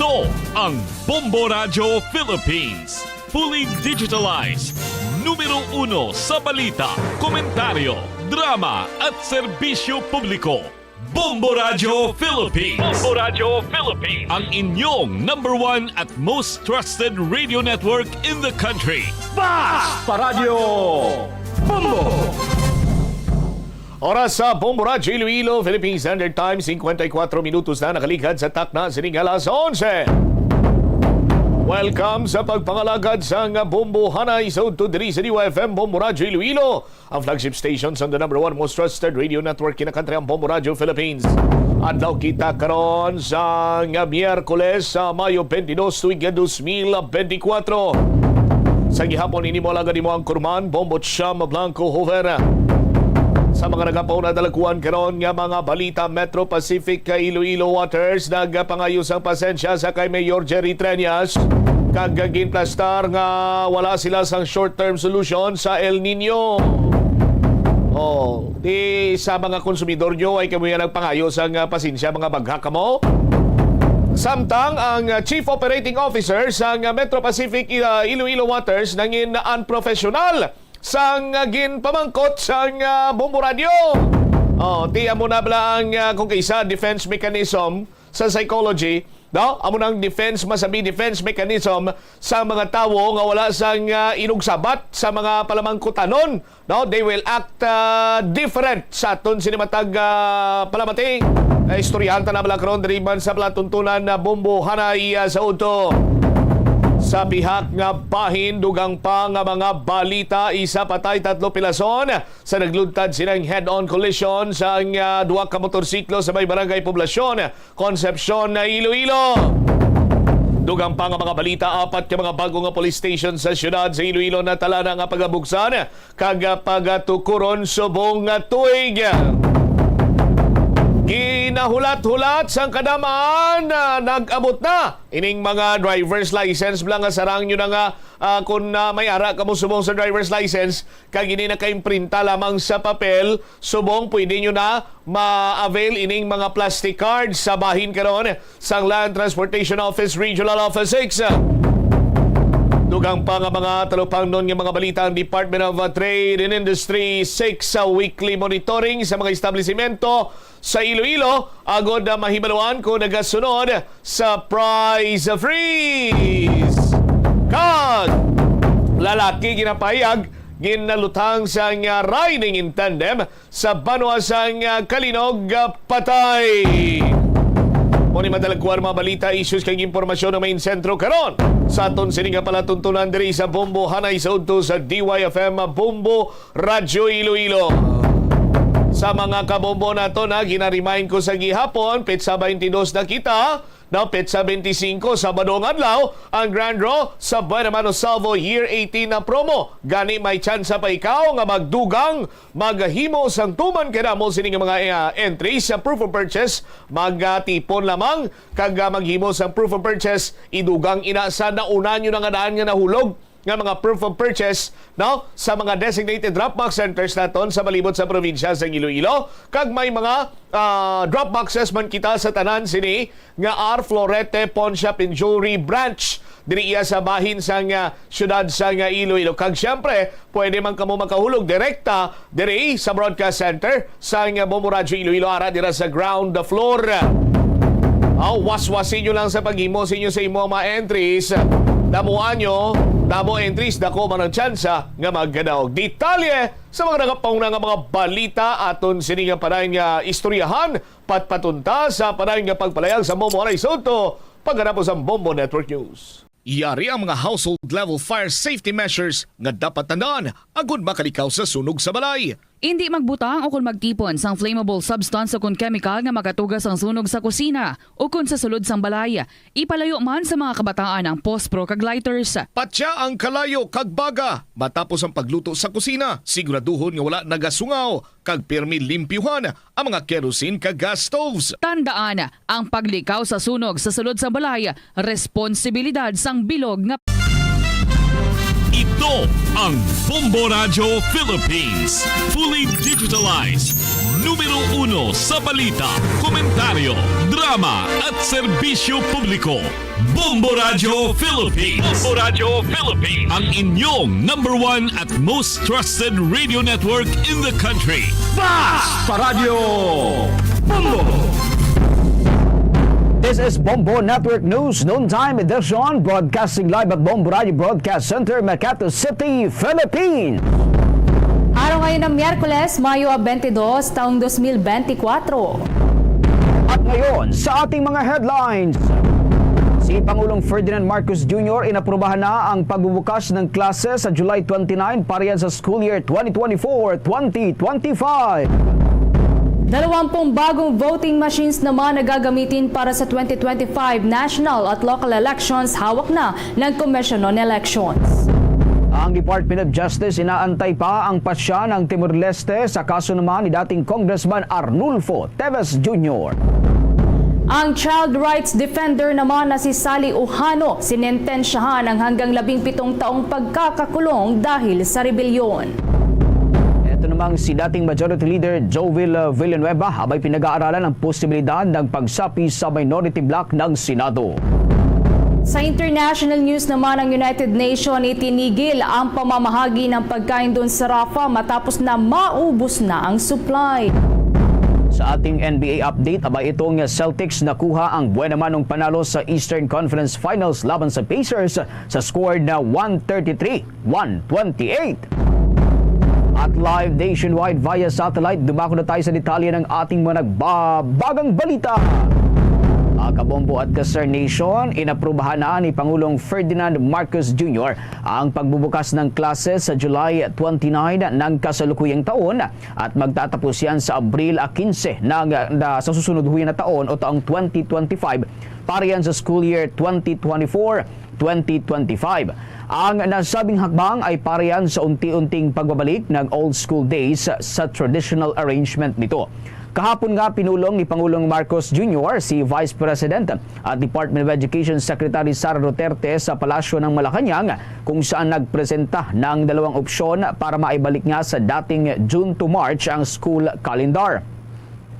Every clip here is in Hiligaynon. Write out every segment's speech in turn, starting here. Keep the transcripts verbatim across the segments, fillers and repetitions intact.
Ito ang Bombo Radyo Philippines. Fully digitalized. Numero uno sa balita, komentaryo, drama at serbisyo publiko. Bombo Radyo Philippines. Bombo Radyo Philippines. Ang inyong number one at most trusted radio network in the country. Basta Radyo Bombo! Oras sa Bombo Radyo Iloilo, Philippine Standard Time, singkwenta y kuwatro minutos na nakaligad sa takna sining alas onse. Welcome sa pagpangalagad sang Bombo Hanay sa udto diri sa D Y F M Bombo Radyo Iloilo, ang flagship station sang the number one most trusted radio network in the country, ang Bombo Radyo Philippines. Adlaw kita karon sa nga Miyerkules, sa Mayo twenty-dos, tuig nga dos mil benti kwatro. Sa gihapon, ini mo alagad imo ang kurman, Bombo Cham Blanco Hover. Sa mga nagapauna, dalakuan karon nga mga balita, Metro Pacific ka Iloilo Waters nagapangayo sang pasensya sa kay Mayor Jerry Treñas, kag ginplastar nga wala sila sang short-term solution sa El Nino. Oh, di sa mga konsumidor nyo ay kamo yan nagpangayo sang, ah, pasensya, mga bagha kamo. Samtang ang, ah, Chief Operating Officer sang, ah, Metro Pacific, ah, Iloilo Waters nangin unprofessional sang, ah, ginpamangkot sang, ah, Bombo Radio. Oh, ti amo na bala ang, ah, kung kaisa, defense mechanism sa psychology, no? Amo nang defense, masabi, defense mechanism sa mga tawo nga wala sang, ah, inugsabat sa mga palamangkutanon, no? They will act, ah, different sa aton sini matag, ah, palamati. Istoryahan ta na bala karon diri man sa palatuntunan na Bombo Hanay, ah, sa udto. Sa pihak nga bahin, dugang pa nga mga balita, isa patay, tatlo pilason sa nagludtad sining head-on collision sa, ah, duha ka motorsiklo sa may barangay Poblacion, Concepcion, Iloilo. Dugang pa nga mga balita, apat ka mga bago nga police station sa siyudad sa Iloilo natala na nga pagabuksan kag pagatukuron subong nga tuig. Ginahulat-hulat sang kadam-an, ah, nag-abot na ining mga driver's license bala nga sarang nyo na nga, ah, kung, ah, may ara kamo subong sa driver's license, kag ini nakaimprenta lamang sa papel, subong pwede nyo na ma-avail ining mga plastic cards sa bahin karon sang Land Transportation Office Regional Office six. Dugang pa nga mga talupangnon nga mga balita, ang Department of Trade and Industry six sa weekly monitoring sa mga establisimento sa Iloilo agod na mahibaluan kung nagasunod sa price freeze. Kag lalaki ginapahayag ginalutang sang, ah, riding in tandem sa banwa sang, ah, Calinog, ah, patay. Mo ni madalagkuan mga balita, issues kag impormasyon nga main sentro karon sa aton sini nga palatuntunan diri sa Bombo Hanay sa udto sa D Y F M Bombo Radyo Iloilo. Sa mga kabombo nato na, ginaremind ko sa gihapon, petsa twenty-dos na kita, no, petsa twenty-cinco, Sabado nga adlaw, ang Grand Draw sa Buena Mano Salvo Year eighteen na promo. Gani may tsansa pa ikaw nga magdugang, maghimo sang tuman kay damo sini nga mga, eh, entries sa proof of purchase, magtipon lamang kag, ah, maghimo sang proof of purchase, idugang ina sa nauna nyo na nga daan nga nahulog nga mga proof of purchase, no, sa mga designated drop box centers naton sa palibot sa probinsya sa Iloilo, kag may mga, ah, drop boxes man kita sa tanan sini nga R Florete Pawn Shop and Jewelry Branch diri iya sa bahin sang, ah, siyudad sang, ah, Iloilo. Kag siyempre, pwede man kamo makahulog direkta diri sa Broadcast Center sang Bombo Radyo Iloilo, ara dira sa ground floor. Aw, waswasi nyo lang sa paghimo sa inyo, sa imo mga entries. Damuan nyo, damo entries, dako man ang tsansa nga magkadaog. Detalye sa mga nagapauna nga mga balita aton sini nga padayon nga istoryahan, patpatunta sa padayon nga pagpalayag sa Bombo Aray Soto, pagkatapos ang Bombo Network News. Yari ang mga household level fire safety measures nga dapat tandaan agud makalikaw sa sunog sa balay. Indi magbutang o kon magtipon sang flammable substance o kon kemikal nga makatuga sang sunog sa kusina o kon sa sulod sang balay. Ipalayo man sa mga kabataan ang pospro kag lighters. Patya ang kalayo kag baga matapos ang pagluto sa kusina. Siguraduhon nga wala nagasungaw kag pirmi limpyuhan ang mga kerosene kag gas stoves. Tandaan, ang paglikaw sa sunog sa sulod sang balay, responsibilidad sang bilog nga. Ito ang Bombo Radyo Philippines, fully digitalized, Numero uno sa balita, komentaryo, drama at serbisyo publiko. Bombo Radyo Philippines. Bombo Radyo Philippines. Ang inyong number one at most trusted radio network in the country. Basta Radyo Bombo! This is Bombo Network News Noontime Edition, broadcasting live at Bombo Radyo Broadcast Center, Makati City, Philippines. Araw ngayon ng Miyerkules, Mayo twenty-two, taong twenty twenty-four. At ngayon, sa ating mga headlines, si Pangulong Ferdinand Marcos Junior inaprubahan na ang pagbubukas ng klase sa July twenty-nine para yan sa school year twenty twenty-four, twenty twenty-five. Dalawampung bagong voting machines naman na gagamitin para sa twenty twenty-five national at local elections hawak na ng Commission on Elections. Ang Department of Justice inaantay pa ang pasya ng Timor-Leste sa kaso naman ni dating Congressman Arnulfo Teves Junior. Ang child rights defender naman na si Sally Ojano, sinentensyahan ang hanggang labing pitong taong pagkakakulong dahil sa rebelyon. Ito namang si dating Majority Leader Joel Villanueva, abay, pinag-aaralan ang posibilidad ng pagsapi sa minority bloc ng Senado. Sa international news naman, ang United Nations itinigil ang pamamahagi ng pagkain doon sa Rafah matapos na maubos na ang supply. Sa ating N B A update, abay, itong Celtics nakuha ang buwan naman ng panalo sa Eastern Conference Finals laban sa Pacers sa score na one thirty-three one twenty-eight. At live nationwide via satellite, dumako na tayo sa detalye ng ating mga nagbabagang balita. Mga kabombo at ka-Star Nation, inaprubahan na ni Pangulong Ferdinand Marcos Junior ang pagbubukas ng klase sa July twenty-nine ng kasalukuyang taon at magtatapos yan sa Abril quince ng, na, sa susunod huya na taon o taong twenty twenty-five para yan sa school year twenty twenty-four twenty twenty-five. Ang nasabing hakbang ay para yan sa unti-unting pagbabalik ng old school days sa traditional arrangement nito. Kahapon nga, pinulong ni Pangulong Marcos Junior si Vice President at Department of Education Secretary Sara Duterte sa Palasyo ng Malacañang, kung saan nagpresenta ng dalawang opsyon para maibalik nga sa dating June to March ang school calendar.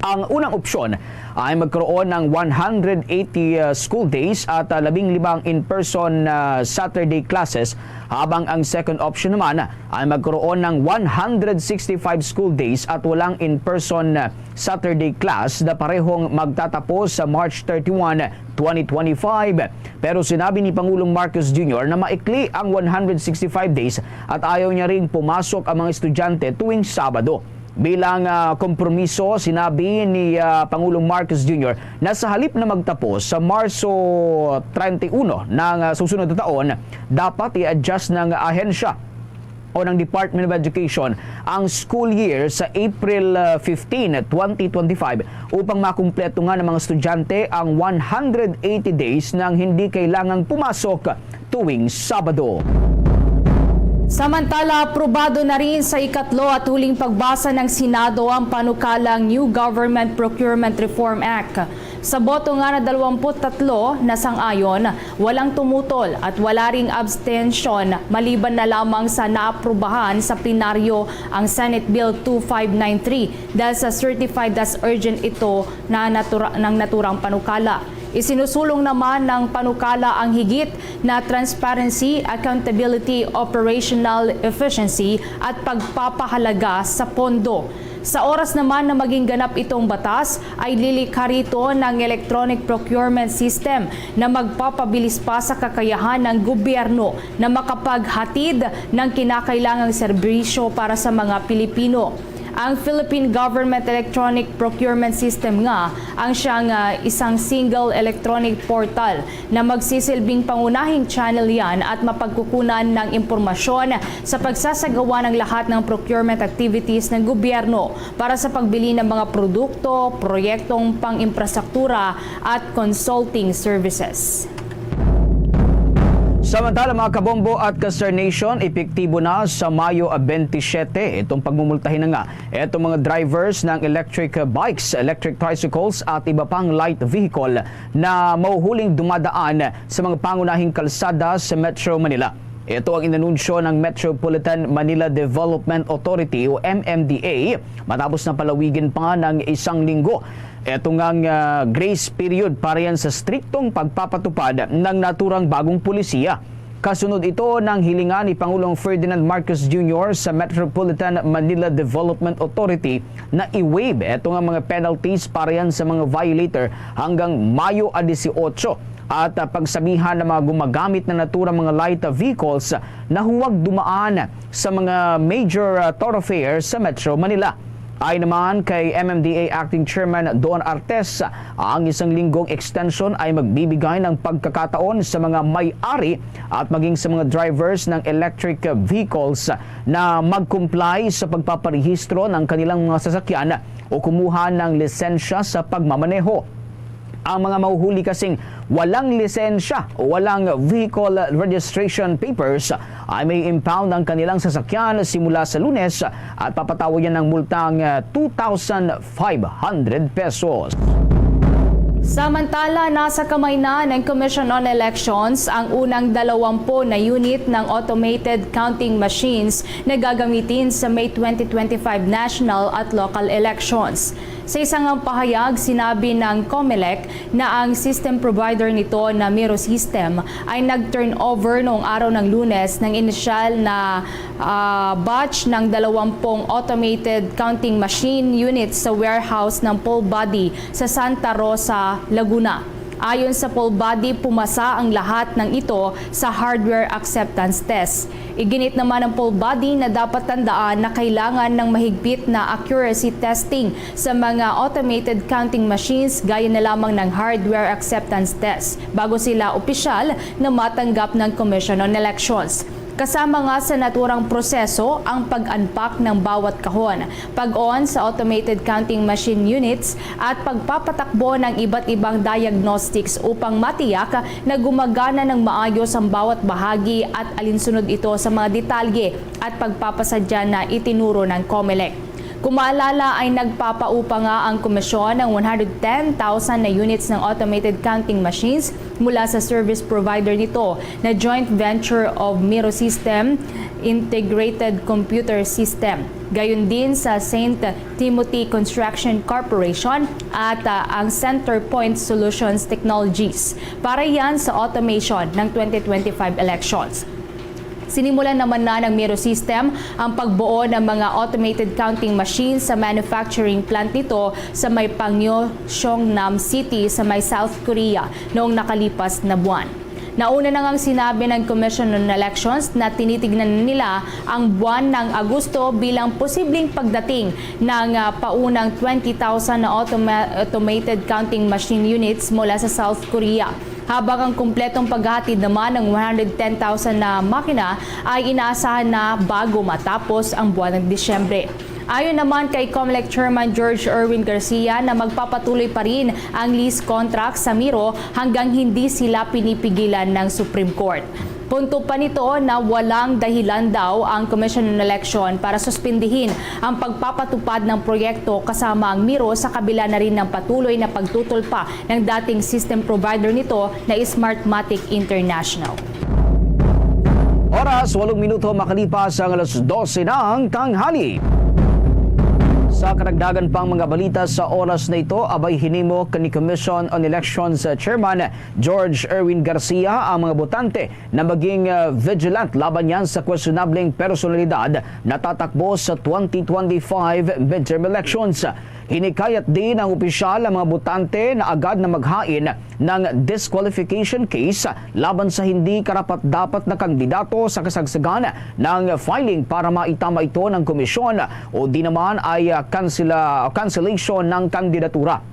Ang unang opsyon ay magkaroon ng one hundred eighty, uh, school days at, uh, labing limang in-person, uh, Saturday classes, habang ang second option naman ay magkaroon ng one hundred sixty-five school days at walang in-person, uh, Saturday class na parehong magtatapos sa March thirty-one, twenty twenty-five. Pero sinabi ni Pangulong Marcos Junior na maikli ang one hundred sixty-five days at ayaw niya ring pumasok ang mga estudyante tuwing Sabado. Bilang, ah, kompromiso, sinabi ni, ah, Pangulong Marcos Junior na sa halip na magtapos sa Marso treinta y uno ng, ah, susunod na taon, dapat i-adjust ng ahensya o ng Department of Education ang school year sa April, ah, fifteen, twenty twenty-five, upang makumpleto nga ng mga estudyante ang one hundred eighty days nang hindi kailangang pumasok tuwing Sabado. Samantala, aprobado na rin sa ikatlo at huling pagbasa ng Senado ang panukalang New Government Procurement Reform Act. Sa boto nga na dalawampu't tatlo na sang-ayon, walang tumutol at wala ring abstention, maliban na lamang sa naaprubahan sa plenaryo ang Senate Bill two five nine three dahil sa certified as urgent ito na natura-, ng naturang panukala. Isinusulong naman ng panukala ang higit na transparency, accountability, operational efficiency at pagpapahalaga sa pondo. Sa oras naman na maging ganap itong batas, ay lilikha rito ng electronic procurement system na magpapabilis pa sa kakayahan ng gobyerno na makapaghatid ng kinakailangang serbisyo para sa mga Pilipino. Ang Philippine Government Electronic Procurement System nga ang siyang, ah, isang single electronic portal na magsisilbing pangunahing channel yan at mapagkukunan ng impormasyon sa pagsasagawa ng lahat ng procurement activities ng gobyerno para sa pagbili ng mga produkto, proyektong pang-imprastruktura at consulting services. Samantala, mga kabombo at ka-Star Nation, epektibo na sa Mayo twenty-seven itong pagmumultahin na nga itong mga drivers ng electric bikes, electric tricycles at iba pang light vehicle na mahuhuling dumadaan sa mga pangunahing kalsada sa Metro Manila. Ito ang inanunsyo ng Metropolitan Manila Development Authority o M M D A matapos na palawigin pa ng isang linggo ito ngang, ah, grace period para yan sa striktong pagpapatupad ng naturang bagong polisiya. Kasunod ito ng hilingan ni Pangulong Ferdinand Marcos Junior sa Metropolitan Manila Development Authority na i-waive ito nga mga penalties para yan sa mga violator hanggang Mayo a dieciocho at, ah, pagsabihan ng mga gumagamit na naturang mga light vehicles na huwag dumaan sa mga major, ah, thoroughfares sa Metro Manila. Ay naman kay M M D A Acting Chairman Don Artes, ang isang linggong extension ay magbibigay ng pagkakataon sa mga may-ari at maging sa mga drivers ng electric vehicles na mag-comply sa pagpaparehistro ng kanilang mga sasakyan o kumuha ng lisensya sa pagmamaneho. Ang mga mahuhuli kasing walang lisensya o walang vehicle registration papers ay may impound ang kanilang sasakyan simula sa Lunes at papatawayan ng multang, ah, two thousand five hundred pesos. Samantala, nasa kamay na ng Commission on Elections ang unang dalawampu na unit ng automated counting machines na gagamitin sa May twenty twenty-five national at local elections. Sa isang pahayag, sinabi ng Comelec na ang system provider nito na Miro System ay nag-turnover noong araw ng Lunes ng inisyal na, ah, batch ng dalawampung automated counting machine units sa warehouse ng poll body sa Santa Rosa, Laguna. Ayon sa poll body, pumasa ang lahat ng ito sa hardware acceptance test. Iginit naman ng poll body na dapat tandaan na kailangan ng mahigpit na accuracy testing sa mga automated counting machines gaya na lamang ng hardware acceptance test bago sila opisyal na matanggap ng Commission on Elections. Kasama nga sa naturang proseso ang pag-unpack ng bawat kahon, pag-on sa automated counting machine units at pagpapatakbo ng iba't ibang diagnostics upang matiyak na gumagana ng maayos ang bawat bahagi at alinsunod ito sa mga detalye at pagpapasadya na itinuro ng Comelec. Kung maalala ay nagpapaupa nga ang komisyon ng one hundred ten thousand na units ng automated counting machines mula sa service provider nito na joint venture of Miro System Integrated Computer System, gayon din sa Saint Timothy Construction Corporation at, ah, ang Centerpoint Solutions Technologies para yan sa automation ng twenty twenty-five elections. Sinimulan naman na ng Miro System ang pagbuo ng mga automated counting machines sa manufacturing plant nito sa may Pangyo, Seongnam City sa may South Korea noong nakalipas na buwan. Nauna na ngang sinabi ng Commission on Elections na tinitignan nila ang buwan ng Agosto bilang posibleng pagdating ng, ah, paunang twenty thousand na automa-, automated counting machine units mula sa South Korea. Habang ang kumpletong paghahatid naman ng one hundred ten thousand na makina ay inaasahan na bago matapos ang buwan ng Disyembre. Ayon naman kay Comelec Chairman George Erwin Garcia na magpapatuloy pa rin ang lease contract sa Miro hanggang hindi sila pinipigilan ng Supreme Court. Punto pa nito na walang dahilan daw ang Commission on Election para suspindihin ang pagpapatupad ng proyekto kasama ang Miro sa kabila na rin ng patuloy na pagtutulpa ng dating system provider nito na Smartmatic International. Oras, walong minuto makalipas ang alas dose ng tanghali. Sa karagdagan pang mga balita sa oras na ito, abay hinimo ni Commission on Elections, uh, Chairman George Erwin Garcia ang mga botante na maging, uh, vigilant laban yan sa questionableng personalidad na tatakbo sa twenty twenty-five midterm elections. Hinikayat din ang opisyal ang mga botante na agad na maghain ng disqualification case laban sa hindi karapat-dapat na kandidato sa kasagsagan ng filing para maitama ito ng komisyon o di naman ay, ah, kansela-, cancellation ng kandidatura.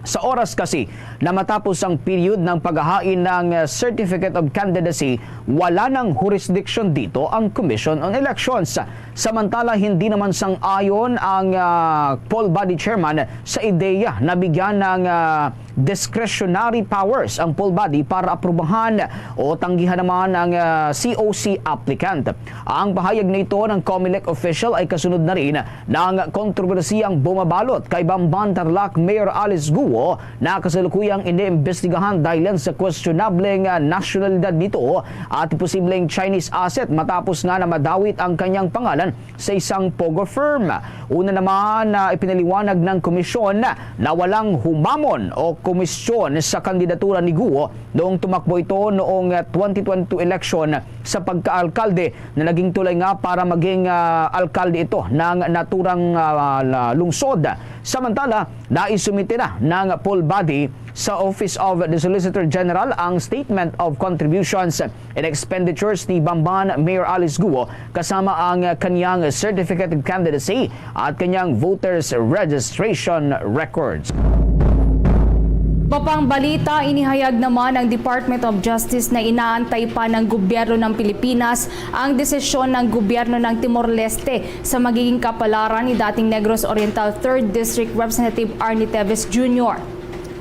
Sa oras kasi na matapos ang period ng paghahain ng, ah, Certificate of Candidacy, wala nang jurisdiction dito ang Commission on Elections. Samantala, hindi naman sang-ayon ang, ah, poll body chairman sa ideya na bigyan ng, ah, discretionary powers ang full body para aprubahan o tanggihan naman ang, ah, C O C applicant. Ang pahayag na ito ng Comelec official ay kasunod na rin ng kontrobersyang bumabalot kay Bamban Tarlac Mayor Alice Guo na kasalukuyang iniimbestigahan dahil sa questionableng, ah, nasyonalidad nito at posibleng Chinese asset matapos nga na madawit ang kanyang pangalan sa isang POGO firm. Una naman, ah, ipinaliwanag ng komisyon na walang humamon o komisyon sa kandidatura ni Guo noong tumakbo ito noong, ah, twenty twenty-two election sa pagkaalkalde na naging tulay nga para maging, ah, alkalde ito ng naturang, ah, la-, lungsod. Samantala, naisumite na ng full body sa Office of the Solicitor General ang Statement of Contributions and Expenditures ni Bamban Mayor Alice Guo kasama ang kanyang Certificate of Candidacy at kanyang Voters Registration Records. Iba pang balita, inihayag naman ng Department of Justice na inaantay pa ng gobyerno ng Pilipinas ang desisyon ng gobyerno ng Timor-Leste sa magiging kapalaran ni dating Negros Oriental Third District Representative Arnie Teves Junior.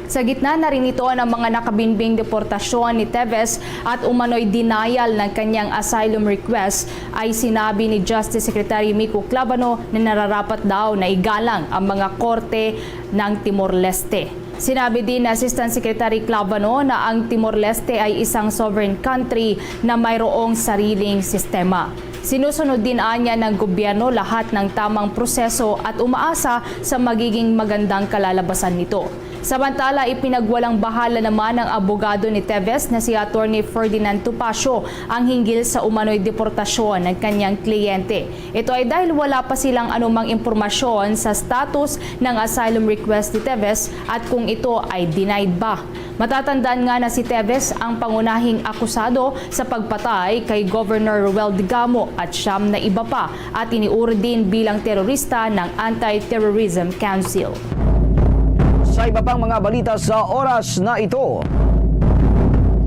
Sa gitna na rin ito ng mga nakabinbing deportasyon ni Teves at umano'y denial ng kanyang asylum request, ay sinabi ni Justice Secretary Mico Clavano na nararapat daw na igalang ang mga korte ng Timor-Leste. Sinabi din ni Assistant Secretary Clavano na ang Timor-Leste ay isang sovereign country na mayroong sariling sistema. Sinusunod din anya ng gobyerno lahat ng tamang proseso at umaasa sa magiging magandang kalalabasan nito. Samantala, ipinagwalang bahala naman ng abogado ni Teves na si Attorney Ferdinand Tupacio ang hinggil sa umano'y deportasyon ng kanyang kliyente. Ito ay dahil wala pa silang anumang impormasyon sa status ng asylum request ni Teves at kung ito ay denied ba. Matatandaan nga na si Teves ang pangunahing akusado sa pagpatay kay Governor Roel Digamo at siyam na iba pa at iniurdin bilang terorista ng Anti-Terrorism Council. Sa iba pang mga balita sa oras na ito,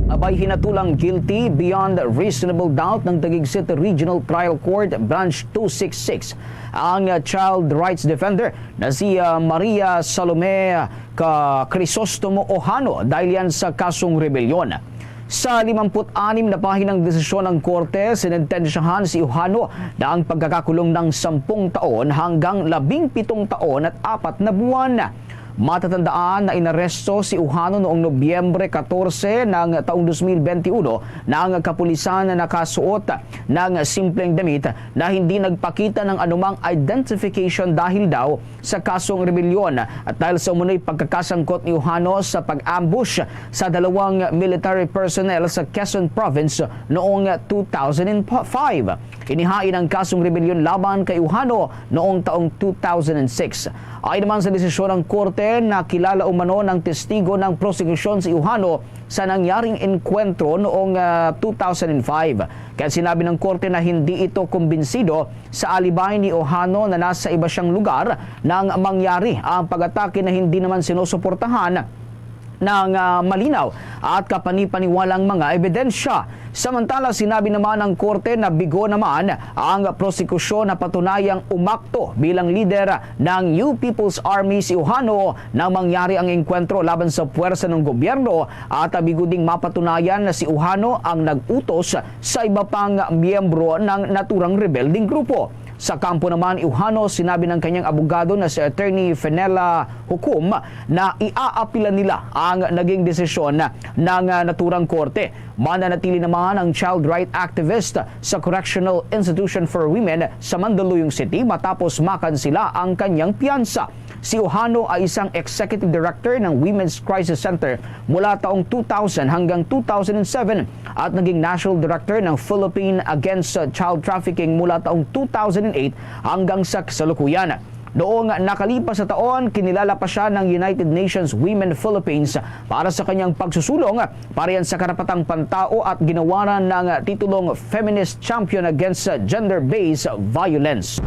abay, hinatulang guilty beyond reasonable doubt ng Taguig City Regional Trial Court Branch two six six ang, uh, child rights defender na si, uh, Maria Salome Ca-, Crisostomo Ojano dahil yan sa kasong rebelyon. Sa limampu't anim na pahinang desisyon ng korte, sinentensyahan si Ojano na ang pagkakakulong ng sampung taon hanggang labing pitong taon at apat na buwan. Matatandaan na inaresto si Ojano noong Nobyembre katorse ng taong dos mil benti uno ng kapulisan na nakasuot ng simpleng damit na hindi nagpakita ng anumang identification dahil daw sa kasong rebelyon at dahil sa umunoy pagkakasangkot ni Ojano sa pag-ambush sa dalawang military personnel sa Quezon Province noong two thousand five. Inihain ang kasong rebelyon laban kay Ojano noong taong two thousand six. Ayon naman sa desisyon ng korte, nakilala umano ng testigo ng prosekusyon si Ojano sa nangyaring engkwentro noong, ah, two thousand five. Kaya sinabi ng korte na hindi ito kumbinsido sa alibay ni Ojano na nasa iba siyang lugar nang mangyari ang pag-atake na hindi naman sinusuportahan ng, ah, malinaw at kapanipaniwalang mga ebidensya. Samantala, sinabi naman ng korte na bigo naman ang prosekusyon na patunayang umakto bilang lider ng New People's Army si Ojano nang mangyari ang engkwentro laban sa puwersa ng gobyerno at bigo ding mapatunayan na si Ojano ang nag-utos sa iba pang miyembro ng naturang rebelding grupo. Sa kampo naman ni Ojano, sinabi ng kanyang abogado na si Attorney Fenella Hucum na iaapila nila ang naging desisyon ng, ah, naturang korte. Mananatili naman ang child right activist sa Correctional Institution for Women sa Mandaluyong City matapos makansela ang kanyang piyansa. Si Ojano ay isang executive director ng Women's Crisis Center mula taong two thousand hanggang two thousand seven at naging national director ng Philippine Against Child Trafficking mula taong two thousand eight hanggang sa kasalukuyan. Noong nakalipas na taon, kinilala pa siya ng United Nations Women Philippines para sa kanyang pagsusulong para yan sa karapatang pantao at ginawaran ng titulong Feminist Champion Against Gender-Based Violence.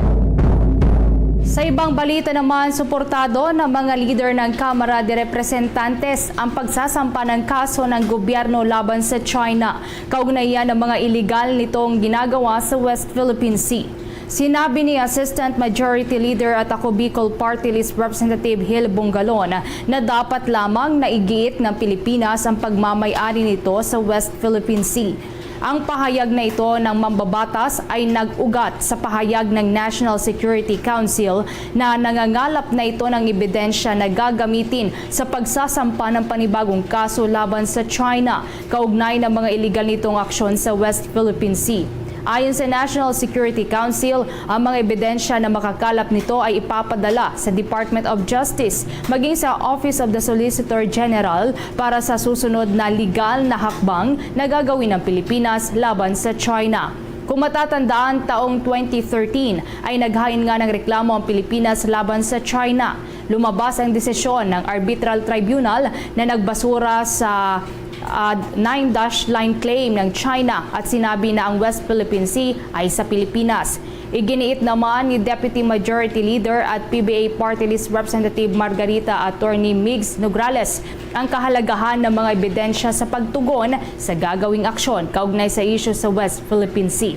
Sa ibang balita naman, suportado ng mga lider ng Kamara de Representantes ang pagsasampa ng kaso ng gobyerno laban sa China kaugnay ng mga iligal nitong ginagawa sa West Philippine Sea. Sinabi ni Assistant Majority Leader at Ako Bicol Party List Representative Hil Bongalon na dapat lamang naigiit ng Pilipinas ang pagmamay-ari nito sa West Philippine Sea. Ang pahayag na ito ng mambabatas ay nag-ugat sa pahayag ng National Security Council na nangangalap na ito ng ebidensya na gagamitin sa pagsasampa ng panibagong kaso laban sa China kaugnay ng mga iligal nitong aksyon sa West Philippine Sea. Ayon sa National Security Council, ang mga ebidensya na makakalap nito ay ipapadala sa Department of Justice maging sa Office of the Solicitor General para sa susunod na legal na hakbang na gagawin ng Pilipinas laban sa China. Kung matatandaan, taong twenty thirteen ay naghain nga ng reklamo ang Pilipinas laban sa China. Lumabas ang desisyon ng Arbitral Tribunal na nagbasura sa, ah, nine dash line claim ng China at sinabi na ang West Philippine Sea ay sa Pilipinas. Iginiit naman ni Deputy Majority Leader at P B A Party List Representative Margarita Attorney Migs Nograles ang kahalagahan ng mga ebidensya sa pagtugon sa gagawing aksyon kaugnay sa isyu sa West Philippine Sea.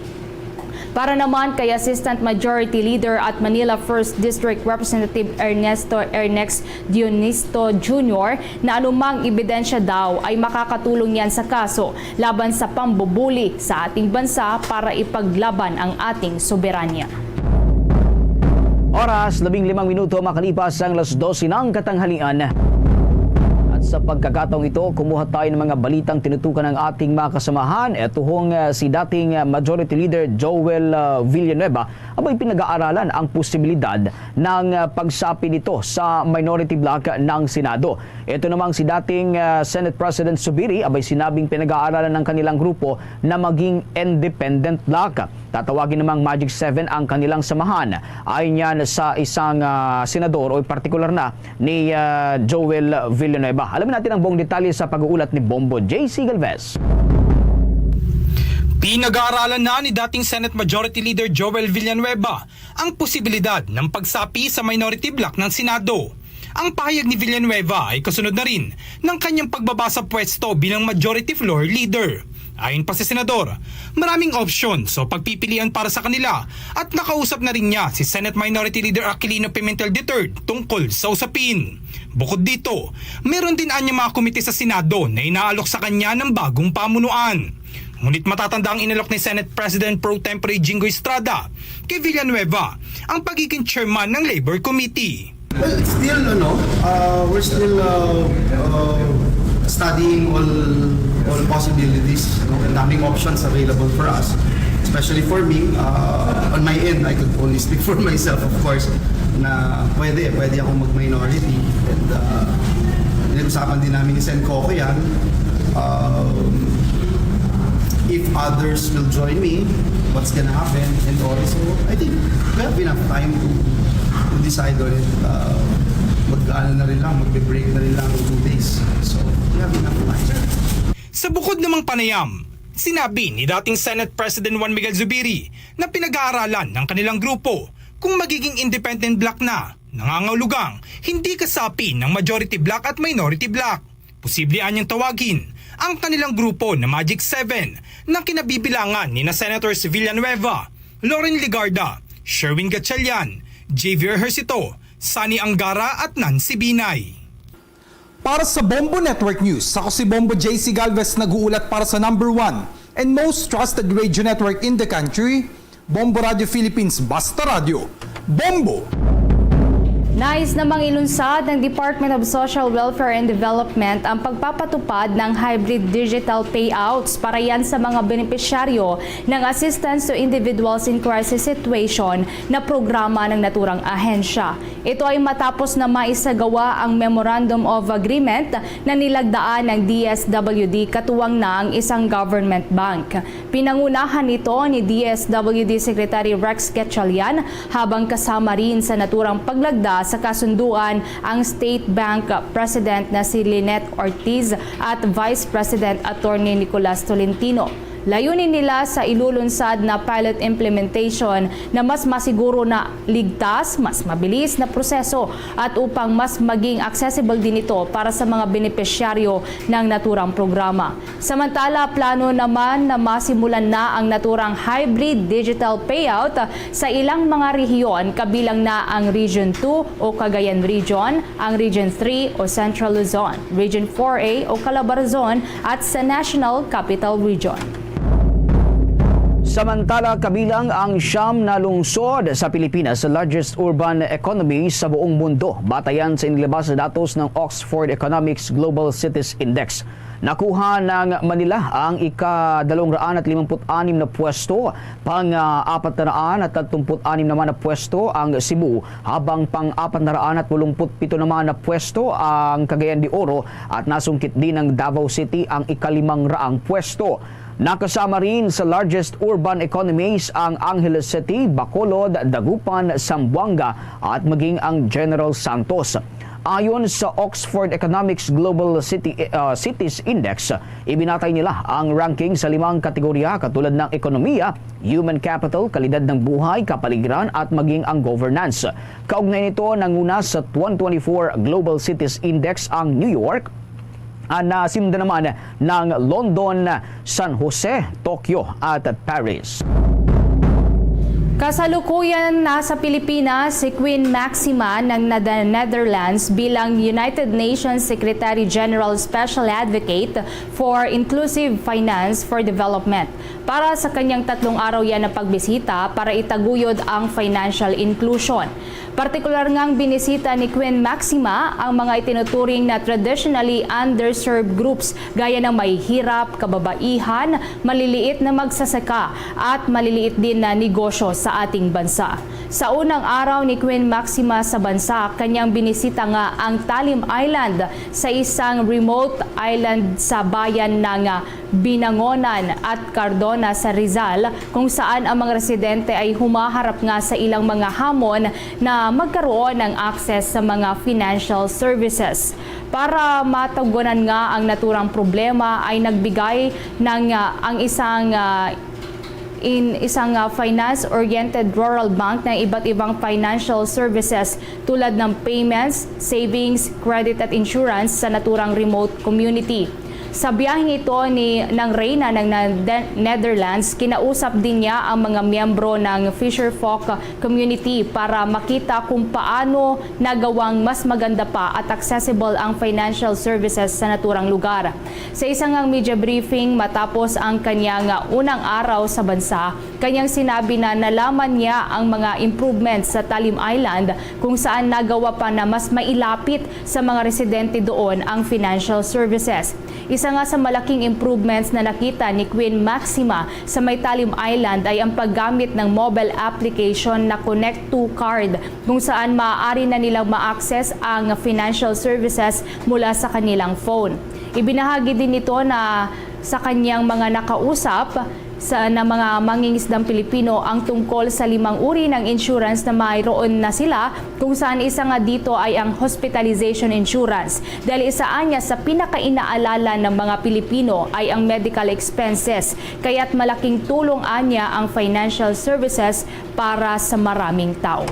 Para naman kay Assistant Majority Leader at Manila First District Representative Ernesto Ernex Dionisto Junior na anumang ebidensya daw ay makakatulong yan sa kaso laban sa pambubuli sa ating bansa para ipaglaban ang ating soberanya. Oras, labing limang minuto makalipas ang alas dose ng katanghalian. At sa pagkakataong ito, kumuha tayo ng mga balitang tinutukan ng ating mga kasamahan. Ito hong, ah, si dating, ah, Majority Leader Joel, ah, Villanueva, abay, pinag-aaralan ang posibilidad ng, ah, pagsapi nito sa minority bloc ng Senado. Ito namang si dating, ah, Senate President Zubiri, abay, sinabing pinag-aaralan ng kanilang grupo na maging independent bloc. Tatawagin namang Magic Seven ang kanilang samahan. Ayon yan sa isang, ah, senador o partikular na ni, ah, Joel Villanueva. Alamin natin ang buong detalye sa pag-uulat ni Bombo J C Galvez. Pinag-aaralan na ni dating Senate Majority Leader Joel Villanueva ang posibilidad ng pagsapi sa minority bloc ng Senado. Ang pahayag ni Villanueva ay kasunod na rin ng kanyang pagbaba sa pwesto bilang Majority Floor Leader. Ayon pa sa Senador, maraming options o pagpipilian para sa kanila at nakausap na rin niya si Senate Minority Leader Aquilino Pimentel the third tungkol sa usapin. Bukod dito, meron din anya mga komite sa Senado na inaalok sa kanya ng bagong pamunuan. Ngunit matatanda ang inalok ni Senate President Pro Tempore Jinggoy Estrada kay Villanueva ang pagiging chairman ng Labor Committee. Well, it's still, ano, uh, we're still uh, uh, studying all all possibilities. No? Ang daming options available for us. Especially for me, uh, on my end, I could only speak for myself, of course, na pwede, pwede akong mag-minority. And uh, pinag-usapan din namin ni Sen Coco yan. Um, if others will join me, what's gonna happen? And also, I think we have enough time to, to decide on it. Uh, mag-ano na rin lang, magbe-break na rin lang in two days. So, we have enough time. Sa bukod namang panayam, sinabi ni dating Senate President Juan Miguel Zubiri na pinag-aaralan ng kanilang grupo kung magiging independent bloc na, nangangahulugang hindi kasapi ng majority bloc at minority bloc. Posible anyang tawagin ang kanilang grupo na Magic Seven na kinabibilangan ni na Senators Villanueva, Loren Legarda, Sherwin Gatchalian, Javier Ejercito, Sonny Angara at Nancy Binay. Para sa Bombo Network News, ako si Bombo J C Galvez nag-uulat para sa number one and most trusted radio network in the country, Bombo Radio Philippines, Basta Radyo, Bombo! Nais namang ilunsad ng Department of Social Welfare and Development ang pagpapatupad ng hybrid digital payouts para yan sa mga benepisyaryo ng Assistance to Individuals in Crisis Situation na programa ng naturang ahensya. Ito ay matapos na maisagawa ang Memorandum of Agreement na nilagdaan ng D S W D katuwang na ang isang government bank. Pinangunahan ito ni D S W D Secretary Rex Gatchalian, habang kasama rin sa naturang paglagda sa kasunduan ang State Bank President na si Lynette Ortiz at Vice President Attorney Nicolas Tolentino. Layunin nila sa ilulunsad na pilot implementation na mas masiguro na ligtas, mas mabilis na proseso at upang mas maging accessible din ito para sa mga benepisyaryo ng naturang programa. Samantala, plano naman na masimulan na ang naturang hybrid digital payout sa ilang mga rehiyon, kabilang na ang Region two o Cagayan Region, ang Region three o Central Luzon, Region four A o Calabarzon, at sa National Capital Region. Samantala, kabilang ang siyam na lungsod sa Pilipinas sa largest urban economy sa buong mundo, batayan sa inilabas na datos ng Oxford Economics Global Cities Index. Nakuha ng Manila ang ika-dalawang raan at limampu't anim na pwesto, pang-apat na raan at tatlumpu't anim naman na pwesto ang Cebu, habang pang-apat na raan at walumput pito naman na pwesto ang Cagayan de Oro, at nasungkit din ng Davao City ang ikalimang raang pwesto. Nakasama rin sa largest urban economies ang Angeles City, Bacolod, Dagupan, Zamboanga, at maging ang General Santos. Ayon sa Oxford Economics Global City, uh, Cities Index, ibinatay nila ang ranking sa limang kategorya, katulad ng ekonomiya, human capital, kalidad ng buhay, kapaligiran, at maging ang governance. Kaugnay nito, nanguna sa twenty twenty-four Global Cities Index ang New York, ang nasimda naman ng London, San Jose, Tokyo, at Paris. Kasalukuyan nasa Pilipinas si Queen Maxima ng Netherlands bilang United Nations Secretary General Special Advocate for Inclusive Finance for Development para sa kanyang tatlong araw yan na pagbisita para itaguyod ang financial inclusion. Partikular ngang binisita ni Queen Maxima ang mga itinuturing na traditionally underserved groups, gaya ng mahihirap, kababaihan, maliliit na magsasaka, at maliliit din na negosyo sa ating bansa. Sa unang araw ni Queen Maxima sa bansa, kanyang binisita nga ang Talim Island, sa isang remote island sa bayan ng Binangonan at Cardona sa Rizal, kung saan ang mga residente ay humaharap nga sa ilang mga hamon na magkaroon ng access sa mga financial services. Para matugunan nga ang naturang problema, ay nagbigay ng, ah, ang isang, ah, in isang, ah, finance-oriented rural bank ng iba't ibang financial services tulad ng payments, savings, credit at insurance sa naturang remote community. Sa biyaheng ito ni ng Reyna ng Nade- Netherlands, kinausap din niya ang mga miyembro ng Fisherfolk community para makita kung paano nagawang mas maganda pa at accessible ang financial services sa naturang lugar. Sa isa ngang media briefing matapos ang kanyang unang araw sa bansa, kanyang sinabi na nalaman niya ang mga improvements sa Talim Island, kung saan nagawa pa na mas mailapit sa mga residente doon ang financial services. Isa nga sa malaking improvements na nakita ni Queen Maxima sa may Talim Island ay ang paggamit ng mobile application na Connect to Card, kung saan maaari na nilang ma-access ang financial services mula sa kanilang phone. Ibinahagi din nito na sa kanyang mga nakausap sa, na mga mangingisdang Pilipino ang tungkol sa limang uri ng insurance na mayroon na sila, kung saan isa nga dito ay ang hospitalization insurance, dahil isa anya sa pinakainaalala ng mga Pilipino ay ang medical expenses, kaya't malaking tulong anya ang financial services para sa maraming tao.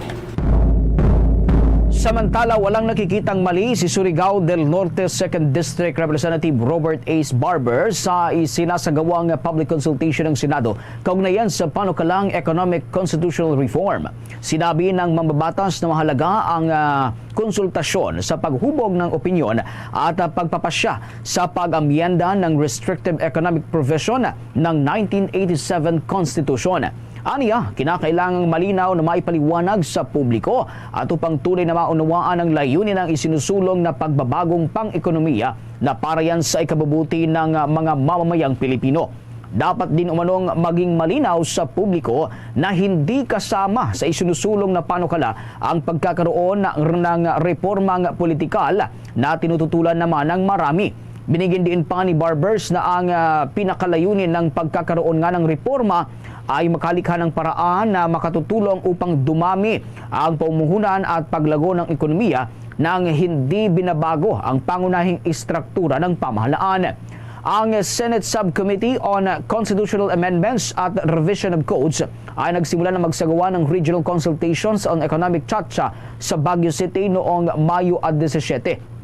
Samantala, walang nakikitang mali si Surigao del Norte Second District Representative Robert Ace Barber sa isinasagawang public consultation ng Senado kaugnayan sa panukalang economic constitutional reform. Sinabi ng mambabatas na mahalaga ang, ah, konsultasyon sa paghubog ng opinyon at, ah, pagpapasya sa pag-amyenda ng restrictive economic provision ng nineteen eighty-seven Constitution. Aniya, kinakailangang malinaw na maipaliwanag sa publiko at upang tunay na maunawaan ang layunin ng isinusulong na pagbabagong pang-ekonomiya na para yan sa ikabubuti ng, ah, mga mamamayang Pilipino. Dapat din umanong maging malinaw sa publiko na hindi kasama sa isinusulong na panukala ang pagkakaroon ng, ng reformang politikal na tinututulan naman ng marami. Binigyan diin pa ni Barbers na ang, ah, pinakalayunin ng pagkakaroon nga ng reforma ay makalikha ng paraan na makatutulong upang dumami ang pamumuhunan at paglago ng ekonomiya nang hindi binabago ang pangunahing istruktura ng pamahalaan. Ang Senate Subcommittee on Constitutional Amendments at Revision of Codes ay nagsimula na magsagawa ng regional consultations on economic cha-cha sa Baguio City noong Mayo disisyete.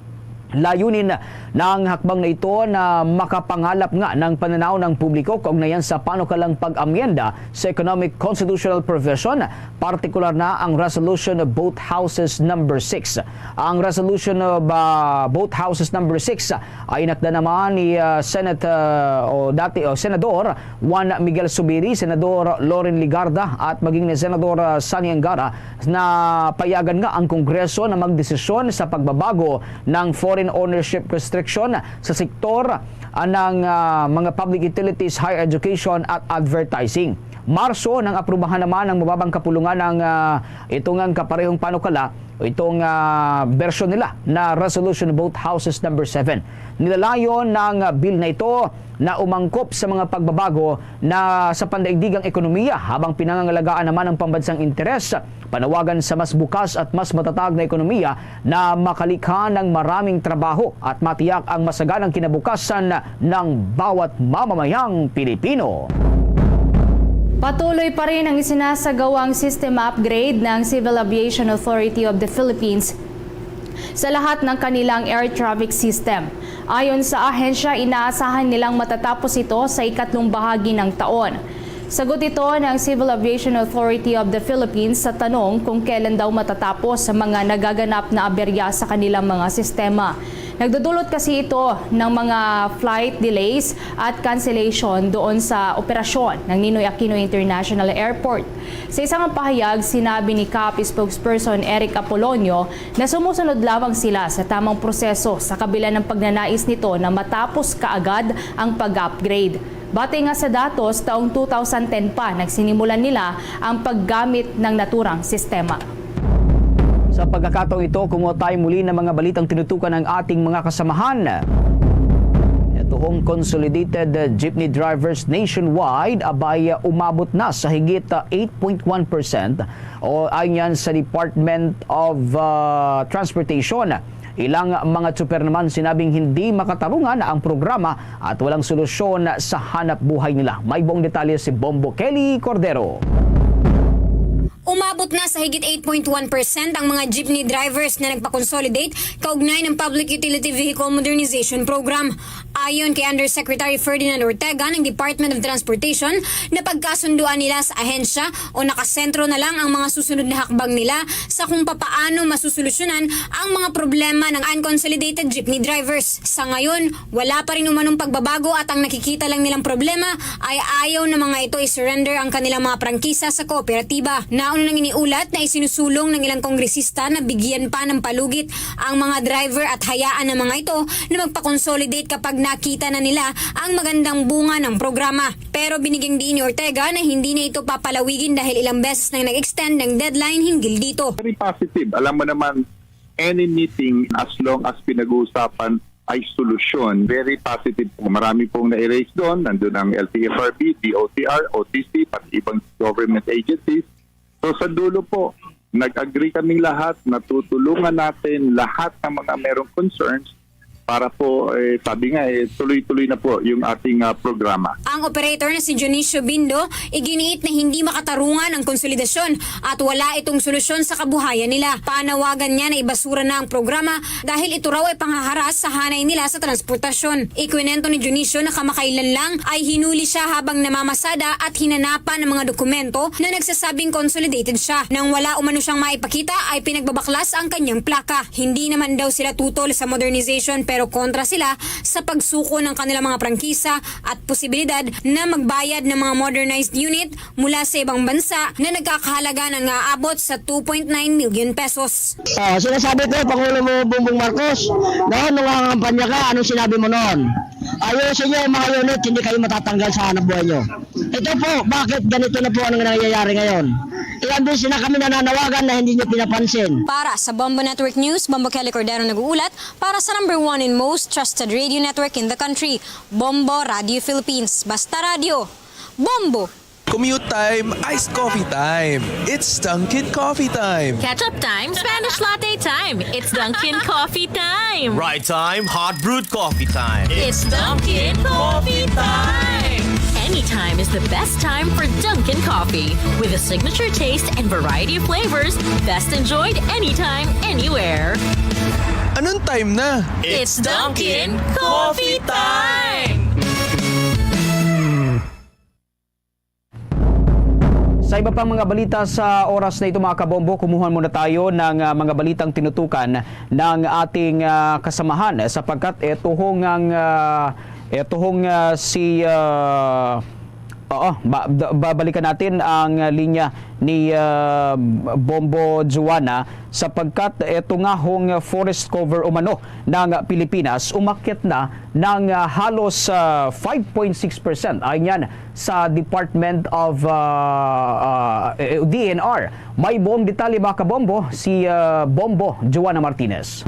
Layunin ng hakbang na ito na makapangalap nga ng pananaw ng publiko kaugnayan sa panukalang pag-amyenda sa economic constitutional provision, partikular na ang Resolution of Both Houses Number six. Ang Resolution of, ah, Both Houses Number six ay inakda naman ni, ah, Senate, ah, o dati, o Senador Juan Miguel Zubiri, Senador Loren Legarda, at maging ni Senador, ah, Sonny Angara, na payagan nga ang Kongreso na magdesisyon sa pagbabago ng foreign ownership restriction sa sektor, ah, ng, ah, mga public utilities, higher education at advertising. Marso nang aprubahan naman ng mababang kapulungan ng, ah, ito ngang kaparehong panukala o itong, ah, bersyon nila na Resolution Both Houses Number seven. Nilalayon ng, ah, bill na ito na umangkop sa mga pagbabago na sa pandaigdigang ekonomiya habang pinangangalagaan naman ang pambansang interes, panawagan sa mas bukas at mas matatag na ekonomiya na makalikha ng maraming trabaho at matiyak ang masaganang kinabukasan ng bawat mamamayang Pilipino. Patuloy pa rin ang isinasagawang system upgrade ng Civil Aviation Authority of the Philippines sa lahat ng kanilang air traffic system. Ayon sa ahensya, inaasahan nilang matatapos ito sa ikatlong bahagi ng taon. Sagot ito ng Civil Aviation Authority of the Philippines sa tanong kung kailan daw matatapos sa mga nagaganap na aberya sa kanilang mga sistema. Nagdudulot kasi ito ng mga flight delays at cancellation doon sa operasyon ng Ninoy Aquino International Airport. Sa isang pahayag, sinabi ni CAAP spokesperson Eric Apolonio na sumusunod lamang sila sa tamang proseso sa kabila ng pagnanais nito na matapos kaagad ang pag-upgrade. Batay nga sa datos, taong two thousand ten pa nagsinimulan nila ang paggamit ng naturang sistema. Sa pagkakataong ito, kumuha tayo muli ng mga balitang tinutukan ng ating mga kasamahan. Ito hong consolidated jeepney drivers nationwide, abay, umabot na sa higit, ah, eight point one percent, o ayon yan sa Department of, ah, Transportation. Ilang mga tsuper naman sinabing hindi makatarungan ang programa at walang solusyon sa hanap buhay nila. May buong detalye si Bombo Kelly Cordero. Umabot na sa higit eight point one percent ang mga jeepney drivers na nagpa-consolidate kaugnay ng Public Utility Vehicle Modernization Program. Ayon kay Undersecretary Ferdinand Ortega ng Department of Transportation, napagkasunduan nila sa ahensya o nakasentro na lang ang mga susunod na hakbang nila sa kung papaano masusolusyonan ang mga problema ng unconsolidated jeepney drivers. Sa ngayon, wala pa rin umanong pagbabago at ang nakikita lang nilang problema ay ayaw na mga ito i-surrender ang kanilang mga prangkisa sa kooperatiba. Nauna nang iniulat na isinusulong ng ilang kongresista na bigyan pa ng palugit ang mga driver at hayaan ang mga ito na magpa-consolidate kapag nakita na nila ang magandang bunga ng programa. Pero binigyang diin ni Ortega na hindi na ito papalawigin dahil ilang beses nang nag-extend ng deadline hinggil dito. Very positive. Alam mo naman, any meeting, as long as pinag-uusapan ay solusyon, very positive po. Marami pong na-erase doon. Nandun ang L T F R B, D O T R, O T C, pati ibang government agencies. So, sa dulo po, nag-agree kaming lahat na tutulungan natin lahat ng mga merong concerns para po, eh, sabi nga, eh, tuloy-tuloy na po yung ating, ah, programa. Ang operator na si Dionisio Bindo, iginiit na hindi makatarungan ang konsolidasyon at wala itong solusyon sa kabuhayan nila. Panawagan niya na ibasura na ang programa dahil ito raw ay panghaharas sa hanay nila sa transportasyon. Ikwento ni Dionisio na kamakailan lang ay hinuli siya habang namamasada at hinanapan ang mga dokumento na nagsasabing consolidated siya. Nang wala umano siyang maipakita, ay pinagbabaklas ang kanyang plaka. Hindi naman daw sila tutol sa modernization, pero kontra sila sa pagsuko ng kanilang mga prangkisa at posibilidad na magbayad ng mga modernized unit mula sa ibang bansa na nagkakahalaga ng aabot sa two point nine million pesos. Ah, sinasabi ko, Pangulo mo, Bongbong Marcos, noon nung nangangampanya ka, anong sinabi mo noon? Ayusin niyo ang mga unit, hindi kayo matatanggal sa hanap buhay niyo. Ito po, bakit ganito na po ang nangyayari ngayon? Ilang beses na kami nananawagan na hindi niyo pinapansin. Para sa Bombo Network News, Bombo Kelly Cordero nag-uulat para sa number one and most trusted radio network in the country, Bombo Radio Philippines. Basta radyo, Bombo! Commute time, iced coffee time. It's Dunkin' Coffee Time. Ketchup time, Spanish latte time. It's Dunkin' Coffee time. Ride time, hot brewed coffee time. It's Dunkin' Coffee time. Anytime is the best time for Dunkin' Coffee. With a signature taste and variety of flavors, best enjoyed anytime, anywhere. Anong time na? It's Dunkin' Coffee time. Sa iba pang mga balita sa oras na ito, mga kabombo, kumuha muna tayo ng ah, mga balitang tinutukan ng ating ah, kasamahan, sapagkat ito hong ang ah, ito hong ah, si ah, oo, ba, da- babalikan natin ang ah, linya ni ah, Bombo Joanna, sapagkat ito nga hong forest cover umano ng Pilipinas umakyat na ng ah, halos ah, five point six percent. Ayon yan sa Department of ah, ah, eh, D N R. May buong detalye, mga kabombo, si ah, Bombo Joanna Martinez.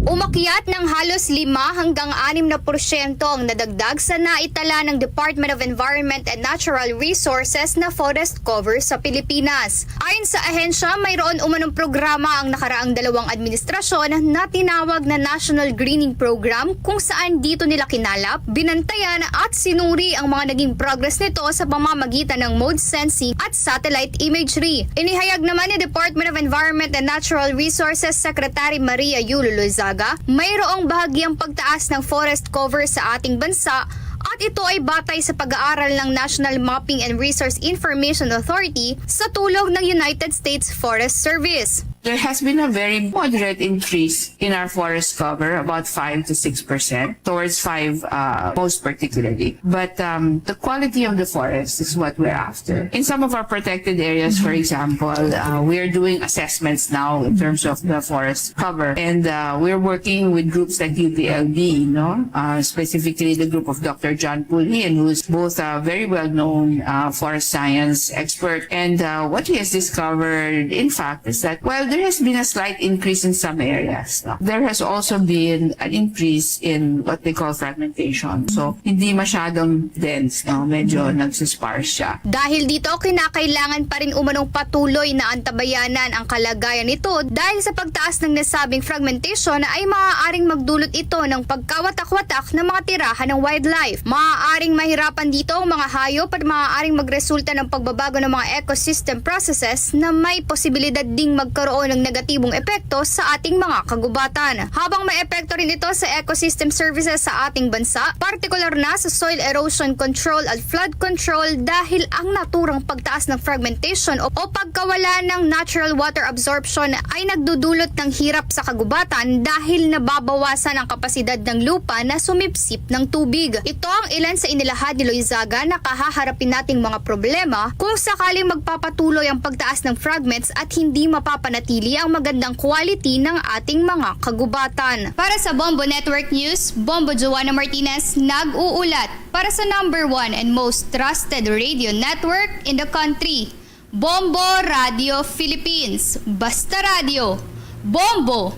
Umakyat ng halos lima hanggang anim na porsyento ang nadagdag sa naitala ng Department of Environment and Natural Resources na forest cover sa Pilipinas. Ayon sa ahensya, mayroon umanong programa ang nakaraang dalawang administrasyon na tinawag na National Greening Program, kung saan dito nila kinalap, binantayan at sinuri ang mga naging progress nito sa pamamagitan ng mode sensing at satellite imagery. Inihayag naman ni Department of Environment and Natural Resources Secretary Maria Yulo Loizaga, mayroong bahagyang pagtaas ng forest cover sa ating bansa at ito ay batay sa pag-aaral ng National Mapping and Resource Information Authority sa tulong ng United States Forest Service. There has been a very moderate increase in our forest cover, about five to six percent, towards five uh, most particularly. But um, the quality of the forest is what we're after. In some of our protected areas, for example, uh, we're doing assessments now in terms of the forest cover. And uh, we're working with groups like U P L D, no? Uh, specifically the group of Doctor John Pulhin, who's both a very well-known uh, forest science expert. And uh, what he has discovered, in fact, is that, well, there has been a slight increase in some areas. No? There has also been an increase in what they call fragmentation. So, hindi masyadong dense, no? Medyo nagsisparse siya. Dahil dito, kinakailangan pa rin umanong patuloy na antabayanan ang kalagayan nito dahil sa pagtaas ng nasabing fragmentation ay maaaring magdulot ito ng pagkawatak-watak ng mga tirahan ng wildlife. Maaaring mahirapan dito ang mga hayop at maaaring magresulta ng pagbabago ng mga ecosystem processes na may posibilidad ding magkaroon ng negatibong epekto sa ating mga kagubatan. Habang may epekto rin ito sa ecosystem services sa ating bansa, partikular na sa soil erosion control at flood control, dahil ang naturang pagtaas ng fragmentation o, o pagkawala ng natural water absorption ay nagdudulot ng hirap sa kagubatan dahil nababawasan ang kapasidad ng lupa na sumipsip ng tubig. Ito ang ilan sa inilahad ni Loizaga na kahaharapin nating mga problema kung sakaling magpapatuloy ang pagtaas ng fragments at hindi mapapanatili ang magandang quality ng ating mga kagubatan. Para sa Bombo Network News, Bombo Joanna Martinez nag-uulat. Para sa number one and most trusted radio network in the country, Bombo Radio Philippines. Basta Radio, Bombo!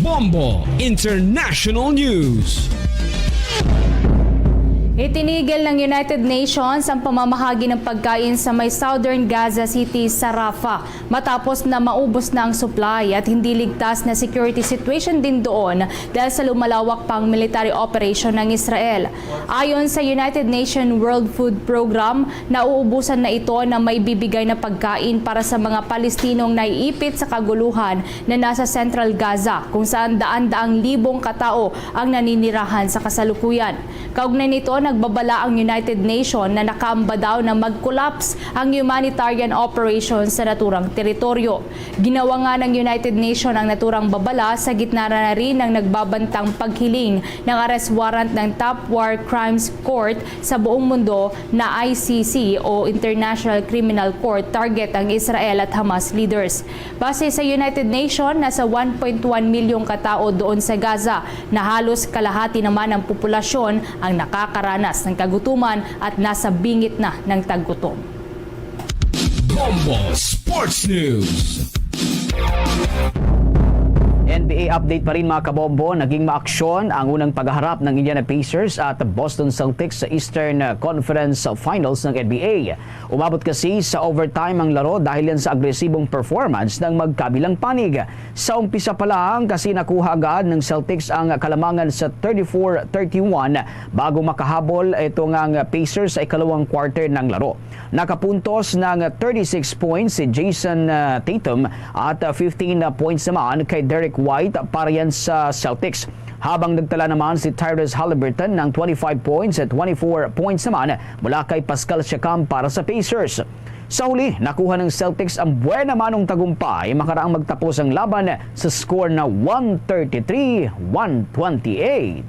Bombo International News. Itinigil ng United Nations ang pamamahagi ng pagkain sa may southern Gaza City sa Rafah matapos na maubos na ang supply at hindi ligtas na security situation din doon dahil sa lumalawak pang military operation ng Israel. Ayon sa United Nations World Food Program, nauubusan na ito na may bibigay na pagkain para sa mga Palestinong naiipit sa kaguluhan na nasa Central Gaza, kung saan daan-daang libong katao ang naninirahan sa kasalukuyan. Kaugnay nito, nagbabala ang United Nations na nakaamba daw na mag-collapse ang humanitarian operation sa naturang teritoryo. Ginawa nga ng United Nations ang naturang babala sa gitna na rin ng nagbabantang paghiling ng arrest warrant ng Top War Crimes Court sa buong mundo na I C C o International Criminal Court target ang Israel at Hamas leaders. Base sa United Nations, nasa one point one milyong katao doon sa Gaza na halos kalahati naman ng populasyon ang nakakaranas ng kagutuman at nasa bingit na ng taggutom. Bombo Sports News. N B A update pa rin, mga kabombo. Naging maaksyon ang unang pagharap ng Indiana Pacers at Boston Celtics sa Eastern Conference Finals ng N B A. Umabot kasi sa overtime ang laro dahil yan sa agresibong performance ng magkabilang panig. Sa umpisa pa lang kasi nakuha agad ng Celtics ang kalamangan sa thirty-four thirty-one bago makahabol ito nga ang Pacers sa ikalawang quarter ng laro. Nakapuntos ng thirty-six points si Jayson, ah, Tatum at, ah, fifteen points naman kay Derrick White para yan sa Celtics. Habang nagtala naman si Tyrese Haliburton ng twenty-five points at twenty-four points naman mula kay Pascal Siakam para sa Pacers. Sa huli, nakuha ng Celtics ang buena manong tagumpay makaraang magtapos ang laban sa score na one thirty-three one twenty-eight.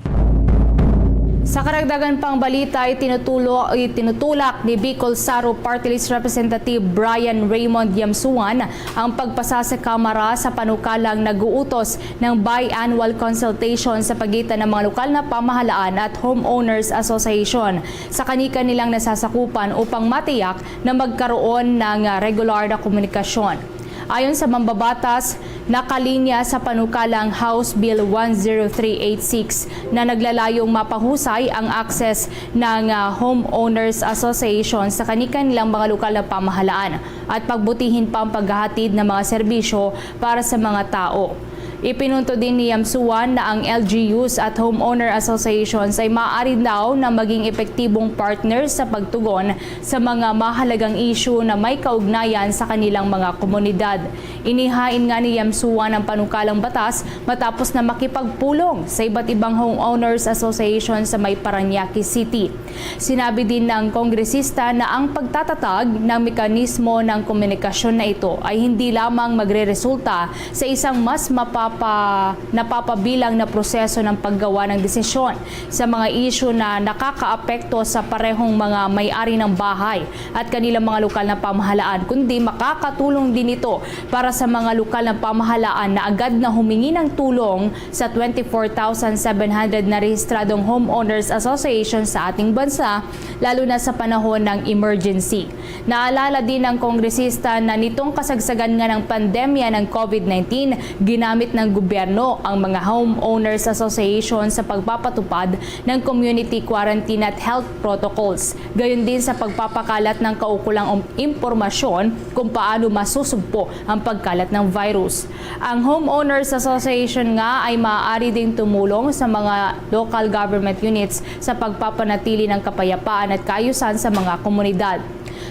Sa karagdagan pang balita, itinutulo-, itinutulak ni Bicol Saro Party List Representative Brian Raymond Yamsuan ang pagpasa sa Kamara sa panukalang nag-uutos ng biannual consultation sa pagitan ng mga lokal na pamahalaan at homeowners association sa kani-kanilang nasasakupan upang matiyak na magkaroon ng, ah, regular na komunikasyon. Ayon sa mambabatas, nakalinya sa panukalang House Bill one zero three eight six na naglalayong mapahusay ang access ng, ah, Homeowners Association sa kani-kanilang mga lokal na pamahalaan at pagbutihin pa ang paghahatid ng mga serbisyo para sa mga tao. Ipinunto din ni Yamsuan na ang L G Us at Homeowner Associations ay maaari daw na maging epektibong partner sa pagtugon sa mga mahalagang isyu na may kaugnayan sa kanilang mga komunidad. Inihain nga ni Yamsuan ang panukalang batas matapos na makipagpulong sa iba't ibang homeowners association sa may Parañaque City. Sinabi din ng kongresista na ang pagtatatag ng mekanismo ng komunikasyon na ito ay hindi lamang magreresulta sa isang mas mapapa-, napapabilang na proseso ng paggawa ng desisyon sa mga isyu na nakakaapekto sa parehong mga may-ari ng bahay at kanilang mga lokal na pamahalaan, kundi makakatulong din ito para sa mga lokal na pamahalaan na agad na humingi ng tulong sa twenty-four thousand seven hundred na rehistradong homeowners association sa ating bansa, lalo na sa panahon ng emergency. Naalala din ng kongresista na nitong kasagsagan nga ng pandemya ng COVID nineteen, ginamit ng gobyerno ang mga homeowners association sa pagpapatupad ng community quarantine at health protocols, gayon din sa pagpapakalat ng kaukulang um-, impormasyon kung paano masusugpo ang pagkalat ng virus. Ang Homeowners Association nga ay maaari ding tumulong sa mga local government units sa pagpapanatili ng kapayapaan at kaayusan sa mga komunidad.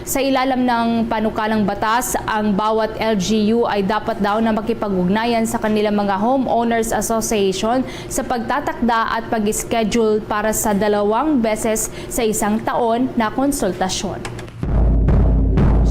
Sa ilalim ng panukalang batas, ang bawat L G U ay dapat daw na makipag-ugnayan sa kanilang mga Homeowners Association sa pagtatakda at pag-schedule para sa dalawang beses sa isang taon na konsultasyon.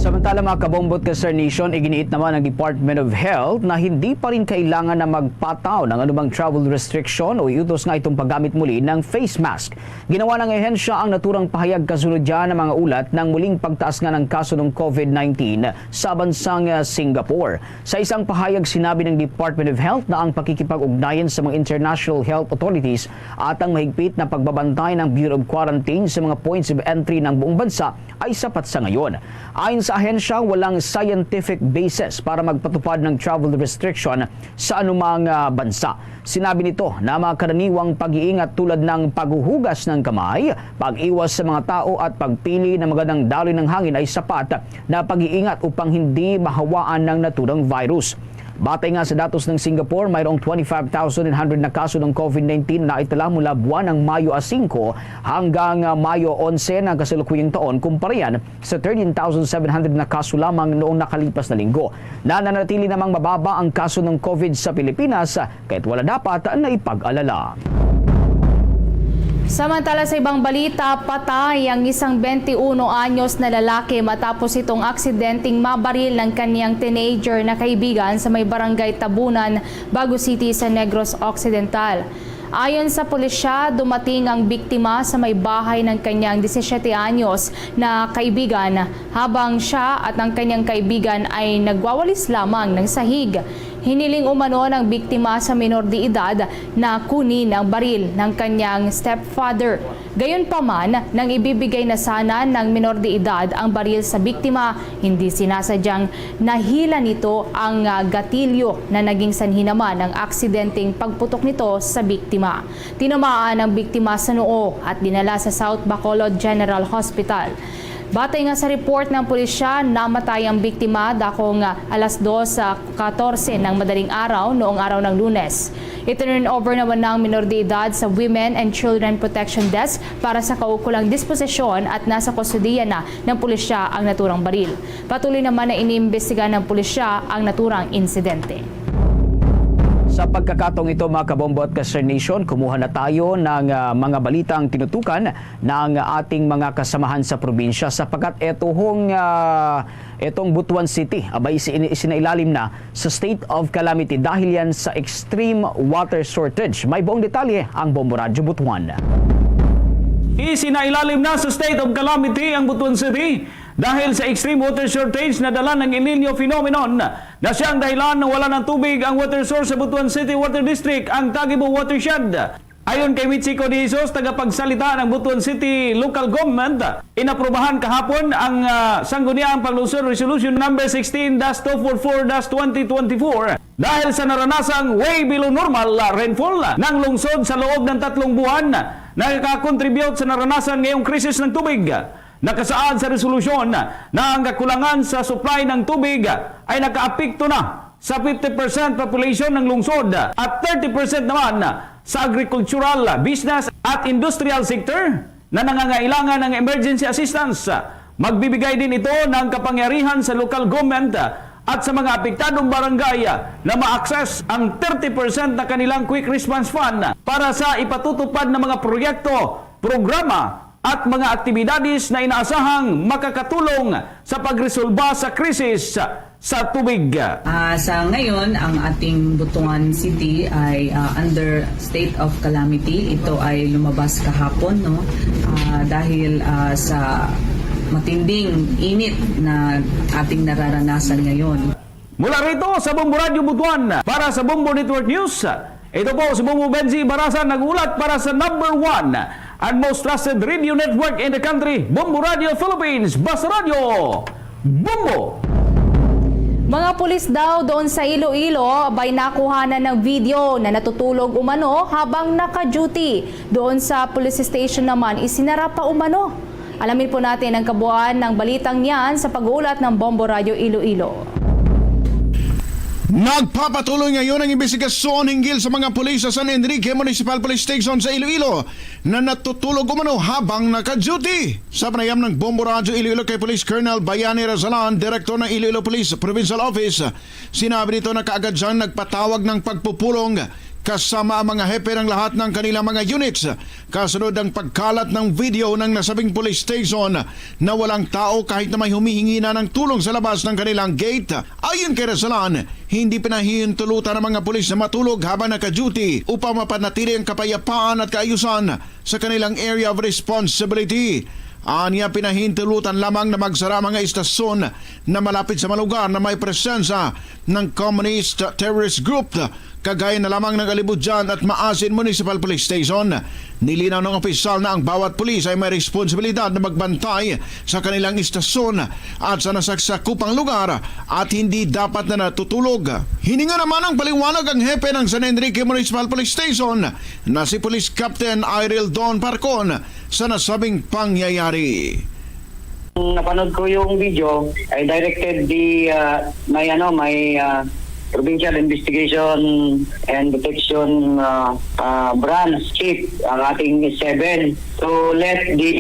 Samantala, mga kabombo at ka-Star Nation, iginiit naman ng Department of Health na hindi pa rin kailangan na magpataw ng anumang travel restriction o iutos nga itong paggamit muli ng face mask. Ginawa ng ahensya ang naturang pahayag kasunod dyan ng mga ulat ng muling pagtaas nga ng kaso ng COVID nineteen sa bansang, ah, Singapore. Sa isang pahayag, sinabi ng Department of Health na ang pakikipag-ugnayan sa mga international health authorities at ang mahigpit na pagbabantay ng Bureau of Quarantine sa mga points of entry ng buong bansa ay sapat sa ngayon. Ayon sa ahensya, walang scientific basis para magpatupad ng travel restriction sa anumang, ah, bansa. Sinabi nito na mga karaniwang pag-iingat tulad ng paghuhugas ng kamay, pag-iwas sa mga tao at pagpili ng magandang daloy ng hangin ay sapat na pag-iingat upang hindi mahawaan ng naturang virus. Batay nga sa datos ng Singapore, mayroong twenty-five thousand nine hundred na kaso ng COVID nineteen na itala mula buwan ng Mayo a singko hanggang, ah, Mayo onse ng kasalukuyang taon, kumpara yan sa thirteen thousand seven hundred na kaso lamang noong nakalipas na linggo. Nananatili namang mababa ang kaso ng COVID sa Pilipinas, kahit wala dapat na ipag-alala. Samantala, sa ibang balita, patay ang isang twenty-uno anyos na lalaki matapos itong aksidenteng mabaril ng kanyang teenager na kaibigan sa may barangay Tabunan, Bago City sa Negros Occidental. Ayon sa pulisya, dumating ang biktima sa may bahay ng kanyang disisiete anyos na kaibigan, habang siya at ang kanyang kaibigan ay nagwawalis lamang ng sahig. Hiniling umano ng biktima sa minor de edad na kunin ang baril ng kanyang stepfather. Gayunpaman, nang ibibigay na sana ng minor de edad ang baril sa biktima, hindi sinasadyang nahila nito ang, ah, gatilyo na naging sanhi naman ng aksidenteng pagputok nito sa biktima. Tinamaan ang biktima sa noo at dinala sa South Bacolod General Hospital. Batay nga sa report ng pulisya, namatay ang biktima dakong, ah, alas dos katorse ng madaling araw noong araw ng Lunes. Itinurn over naman na ang minor de edad sa Women and Children Protection Desk para sa kaukulang disposisyon at nasa kustodiya na ng pulisya ang naturang baril. Patuloy naman na iniimbestiga ng pulisya ang naturang insidente. Sa pagkakataong ito, mga kabombo at ka-Star Nation, kumuha na tayo ng, ah, mga balitang tinutukan ng ating mga kasamahan sa probinsya, sapagkat eto hong, ah, etong Butuan City, abay, isi-, isinailalim na sa state of calamity dahil yan sa extreme water shortage. May buong detalye ang Bombo Radyo Butuan. Isinailalim na sa state of calamity ang Butuan City dahil sa extreme water shortage na dala ng El Niño phenomenon na siyang dahilan na wala ng tubig ang water source sa Butuan City Water District, ang Tagibo Watershed. Ayon kay Mitzi Codizo, tagapagsalita ng Butuan City Local Government, inaprubahan kahapon ang, ah, Sangguniang Panlungsod Resolution Number sixteen dash two four four dash twenty twenty-four dahil sa naranasang way below normal, ah, rainfall ng lungsod sa loob ng tatlong buwan, nakakakontribute sa naranasan ngayong krisis ng tubig. Nakasaad sa resolusyon na ang kakulangan sa supply ng tubig ay nakaapekto na sa fifty percent population ng lungsod at thirty percent naman sa agricultural, business at industrial sector na nangangailangan ng emergency assistance. Magbibigay din ito ng kapangyarihan sa local government at sa mga apektadong barangay na ma-access ang thirty percent na kanilang Quick Response Fund para sa ipatutupad na mga proyekto, programa, at mga aktibidades na inaasahang makakatulong sa pagresolba sa krisis sa tubig. Ah, sa ngayon, ang ating Butuan City ay, ah, under state of calamity. Ito ay lumabas kahapon, no? Ah, dahil, ah, sa matinding init na ating nararanasan ngayon. Mula rito sa Bombo Radyo Butuan, para sa Bombo Network News, ito po si Bombo Benji Barasan nag-ulat para sa number one and most trusted radio network in the country, Bombo Radio Philippines, Basta Radyo Bombo! Mga pulis daw doon sa Iloilo bay nakuhanan ng video na natutulog umano habang naka-duty doon sa police station naman, isinara pa umano. Alamin po natin ang kabuuan ng balitang yan sa pag-uulat ng Bombo Radyo Iloilo. Nagpapatuloy ngayon ang imbestigasyon hinggil sa mga pulis sa San Enrique Municipal Police Station sa Iloilo na natutulog umano habang naka-duty. Sa panayam ng Bombo Radyo Iloilo kay Police Colonel Bayani Razalan, Direktor ng Iloilo Police Provincial Office, sinabi nito na kaagad siyang nagpatawag ng pagpupulong kasama ang mga hepe ng lahat ng kanilang mga units, kasunod ng pagkalat ng video ng nasabing police station na walang tao kahit na may humihingi na ng tulong sa labas ng kanilang gate. Ayon kay Razalan, hindi pinahintulutan ang mga pulis na matulog habang naka-duty upang mapanatili ang kapayapaan at kaayusan sa kanilang area of responsibility. Anya, pinahintulutan lamang na magsara ang mga istasyon na malapit sa mga lugar na may presensya ng communist terrorist group, kagaya na lamang ng Alibudyan at Maasin Municipal Police Station. Nilinaw ng opisyal na ang bawat pulis ay may responsibilidad na magbantay sa kanilang istasyon at sa nasaksakupang lugar at hindi dapat na natutulog. Hininga naman ang paliwanag ang hepe ng San Enrique Municipal Police Station na si Police Captain Iril Don Parcon sa nasabing pangyayari. Napanood ko yung video, I directed the, uh, my, ano, my, uh, Provincial Investigation and Detection, uh, uh, Branch Chief, ang ating seven, to let the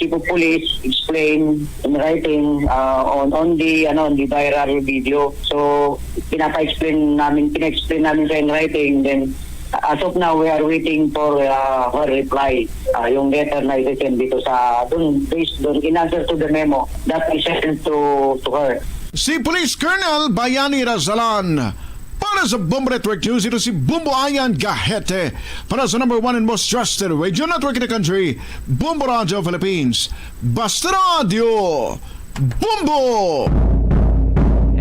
Chief of Police explain in writing, uh, on, on the, ano, on the viral video. So, pinapa-explain namin, pina-explain namin siya in writing, then as of now, we are waiting for, uh, her reply. Uh, yung letter na i-send dito sa, dun, based dun, in answer to the memo that we sent to, to her. Si Police Colonel Bayani Razalan. Para sa Bombo Network News, ito si Bombo Ayan Gahete. Para sa number one and most trusted radio network in the country, Bombo Radio Philippines. Basta Radio Bombo!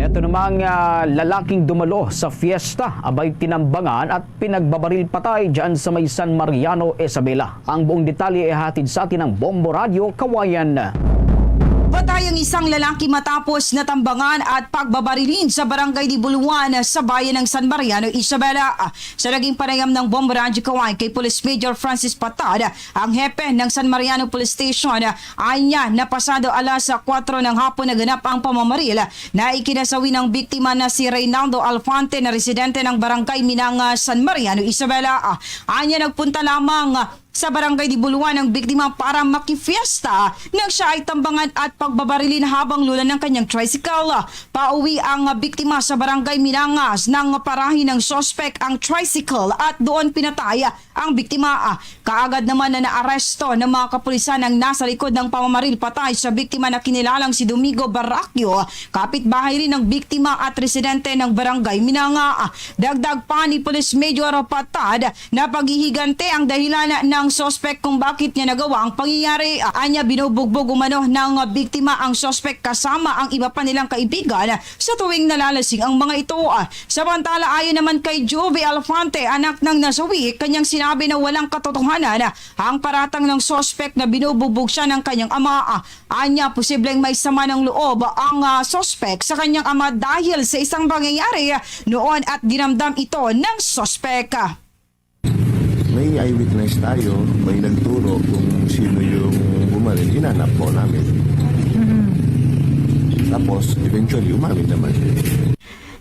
Ito namang, ah, lalaking dumalo sa fiesta, abay tinambangan at pinagbabaril patay dyan sa may San Mariano, Isabela. Ang buong detalye ihatid sa atin ng Bombo Radyo Kawayan. Patay ang isang lalaki matapos natambangan at pagbabarilin sa Barangay Dibuluan sa bayan ng San Mariano, Isabela. Sa naging panayam ng Bombo Radyo Kawayan kay Police Major Francis Patad, ang hepe ng San Mariano Police Station, anya na pasado alas kwatro ng hapon naganap ang pamamaril na ikinasawi ng biktima na si Reynaldo Alfante na residente ng Barangay Minanga, San Mariano, Isabela. Anya nagpunta lamang sa Barangay Dibuluan ang biktima para makifiesta nang siya ay tambangan at pagbabarilin habang lulan ng kanyang tricycle. Pauwi ang biktima sa Barangay Minanga nang parahin ng suspek ang tricycle at doon pinatay ang biktima. Kaagad naman na naaresto ng mga kapulisan ang nasa likod ng pamamaril patay sa biktima na kinilalang si Domingo Barraquio, kapitbahay rin ng biktima at residente ng Barangay Minanga. Dagdag pa ni Police Major Patad na paghihigante ang dahilan ng suspek kung bakit niya nagawa ang pangyayari. Anya, binubugbog umano ng biktima ang suspek kasama ang iba pa nilang kaibigan sa tuwing nalalasing ang mga ito. Samantala, ayon naman kay Juvie Alfante, anak ng nasawi, kanyang sinabi na walang katotohanan ang paratang ng suspek na binubugbog siya ng kanyang ama. Anya, posibleng may sama ng loob ang, ah, suspek sa kanyang ama dahil sa isang pangyayari noon at dinamdam ito ng suspek. May eyewitness tayo, may nagturo kung sino yung bumaril. Hinanap po namin. Tapos, eventually, umamin naman.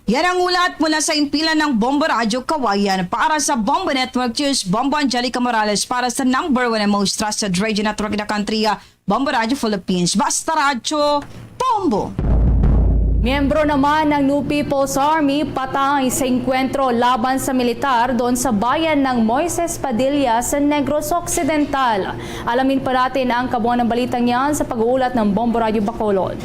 Yan ang ulat mula sa impilan ng Bombo Radyo Kawayan. Para sa Bombo Network News, Bombo Angelica Morales para sa number one and most trusted radio network in the country, ah, Bombo Radyo Philippines. Basta Radyo, Bombo! Miyembro naman ng New People's Army patay sa engkwentro laban sa militar doon sa bayan ng Moises Padilla sa Negros Occidental. Alamin pa natin ang kabuuan ng balitang yan sa pag-uulat ng Bombo Radyo Bacolod.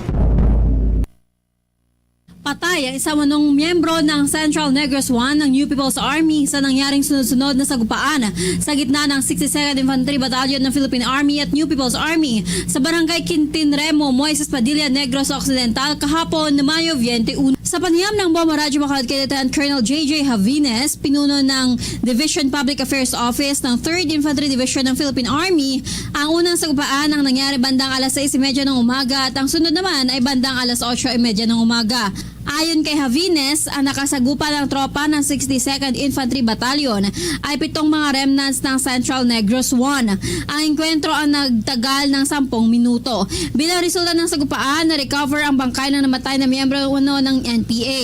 Patay ang isa umanong miyembro ng Central Negros One ng New People's Army sa nangyaring sunod-sunod na sagupaan sa gitna ng sixty-second Infantry Battalion ng Philippine Army at New People's Army sa Barangay Quintin Remo, Moises Padilla, Negros Occidental kahapon, Mayo twenty-one. Sa panayam ng Bombo Radyo Bacolod kay Lieutenant Colonel J J Javines, pinuno ng Division Public Affairs Office ng Third Infantry Division ng Philippine Army, ang unang sagupaan ang nangyari bandang alas sais y media ng umaga at ang sunod naman ay bandang alas otso y media ng umaga. Ayon kay Javines, ang nakasagupa ng tropa ng sixty-second Infantry Battalion ay pitong mga remnants ng Central Negros One. Ang engkwentro ang nagtagal ng sampung minuto. Bilang resulta ng sagupaan, na-recover ang bangkay ng namatay na miyembro uno ng N P A.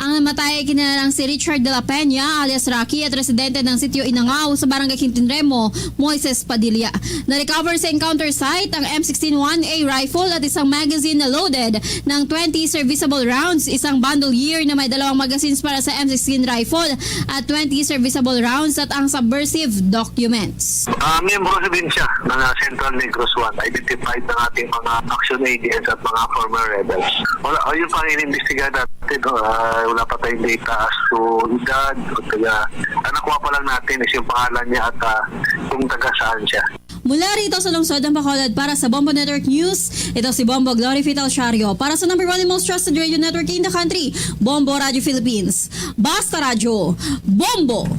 Ang namatay ay kinilalang si Richard de la Peña, alias Rocky, at residente ng Sitio Inangaw sa Barangay Quintin Remo, Moises Padilla. Na-recover sa encounter site ang M sixteen one A rifle at isang magazine na loaded ng twenty serviceable rounds, isang bandolier na may dalawang magazines para sa M sixteen rifle at twenty serviceable rounds at ang subversive documents. Ah, miyembro na din siya ng ah, Central Negros One, identified ng ating mga action agents at mga former rebels. Wala, ah, yun pa ang inimbestigahan natin. No? Ah, wala pa tayong data as to edad o taga, ang nakuha pa lang natin is yung pangalan niya at ah, kung taga saan siya. Mula rito sa lungsod ng Bacolod para sa Bombo Network News, ito si Bombo Glory Fitalciario. Para sa number one and most trusted radio network in the country, Bombo Radio Philippines. Basta Radyo, Bombo!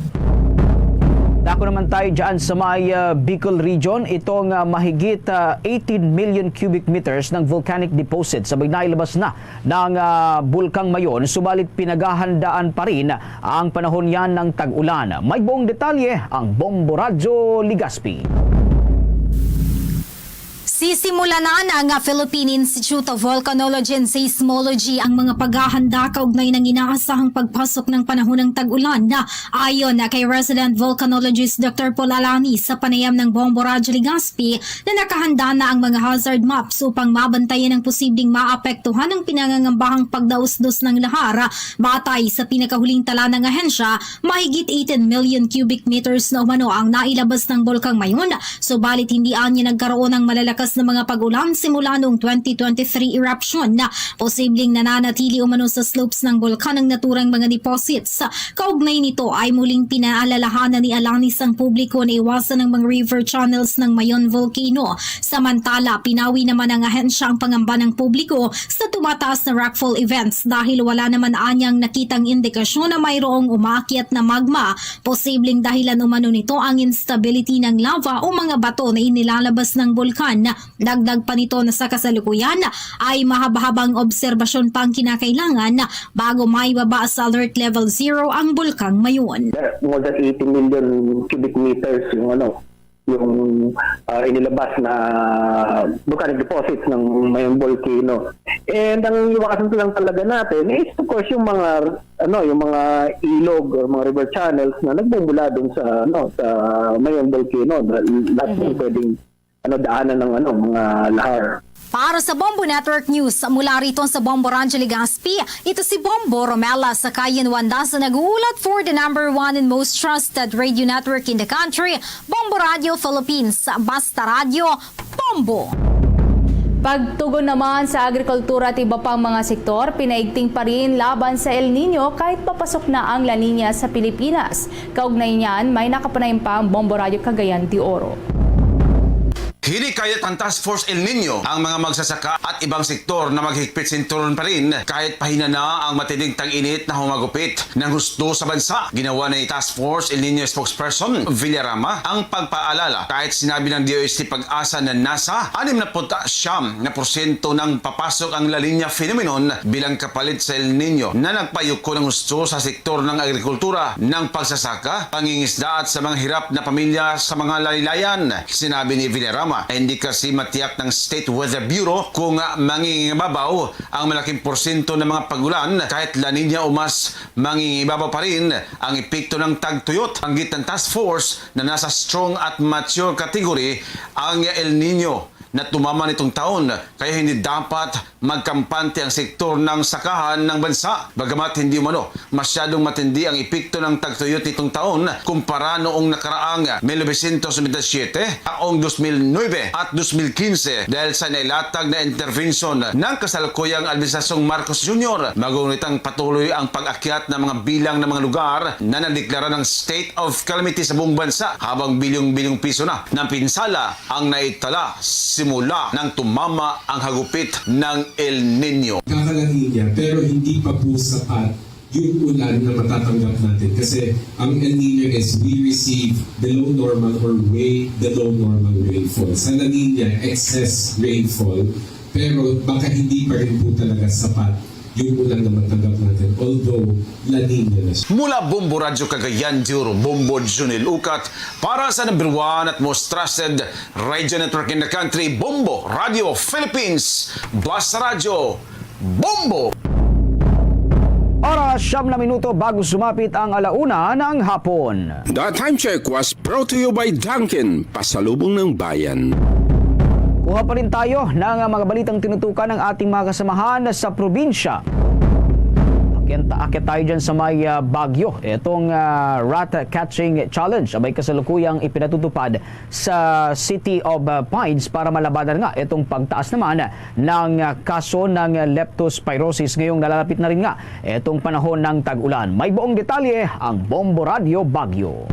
Dako naman tayo dyan sa may ah, Bicol Region. Itong ah, mahigit ah, eighteen million cubic meters ng volcanic deposit sabay nailabas na ng ah, Bulkang Mayon, subalit pinaghahandaan pa rin ang panahon niyan ng tag-ulan. May buong detalye ang Bombo Radyo Legazpi. Sisimulanan ang Philippine Institute of Volcanology and Seismology ang mga paghahanda kaugnay ng inaasahang pagpasok ng panahon ng tag-ulan. Ayon kay resident volcanologist Doctor Paul Alani sa panayam ng Bombo Radyo Legazpi na nakahanda na ang mga hazard maps upang mabantayan ang posibleng maapektuhan ng pinangangambahang pagdausdos ng lahar. Batay sa pinakahuling tala ng ahensya, mahigit eighteen million cubic meters na umano ang nailabas ng Bulkang Mayon, subalit hindi anya nagkaroon ng malalakas na mga pag-ulan simula noong twenty twenty-three eruption. Posibleng nananatili umano sa slopes ng bulkan ang naturang mga deposits. Kaugnay nito ay muling pinaalalahanan ni Alanis ang publiko na iwasan ang mga river channels ng Mayon Volcano. Samantala, pinawi naman ng ahensya ang pangamba ng publiko sa tumataas na rockfall events dahil wala naman anyang nakitang indikasyon na mayroong umaakyat na magma. Posibleng dahilan umano nito ang instability ng lava o mga bato na inilalabas ng bulkan. Dagdag pa nito na sa kasalukuyan ay mahaba-habang obserbasyon pa ang kinakailangan bago maibaba sa alert level zero ang Bulkang Mayon. More than eighty million cubic meters yung ano, yung, ah, inilabas na volcanic deposits ng Mayon Volcano. And ang iwasan lang talaga natin is, of course, yung mga, ano, yung mga ilog or mga river channels na nagbubula dun sa, ano, sa Mayon Volcano. Lahat ng Mhm. pwedeng, ano, daanan ng, ano, mga lahar. Para sa Bombo Network News, mula rito sa Bombo Radyo Legazpi, ito si Bombo Romela Sakayan Wanda sa nag-uulat for the number one and most trusted radio network in the country, Bombo Radio Philippines. Basta Radyo, Bombo! Pagtugon naman sa agrikultura at iba pang mga sektor, pinaigting pa rin laban sa El Niño kahit papasok na ang La Niña sa Pilipinas. Kaugnay niyan, may nakapanayam pa ang Bombo Radio Cagayan de Oro. Hinikayat ang Task Force El Niño ang mga magsasaka at ibang sektor na maghigpit sinturon pa rin kahit pahina na ang matinding tag-init na humagupit. Nang husto sa bansa, ginawa ni Task Force El Niño spokesperson Villarama ang pagpaalala kahit sinabi ng D O S T PAGASA na nasa anim na put siyam na porsyento nang papasok ang La Niña phenomenon bilang kapalit sa El Niño na nagpayuko ng husto sa sektor ng agrikultura, ng pagsasaka, pangingisda at sa mga hirap na pamilya sa mga lalilayan. Sinabi ni Villarama na hindi kasi matiyak ng State Weather Bureau kung mangingibabaw ang malaking porsyento ng mga pag-ulan kahit La Niña o mas mangingibabaw pa rin ang epekto ng tagtuyot. Banggit ng task force na nasa strong at mature category ang El Niño na tumama nitong taon, kaya hindi dapat magkampante ang sektor ng sakahan ng bansa. Bagamat hindi umano masyadong matindi ang epekto ng tagtuyot nitong taon kumpara noong nakaraang mil novecientos nobenta y siete, taong dos mil nuebe at dos mil quince dahil sa nailatag na intervention ng kasalukuyang Administrasyong Marcos Junior, magunitang patuloy ang pag-akyat ng mga bilang ng mga lugar na nagdeklara ng state of calamity sa buong bansa, habang bilyong-bilyong piso na ng pinsala ang naitala simula nang tumama ang hagupit ng El Niño. Kaka-La Niña, pero hindi pa po sapat yung ulan na matatanggap natin. Kasi ang El Niño is we receive below normal or way below normal rainfall. Sa La Niña, excess rainfall, pero baka hindi pa rin po talaga sapat yung ulan na matanggap natin. Although, La Niña na siya. Mula Bombo Radyo Cagayan de Oro, Bombo Junil Ukat, para sa number one at most trusted radio network in the country, Bombo Radio Philippines. Basta Radyo, Bombo! Oras, siyam na minuto bago sumapit ang ala una ng hapon. The Time Check was brought to you by Dunkin, pasalubong ng bayan. Kuha pa rin tayo ng, ah, mga balitang tinutukan ng ating mga kasamahan sa probinsya. Akyat, akyat tayo dyan sa may, ah, Baguio. Itong, ah, rat catching challenge abay kasalukuyang ipinatutupad sa City of, ah, Pines para malabanan nga itong pagtaas naman ng, ah, kaso ng leptospirosis. Ngayong nalalapit na rin nga itong panahon ng tag-ulan. May buong detalye ang Bombo Radyo Baguio.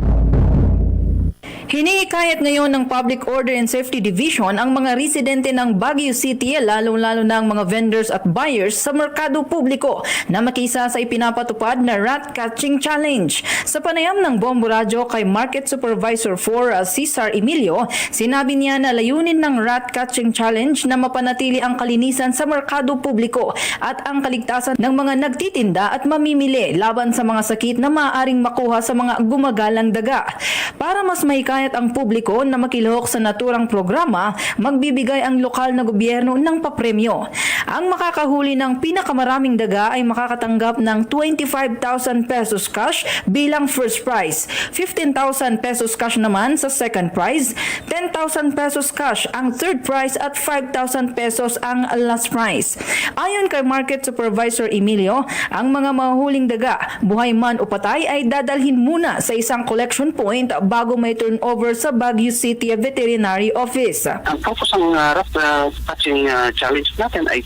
Hinihikayat ngayon ng Public Order and Safety Division ang mga residente ng Baguio City, lalong-lalo na ang mga vendors at buyers sa merkado publiko, na makiisa sa ipinapatupad na rat catching challenge. Sa panayam ng Bombo Radyo kay Market Supervisor four, uh, Cesar Emilio, sinabi niya na layunin ng rat catching challenge na mapanatili ang kalinisan sa merkado publiko at ang kaligtasan ng mga nagtitinda at mamimili laban sa mga sakit na maaaring makuha sa mga gumagalang daga. Para mas mahikayat ang publiko na makilahok sa naturang programa, magbibigay ang lokal na gobyerno ng papremyo. Ang makakahuli ng pinakamaraming daga ay makakatanggap ng twenty-five thousand pesos cash bilang first prize, fifteen thousand pesos cash naman sa second prize, ten thousand pesos cash ang third prize at five thousand pesos ang last prize. Ayon kay Market Supervisor Emilio, ang mga mahuhuling daga, buhay man o patay, ay dadalhin muna sa isang collection point bago may turnover sa Baguio City Veterinary Office. Ang purpose ng, ah, rat, ah, catching, ah, challenge natin ay,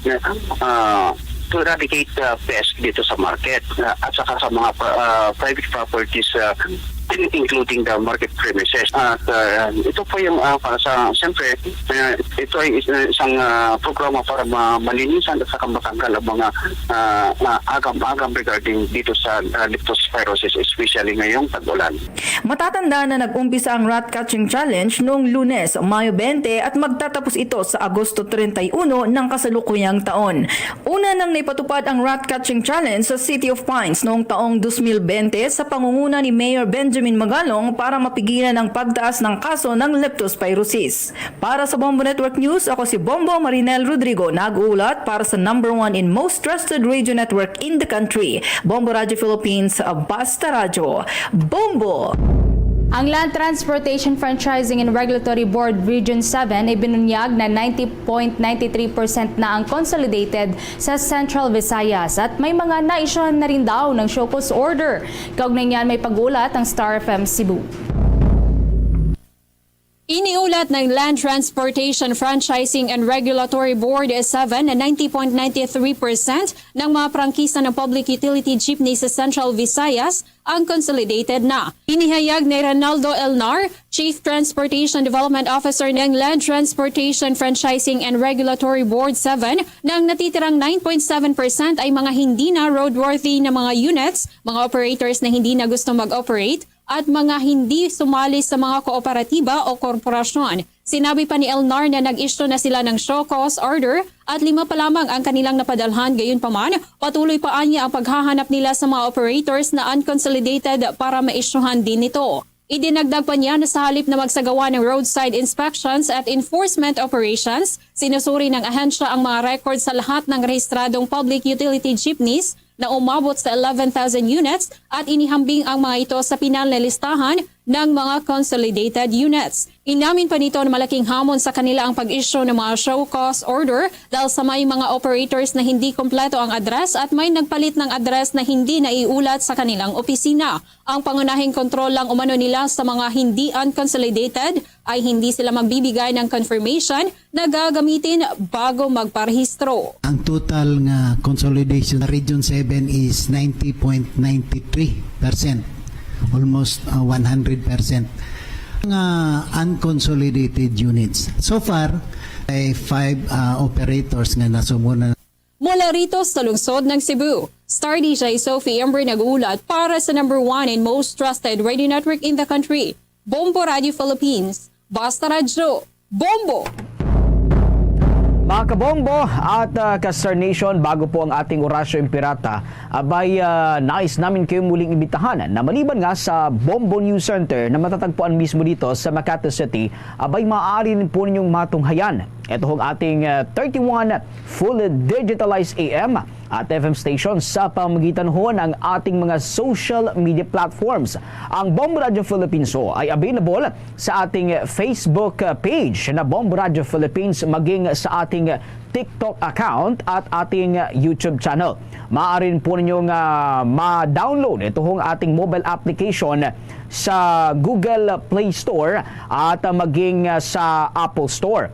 ah, to eradicate, ah, pest dito sa market, ah, at saka sa mga pa-, ah, private properties, ah, including the market premises. At, ah, ito po yung, ah, para sa, siyempre, ah, ito ay is-, isang, ah, programa para ma-, malinisan at saka matanggal ang mga, ah, ah, agam-agam regarding dito sa, ah, leptospirosis, especially ngayong tag-ulan. Matatandaan na nag-umpisa ang Rat Catching Challenge noong Lunes, Mayo twenty, at magtatapos ito sa Agosto treinta y uno ng kasalukuyang taon. Una nang naipatupad ang Rat Catching Challenge sa City of Pines noong taong dos mil bente sa pangunguna ni Mayor Benjamin Magalong para mapigilan ang pagtaas ng kaso ng leptospirosis. Para sa Bombo Network News, ako si Bombo Marinel Rodrigo, nag-uulat para sa number one and most trusted radio network in the country, Bombo Radio Philippines, Basta Radyo. Bombo! Ang Land Transportation Franchising and Regulatory Board Region seven ay binunyag na ninety point nine three percent na ang consolidated sa Central Visayas at may mga na-issuehan na rin daw ng show cause order. Kaugnay niyan, may pag-ulat ang Star F M Cebu. Iniulat ng Land Transportation Franchising and Regulatory Board seven na ninety point nine three percent ng mga prangkisa ng public utility jeepney sa Central Visayas ang consolidated na. Inihayag ni Ronaldo Elnar, Chief Transportation Development Officer ng Land Transportation Franchising and Regulatory Board seven, na ang natitirang nine point seven percent ay mga hindi na roadworthy na mga units, mga operators na hindi na gusto mag-operate, at mga hindi sumali sa mga kooperatiba o korporasyon. Sinabi pa ni Elnar na nag-issue na sila ng show cause order at lima pa lamang ang kanilang napadalhan, gayunpaman, patuloy pa anya ang paghahanap nila sa mga operators na unconsolidated para ma-issuehan din nito. Idinagdag pa niya na sa halip na magsagawa ng roadside inspections at enforcement operations, sinusuri ng ahensya ang mga record sa lahat ng rehistradong public utility jeepneys na umabot sa eleven thousand units at inihambing ang mga ito sa pinal na listahan ng mga consolidated units. Inamin pa nito na malaking hamon sa kanila ang pag-issue ng mga show cause order dahil sa may mga operators na hindi kompleto ang address at may nagpalit ng address na hindi naiulat sa kanilang opisina. Ang pangunahing kontrol lang umano nila sa mga hindi unconsolidated ay hindi sila magbibigay ng confirmation na gagamitin bago magparehistro. Ang total nga consolidation sa Region seven is ninety point nine three percent, almost, uh, one hundred percent. Nga unconsolidated units. So far, ay five, uh, operators nga nasumuna. Mula rito sa lungsod ng Cebu, Star D J Sophie Ember nag-uulat para sa number one and most trusted radio network in the country, Bombo Radio Philippines. Basta Radyo, Bombo! Mga kabombo at, ah, ka-Star Nation, bago po ang ating Orasyo Imperata, abay, ah, nais namin kayo muling imbitahan na maliban nga sa Bombo News Center na matatagpuan mismo dito sa Makati City, abay maaari rin po ninyong matunghayan ito ang ating, ah, thirty-one fully digitalized A M at F M station sa pamamagitan ho ng ating mga social media platforms. Ang Bombo Radio Philippines ho ay available sa ating Facebook page na Bombo Radio Philippines, maging sa ating TikTok account at ating YouTube channel. Maaari rin po ninyong, ah, ma-download ito hong ating mobile application sa Google Play Store at, ah, maging, ah, sa Apple Store.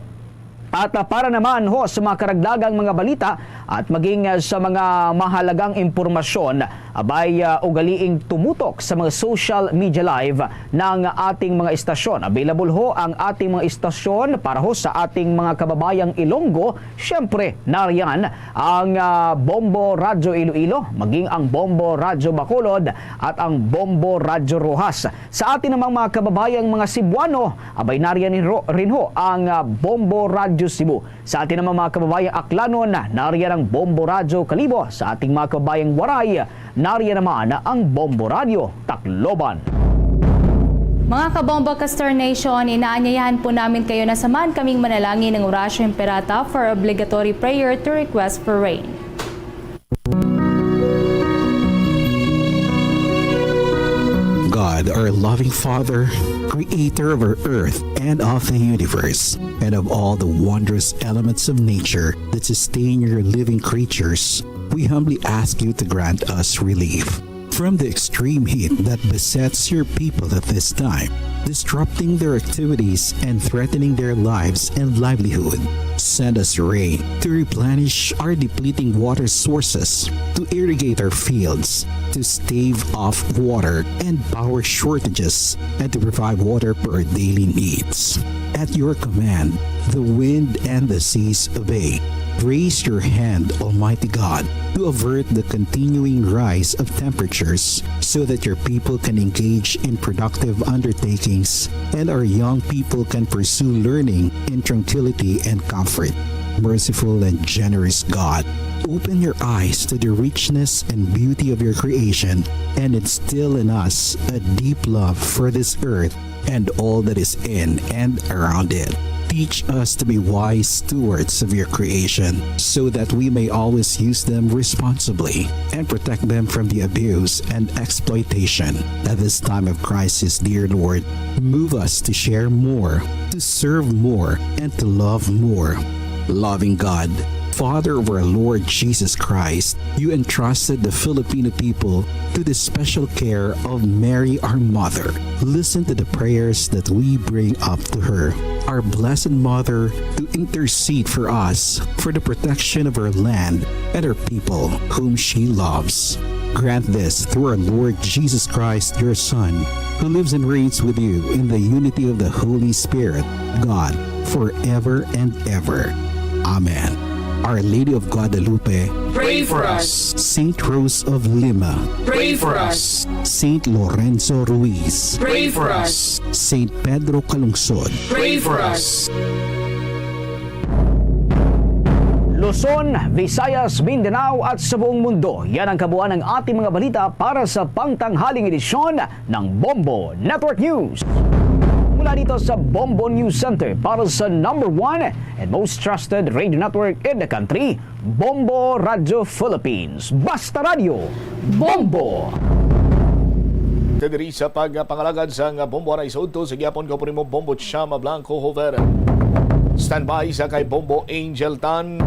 At, ah, para naman ho sa mga karagdagang mga balita at maging, ah, sa mga mahalagang impormasyon, abay, ah, ugaliing tumutok sa mga social media live ng ating mga istasyon. Available ho ang ating mga istasyon para ho sa ating mga kababayang Ilonggo. Siyempre, nariyan ang, ah, Bombo Radyo Iloilo, maging ang Bombo Radyo Bacolod at ang Bombo Radyo Roxas. Sa atin namang mga kababayang mga Cebuano, abay nariyan rin ho, rin ho ang, ah, Bombo Radyo Cebu. Sa atin namang mga kababayang Aklanon, nariyan ang Bombo Radyo Kalibo. Sa ating mga kababayang Waray, nariyan naman ang Bombo Radyo Tacloban. Mga kabombo ka Star Nation, inaanyayahan po namin kayo na samahan kaming manalangin ng Oratio Imperata for obligatory prayer to request for rain. God, our loving Father, creator of our earth and of the universe, and of all the wondrous elements of nature that sustain your living creatures, we humbly ask you to grant us relief from the extreme heat that besets your people at this time, disrupting their activities and threatening their lives and livelihood. Send us rain to replenish our depleting water sources, to irrigate our fields, to stave off water and power shortages, and to provide water for our daily needs. At your command, the wind and the seas obey. Raise your hand, Almighty God, to avert the continuing rise of temperatures so that your people can engage in productive undertakings and our young people can pursue learning in tranquility and comfort. Merciful and generous God, open your eyes to the richness and beauty of your creation and instill in us a deep love for this earth and all that is in and around it. Teach us to be wise stewards of your creation so that we may always use them responsibly and protect them from the abuse and exploitation. At this time of crisis, dear Lord, move us to share more, to serve more, and to love more. Loving God, Father of our Lord Jesus Christ, you entrusted the Filipino people to the special care of Mary, our Mother. Listen to the prayers that we bring up to her, our Blessed Mother, to intercede for us for the protection of our land and our people whom she loves. Grant this through our Lord Jesus Christ, your Son, who lives and reigns with you in the unity of the Holy Spirit, God, forever and ever. Amen. Our Lady of Guadalupe, pray for us. Saint Rose of Lima, pray for us. Saint Lorenzo Ruiz, pray for us. Saint Pedro Calungsod, pray for us. Luzon, Visayas, Mindanao at sa buong mundo, yan ang kabuuan ng ating mga balita para sa pangtanghaling edisyon ng Bombo Network News. Mula dito sa Bombo News Center para sa number one and most trusted radio network in the country, Bombo Radio Philippines. Basta Radio, Bombo! Diri sa pagpangalagad sang Bombo Aray sa udto, sa gihapon ko po nimo Bombo Chama Blanco Hover. Standby sa kay Bombo Angel Tan.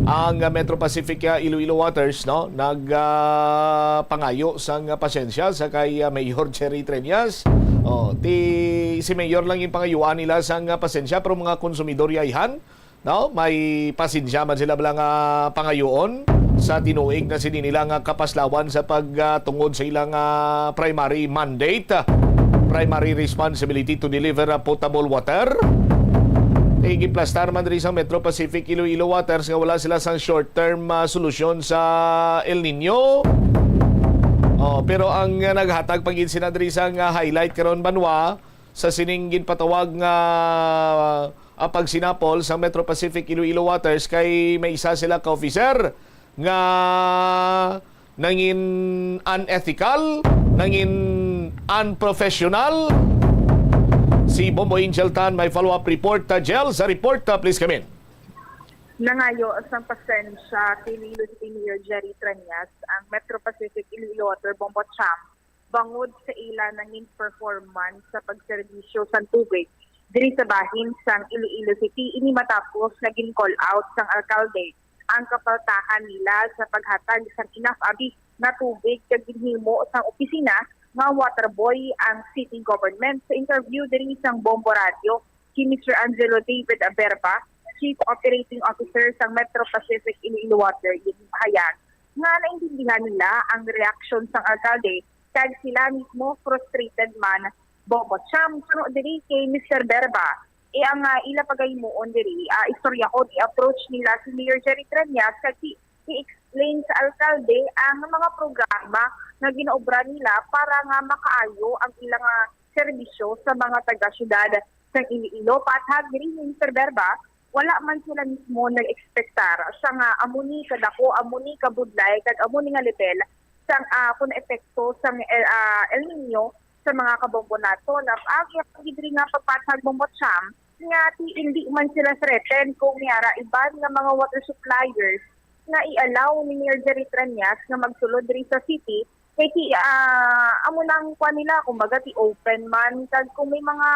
Ang Metro Pacific, ah, Iloilo Waters, no, nag, ah, pangayo sang pasensya sa kay, ah, Mayor Jerry Treñas. Oh, ti si Mayor lang yung pangayuan nila sang, ah, pasensya, pero mga konsumidor yayhan, no, may pasensya man sila bala nga pangayoon sa tinuig na sini nila nga kapaslawan sa pag, ah, tungod sa ilang, ah, primary mandate, ah, primary responsibility to deliver, ah, potable water. Igiplastar man diri sa Metro Pacific Iloilo Waters nga wala sila sang short-term, ah, solusyon sa El Nino. Oh, pero ang, ah, naghatag pa gid sila diri sa nga highlight karon, banwa, sa sining ginpatawag nga, ah, pagsinapol sa Metro Pacific Iloilo Waters kay may isa sila ka officer nga nangin unethical, nangin unprofessional. Si Bombo Angel Tan may follow-up report. Ah, Jel, sa report, ah, please come in. Nangayo sang pasensya kay Iloilo City Mayor Jerry Treñas ang Metro Pacific Iloilo Water Bombo Cham bangod sa ila nangin performance sa pagserbisyo sang tubig diri sa bahin sang Iloilo City. Ini matapos nga gin-call out sang alkalde ang kapaltahan nila sa paghatag sang enough abi nga tubig kag ginhimo sang opisina nga water boy ang city government. Sa interview diri sang Bombo Radio, si Mister Angelo David Aberba, Chief Operating Officer sang Metro Pacific Iloilo Water, ginpahayag nga naintindihan nila ang reaksyon sang alkalde kag sila mismo frustrated man. Bobo Cham, suno diri kay Mister Berba, eh, ang, ah, ila pagahimuon diri, ah, istoryahon, i-approach nila si Mayor Jerry Treñas kag si i-explain sa alkalde ang mga programa nga ginaobra nila para nga makaayo ang ilang, ah, serbisyo sa mga taga-syudad sang Iloilo. Paathag diri ni Mister Berba, wala man sila mismo nag-ekspektar sang, ah, amo ni kadako, amo ni kabudlay, kag amo ni nga lebel sang, ah, kun epekto sang El, ah, El Nino sa mga kabombo naton. Ang agi gid diri nga pagpaathag, Bombo Cham, nga ti hindi man sila threatened kung may ara iban nga mga water suppliers nga i-allow ni Mayor Jerry Treñas nga magsulod diri sa city, kay ti, ah, amo nang kuan nila, kumbaga, ti open man, kag kung may mga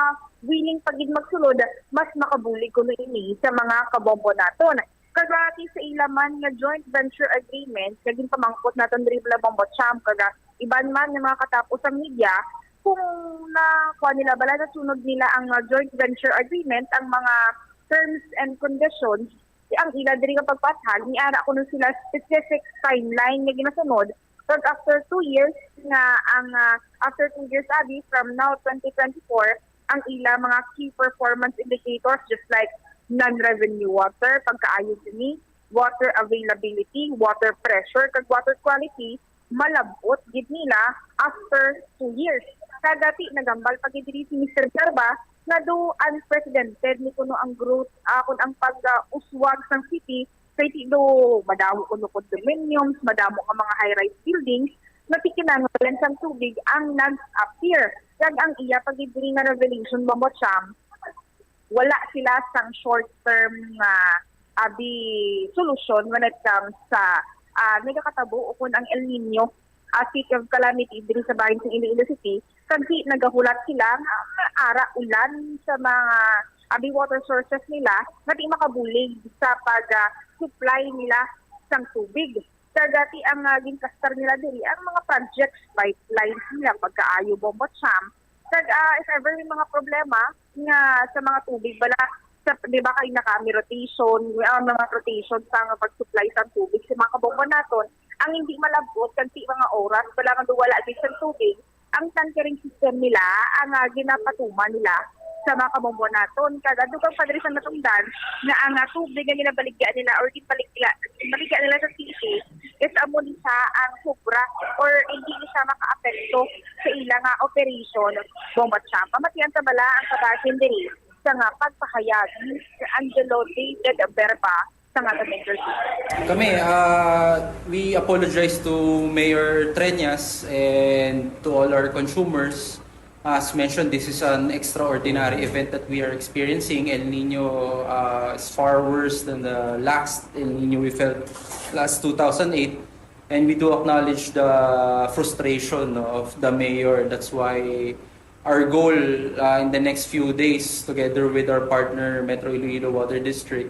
willing pa gid magsulod, mas makabulig kuno ini sa mga kabombo naton. Kag, ah, ti sa ila man nga joint venture agreement nga ginpamangkot naton diri, bala, Bombo Cham, kag, ah, iban man nga mga katapusang media, kung na kuan nila, bala, nasunod nila ang, ah, joint venture agreement, ang mga terms and conditions, ang ila diri nga pagpaathag, may ara kuno sila specific timeline nga ginasunod. Kag after two years nga ang, ah, after two years, abi, from now, twenty twenty-four, ang ila mga key performance indicators, just like non-revenue water, pagkaayo sini, water availability, water pressure, kag water quality, malab-ot gid nila after two years. Kag ti nagambal pa gid diri si Mister Garba nga do unprecedented ni kuno ang growth, ah, kun ang pag, ah, uswag sang city, kay ti do madamo kuno condominiums, madamo nga mga high-rise buildings, nga ti kinahanglan sang tubig ang nag-appear. Kag ang iya pa gid diri nga revelation, Bombo Cham, wala sila sang short-term nga, abi, solusyon when it comes sa, ah, nagakatabo ukon ang El Niño, ah, state of calamity diri sa bahin sa Iloilo City. Kag ti nagahulat sila nga, nga ara ulan sa mga, abi, water sources nila nga ti makabulig sa pag, ah, supply nila sang tubig. Kag ti ang, ah, ginkastar nila diri ang mga projects, pipelines nila, pagkaayo, Bombo Cham. Kag, ah, if ever may mga problema nga sa mga tubig bala, sa, di ba, kay nakami rotation, may, ah, mga rotation sa nga pag-supply sa tubig sa mga kabombo naton, ang hindi malab-ot kag ti mga oras bala nga wala gid sa tubig, ang tankering system nila ang, ah, ginapatuman nila sa mga kabombo naton. Kag dugang pa diri sa natungdan nga ang, ah, tubig nga ginabaligya nila or ginbaligya, ginbaligya nila sa city is amo ni siya ang sobra or hindi ni siya makaapekto sa ila nga operation. Bombo Cham, pamatian ta bala ang kabahin diri sa nga pagpahayag ni Angelo David Berba sa nga Major City. Kami, uh, we apologize to Mayor Treñas and to all our consumers. As mentioned, this is an extraordinary event that we are experiencing. El Nino, uh, is far worse than the last El Nino we felt last two thousand eight. And we do acknowledge the frustration, no, of the mayor. That's why our goal, uh, in the next few days, together with our partner Metro Iloilo Water District,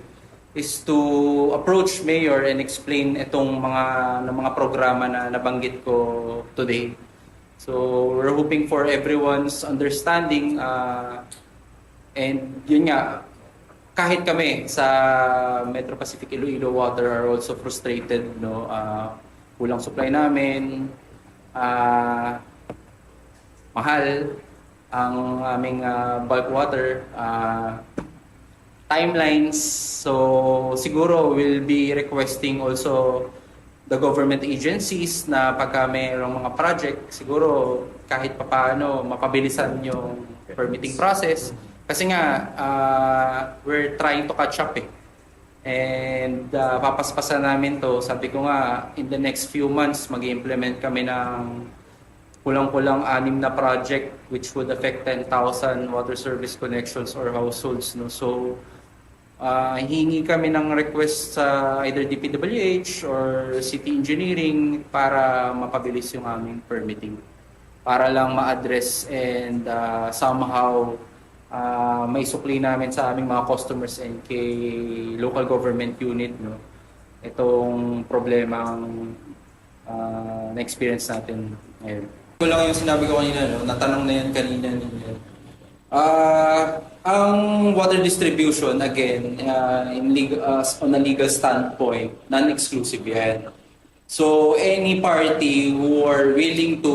is to approach mayor and explain itong mga, ng mga programa na nabanggit ko today. So, we're hoping for everyone's understanding, uh, and yun nga, kahit kami sa Metro Pacific Iloilo Water are also frustrated, no? Ah, kulang supply namin, ah, mahal ang aming, ah, bulk water, ah, timelines. So, siguro we'll be requesting also the government agencies na pagka mayroong mga project, siguro kahit papaano mapabilisan yung permitting process. Kasi nga, ah, we're trying to catch up eh. And, ah, papaspasan namin to. Sabi ko nga, in the next few months, mag-implement kami ng kulang-kulang anim na project which would affect ten thousand water service connections or households, no? So, ah, hingi kami ng request sa either D P W H or city engineering para mapabilis yung aming permitting. Para lang ma-address and, ah, somehow, ah, maisukli namin sa aming mga customers and kay local government unit, no? Itong problemang, ah, na-experience natin ngayon. Ko lang yung sinabi ko kanina, no? Natanong na yan kanina ninyo. Ah, ang water distribution, again, ah, in leg-, ah, on a legal standpoint, non-exclusive yan. So, any party who are willing to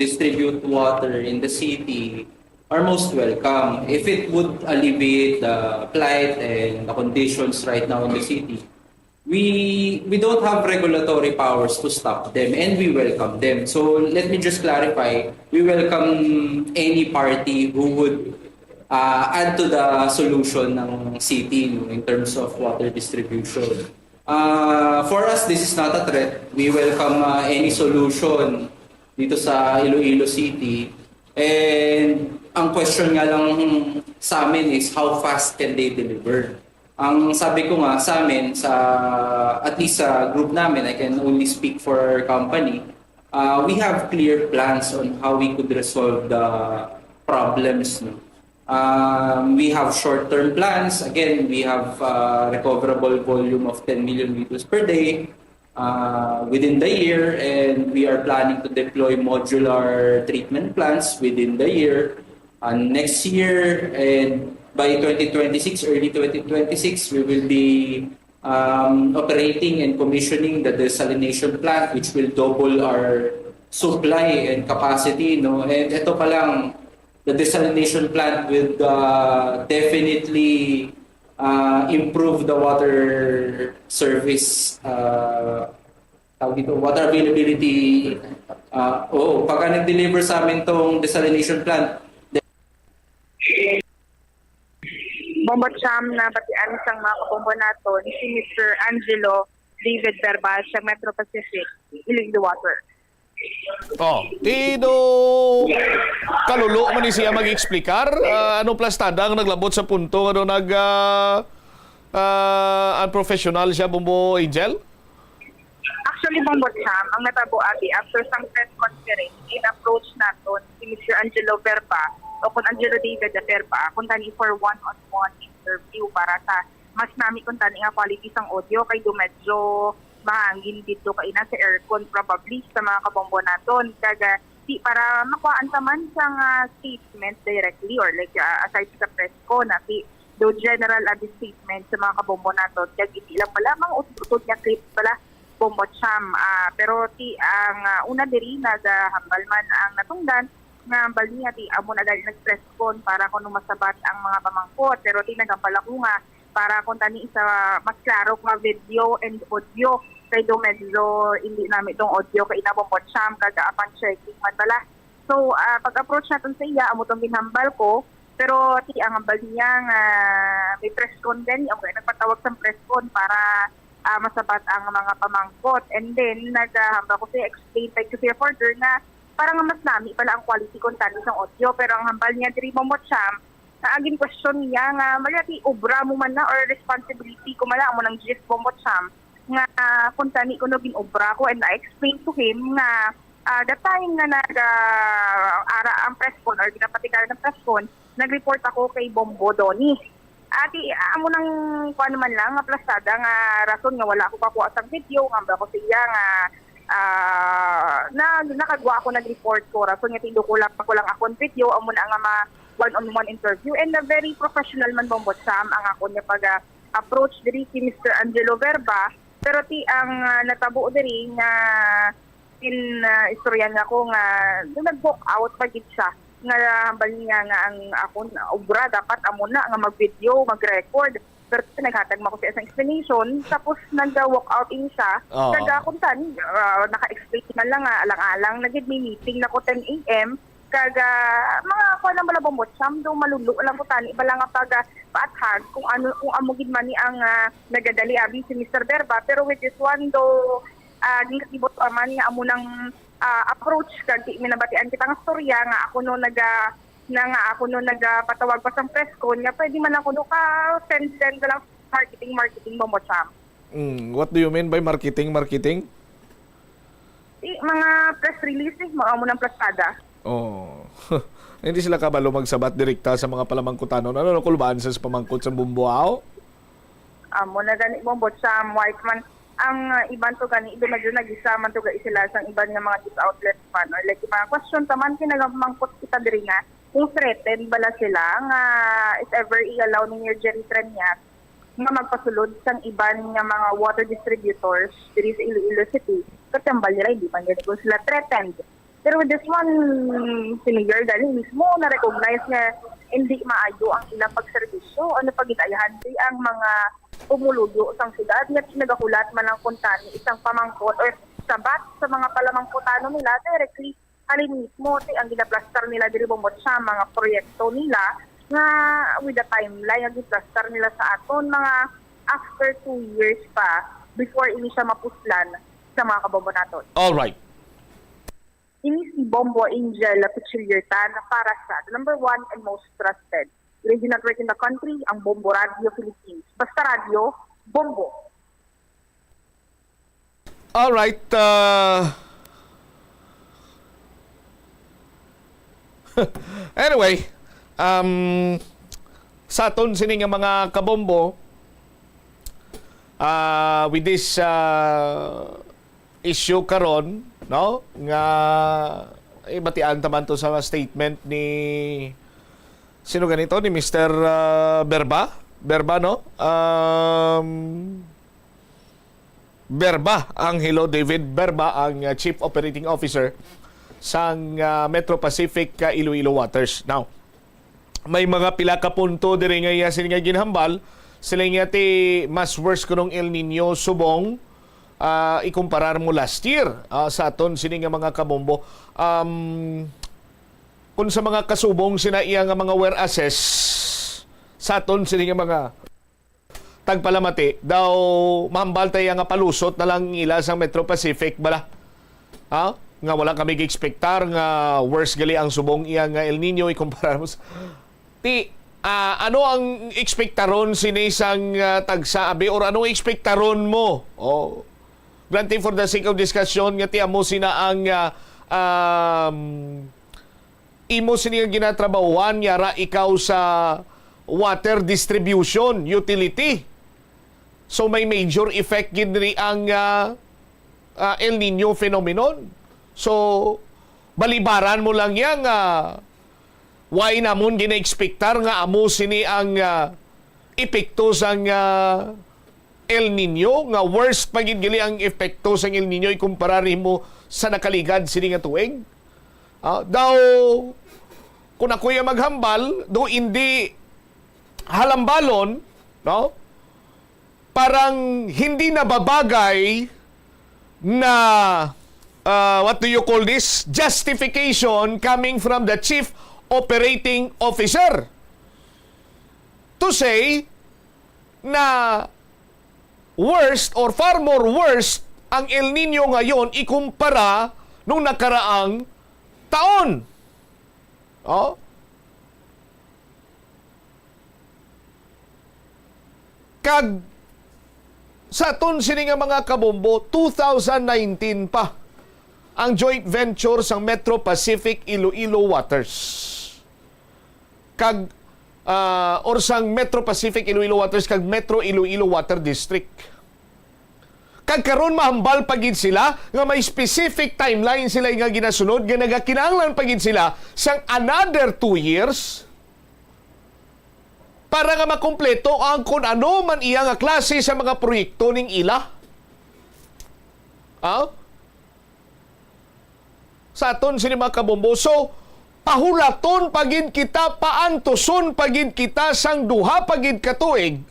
distribute water in the city are most welcome. If it would alleviate the plight and the conditions right now in the city, we, we don't have regulatory powers to stop them, and we welcome them. So, let me just clarify, we welcome any party who would, uh, add to the solution ng city, no, in terms of water distribution. Uh, for us, this is not a threat. We welcome, uh, any solution dito sa Iloilo City. And ang question nga lang sa amin is how fast can they deliver? Ang sabi ko nga sa amin, sa, at least sa group namin, I can only speak for our company, uh, we have clear plans on how we could resolve the problems. No? Um, we have short-term plans. Again, we have uh, recoverable volume of ten million liters per day uh, within the year, and we are planning to deploy modular treatment plants within the year. And next year, and by twenty twenty-six, early twenty twenty-six, we will be um, operating and commissioning the desalination plant, which will double our supply and capacity. No? And ito pa lang, the desalination plant will uh, definitely uh, improve the water service, uh, tawag dito, water availability. Uh, oo, pagka nag-deliver sa amin tong desalination plant, Bombo Cham, nabatian sang mga kabombo naton si Mister Angelo David Verbal sa Metro Pacific, Iloilo Water. Oh, ti do kalulo man ni siya mag-explicar. Ah, ano plastada ang naglabot sa punto nga do nag ah, ah, unprofessional siya, Bombo Angel? Actually, Bombo Cham, ang natabo abi after sang press conference, in-approach naton si Mister Angelo Verba o kung Angelo David Verba kung tani for one-on-one interview para sa mas nami kung tani nga quality sang audio kay do medyo mahangin dito kay ina sa aircon probably sa mga kabombo naton. Kag ah, di para makuhaan ta man sang ah, statement directly or like ah, aside sa press ko na si do general abi statement sa mga kabombo naton kag hindi lang pala mga utod nga clip pala Bombo Cham. Ah, pero ti ang ah, una diri nagahambal man ang natungdan nga hambal niya ti amo na gani nag-press con para kuno masabat ang mga pamangkot. Pero ti nagambal ako nga para kung tani sa mas klaro nga video and audio kay do medyo hindi nami tong audio kay ina Bombo Cham kag apan checking man bala. So ah, pag-approach naton sa iya amo tong ginhambal ko pero ti ang hambal niya nga may press con gani, okay, nagpatawag sa press con para ah, masabat ang mga pamangkot. And then, naghambal ko siya, explain pa ko siya further nga para nga mas nami pala ang quality kung tani sang audio. Pero ang hambal niya diri, Bombo Cham, na agin question niya nga, mali ati, obra mo man na or responsibility ko man na, amo nang gist, Bombo Cham, nga kung tani kuno gin-obra ko and I explained to him nga ah, the time nga nag ah, ara ang press con or ginapatigaran ng press con, nag-report ako kay Bombo Donny. Ati, amo nang kuan man lang nga plastada nga rason nga wala ako kakuha sang video, nga ba ko siya nga ah, na nakagwa ako nag-report ko rason nga tindo ko lang ako lang akon video, amo na nga ma one-on-one interview and a very professional man Bombo Cham ang akon nga pag ah, approach diri si Mister Angelo Verba, pero ti ang ah, natabo diri nga in ah, istorya nga ko nga do nag-walk out pa gid siya nga hambal niya nga ang akon obra dapat amo na nga mag-video, mag-record. Pero naghatag man ko siya sang explanation, tapos nag-walk out in siya. Oo. Kag ah, kung tan, ah, naka-explain man lang nga alang-alang na gid may meeting na ko ten A M. Kag ah, mga kuan lang bala Bombo Cham, do malulo lang ko tani bala nga pag ah, paathag kung ano kung amo gid man ni ang ah, nagadali abi si Mister Verba. Pero with this one do ah, ginkakibot pa man nga amo nang ah, approach kag di minabatian kita nga storya nga ako no naga na nga ako no nagapatawag pa sang press con nga pwede man ako no ka send send ka lang marketing marketing Bombo Cham. Mm, what do you mean by marketing, marketing? Di, mga press release eh, mga amo ng plastada. Oh. Hindi sila kabalo magsabat direkta sa mga palamangkutanon. Ano na kulbaan sa pamangkot sa Bumbuao? Amo na gani Bombo Cham, white man. Ang uh, iban to gani, do medyo nagisa man to ga sila sang iban nga mga news outlets pa, no? Like, yung mga question ta man, kinagapamangkot kita diri nga, kung threatened bala sila nga if ever i-allow ni Mayor Jerry Treñas nga magpasulod sang iban nga mga water distributors diri sa Iloilo City, katambal nila, hindi man gani ko sila threatened. Pero with this one, si Mayor gani mismo na-recognize nga hindi maayo ang ilang pagserbisyo. Ano pa gid ayahan di ang mga pumuluyo sang syudad nga nagahulat man lang kung tani isang pamangkot or sabat sa mga palamangkutano nila directly halin mismo ti ang ginaplastar nila diri Bombo Cham mga proyekto nila nga with the timeline nga giplastar nila sa aton mga after two years pa before ini siya mapuslan sa mga kabombo naton. All right. Ini si Bombo Angel Pichillertan para sa the number one and most trusted radio network in the country, ang Bombo Radio Philippines. Basta radyo, bombo. All right. Uh, anyway, um, sa aton sini nga mga kabombo, uh, with this uh, issue karon, no, nga ibatian ta man to sa statement ni, sino ganito, ni Mister uh, Berba? Berba, no? Um, Berba, Angelo David Berba, ang uh, Chief Operating Officer sang uh, Metro Pacific uh, Iloilo Waters. Now, may mga pila ka punto diri nga iya sini nga ginhambal. Sila nga ti mas worse kunong El Nino subong uh, ikumparar mo last year uh, sa aton sini nga mga kabombo. Um, kung sa mga kasubong sina iya nga mga whereases sa aton sini nga mga tagpalamati, daw mahambal ta iya nga palusot na lang ila sang Metro Pacific bala. Ha? Nga wala kami gi-expectar nga worse gali ang subong iya nga El Nino ikumpara mo sa... Ti, ah, ano ang ekspektaron sini sang ah, tagsa, abi? Or anong ekspektaron mo? Oh. Granted, for the sake of discussion, nga ti amo sina ang ah, um, imo sini nga ginatrabahuan, yara ikaw sa water distribution utility. So may major effect gid diri ang ah, ah, El Nino phenomenon. So balibaran mo lang yan nga why namon gina-expectar nga amo sini ang ah, epekto sang ah, El Nino, nga worse pa gid gali ang epekto sang El Nino ikumpara nimo sa nakaligad sini nga tuig. Ah, daw, kung ako yung maghambal, do hindi halambalon, no? Parang hindi nababagay na, ah, what do you call this? Justification coming from the chief operating officer to say na worst or far more worst ang El Nino ngayon ikumpara nung nakaraang taon. Oh? Kag sa aton sini nga mga kabombo, two thousand nineteen pa ang joint venture sang Metro Pacific Iloilo Waters kag ah, or sang Metro Pacific Iloilo Waters kag Metro Iloilo Water District. Kag karon mahambal pa gid sila nga may specific timeline sila nga ginasunod nga nagakinahanglan pa gid sila sang another two years para nga makumpleto ang kun ano man iya nga klase sa mga proyekto ning ila. Ah? Sa aton sini mga kabombo. So, pahulaton pa gid kita, paantuson pa gid kita sang duha pa gid ka tuig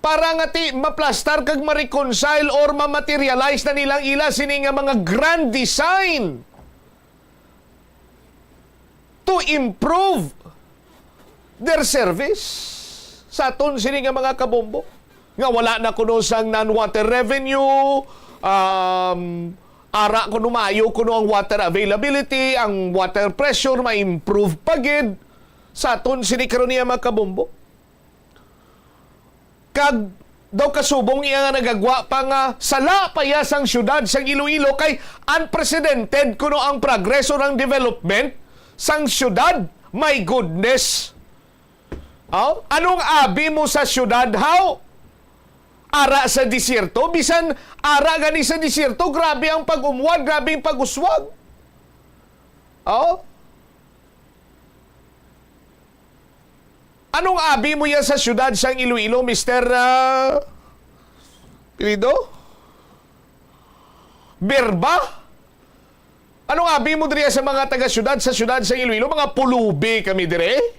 para nga ti maplastar kag ma-reconcile or ma-materialize na nilang ila sini nga mga grand design to improve their service sa aton sini nga mga kabombo nga wala na kuno sang non-water revenue, um, ara kuno maayo kuno ang water availability, ang water pressure ma-improve pa gid sa aton sini karon niya mga kabombo. Kag daw kasubong iya nga nagagwa pa nga sala pa iya sang siyudad sang Iloilo kay unprecedented kuno ang progreso ng development sang siyudad. My goodness. Oh, anong abi mo sa siyudad, how? Ara sa disyerto, bisan ara gani sa disyerto, grabe ang pag-umwad, grabe ang pag-uswag. Oh? Anong abi mo yan sa siyudad sang Iloilo, Mister ah, Pinido? Berba? Anong abi mo diri sa mga taga-siyudad sa siyudad sang Iloilo? Mga pulubi kami dire.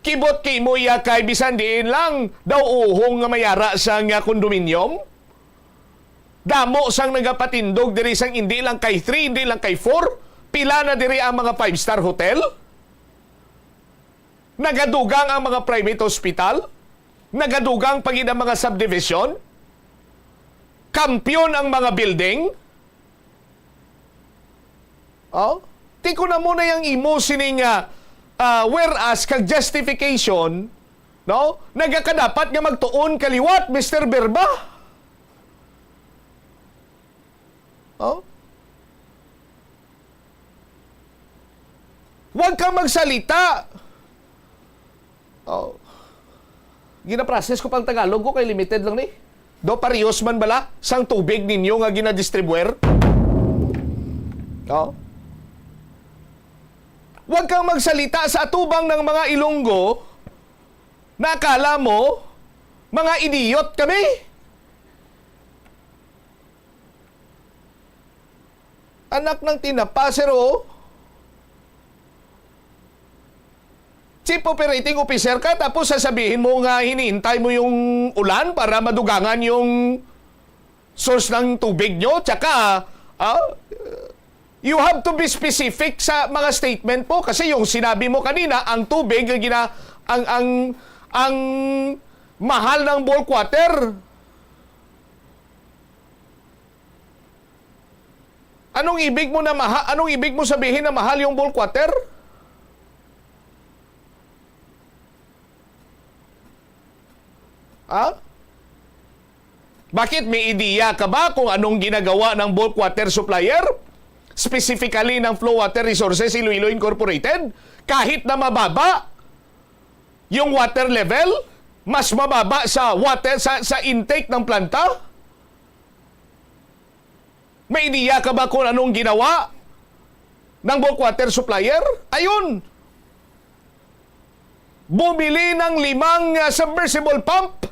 Kibot kay mo iya kay bisan diin lang daw uhong nga mayara sa nga condominium. Damo sang nagapatindog diri sang indi lang kay three, indi lang kay four. Pila na diri ang mga five-star hotel? Nagadugang ang mga private hospital, nagadugang pa gid ang mga subdivision, kampiyon ang mga building, Oh? Ti ko na mo na yang imo sining, ah, ah, whereas kag justification, no? Nagakadapat nga magtuon ka liwat, Mister Berba. Oh? Huwag kang magsalita. Oh. Ginaprocess ko pang Tagalog ko kay limited lang ni. Do parehas man bala sang tubig ninyo nga ginadistribuer? Oh. Huwag kang magsalita sa atubang ng mga Ilonggo na akala mo mga idiot kami. Anak ng tinapa, sir, oh. Chief Operating Officer ka, tapos sasabihin mo nga hinihintay mo yung ulan para madugangan yung source ng tubig nyo. Tsaka, ah, you have to be specific sa mga statement mo kasi yung sinabi mo kanina, ang tubig, ang gina-, ang, ang, ang mahal ng bulk water. Anong ibig mo na maha-, anong ibig mo sabihin na mahal yung bulk water? Ha? Bakit, may ideya ka ba kung anong ginagawa ng bulk water supplier? Specifically ng Flow Water Resources Iloilo Incorporated? Kahit na mababa yung water level, mas mababa sa water, sa, sa intake ng planta? May ideya ka ba kung anong ginawa ng bulk water supplier? Ayun. Bumili ng limang, ah, submersible pump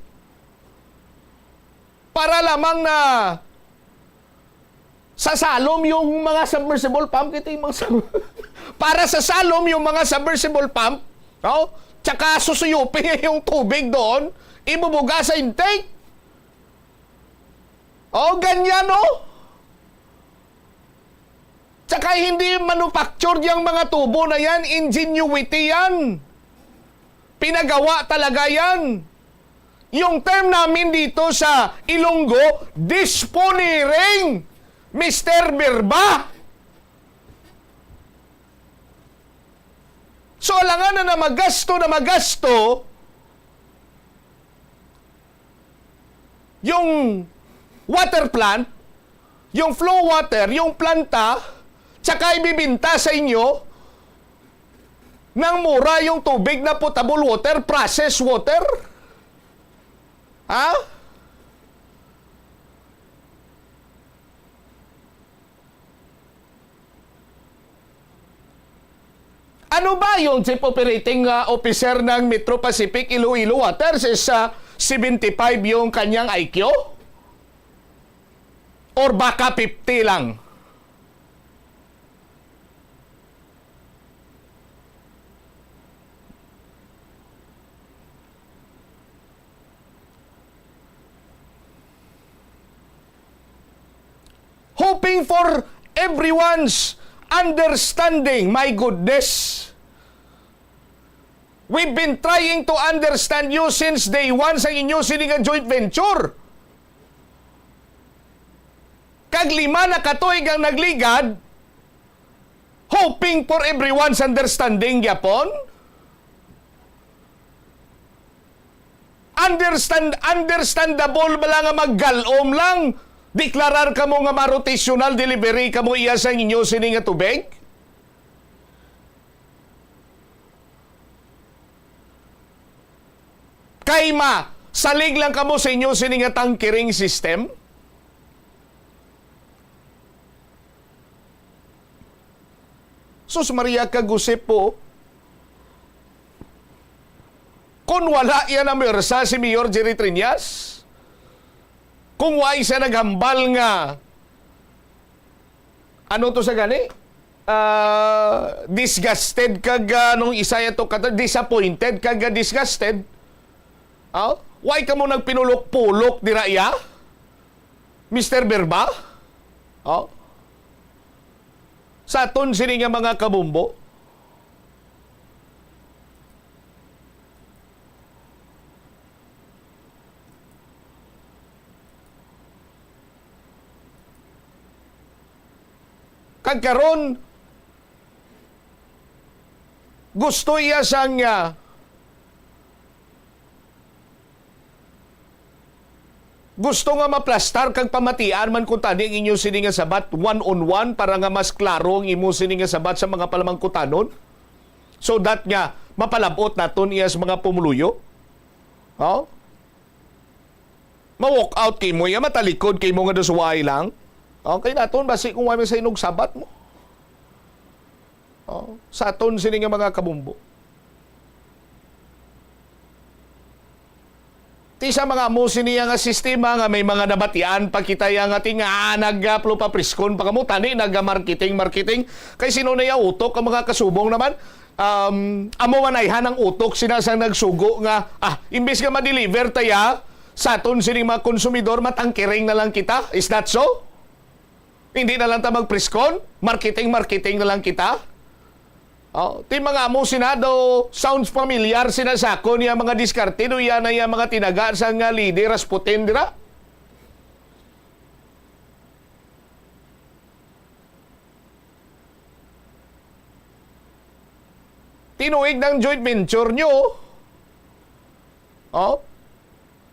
para lamang na sa salom yung mga submersible pump. Ito yung mga sub-, para sa salom yung mga submersible pump, no? Tsaka susuyupin yung tubig doon, ibubuga sa intake. Oh, ganyan, oh. Tsaka hindi manufactured yang mga tubo na yan. Ingenuity yan. Pinagawa talaga yan. Yung term namin dito sa Ilonggo, disponiring, Mister Birba. So, alangan na, na magasto, na magasto, yung water plant, yung flow water, yung planta, tsaka ibibinta sa inyo ng mura yung tubig na potable water, processed water? Ha? Ano ba yung chief operating, ah, officer ng Metro Pacific Iloilo Waters is, ah, seventy-five yung kanyang I Q? Or baka fifty lang? Hoping for everyone's understanding. My goodness. We've been trying to understand you since day one sa inyo sini nga joint venture. Kag lima na ka tuig ang nagligad, hoping for everyone's understanding gyapon? Understand, understandable bala nga maggalom lang, deklarar kamo nga ma-rotational delivery kamo iya sa inyo sini nga tubig? Kay ma, salig lang kamo sa inyo sini nga tankering system? Sus Maria kag Jose po, kung wala yan ang mersa si Mayor Jerry Triñas, kung wa siya naghambal nga, ano to sa gani? Ah, disgusted kag, ah, nung isa ya to kata, disappointed kag, ah, disgusted. Oh? Why ka mo nagpinulok-pulok dira iya? Mister Berba? Oh? Sa aton sini nga mga kabumbo. Kag karon, Gusto iya sang, ah, gusto nga maplastar kag pamatian man kuntani ang inyo sini nga sabat one on one para nga mas klaro ang imo sini nga sabat sa mga palamangkutanon, so that nga mapalab-ot naton iya sa mga pumuluyo. Oh? Ma-walk out kay mo iya, matalikod kay mo nga dos way lang. Okay, naton basi kung wa man sa inugsabat mo. Oh, sa aton sini nga mga kabumbo. Ti sa mga amo sini nga sistema nga may mga nabatian pa kita ya nga ti nga nagaplo pa priskon pa kamo tani naga marketing, marketing. Kay sino na ya utok ang mga kasubong naman? Um, amo man ayhan ang utok sina sang nagsugo nga, ah, imbis nga ma-deliver ta ya sa aton sining mga konsumidor, matangkiring na lang kita. Is that so? Hindi na lang ta magpriskon? Marketing, marketing na lang kita? Oh, ti mga amo sina daw sounds familiar sina sa akon ya mga diskarte do ya na ya mga tinaga sa nga Lady Rasputin dira. Tinuig ng joint venture nyo, oh,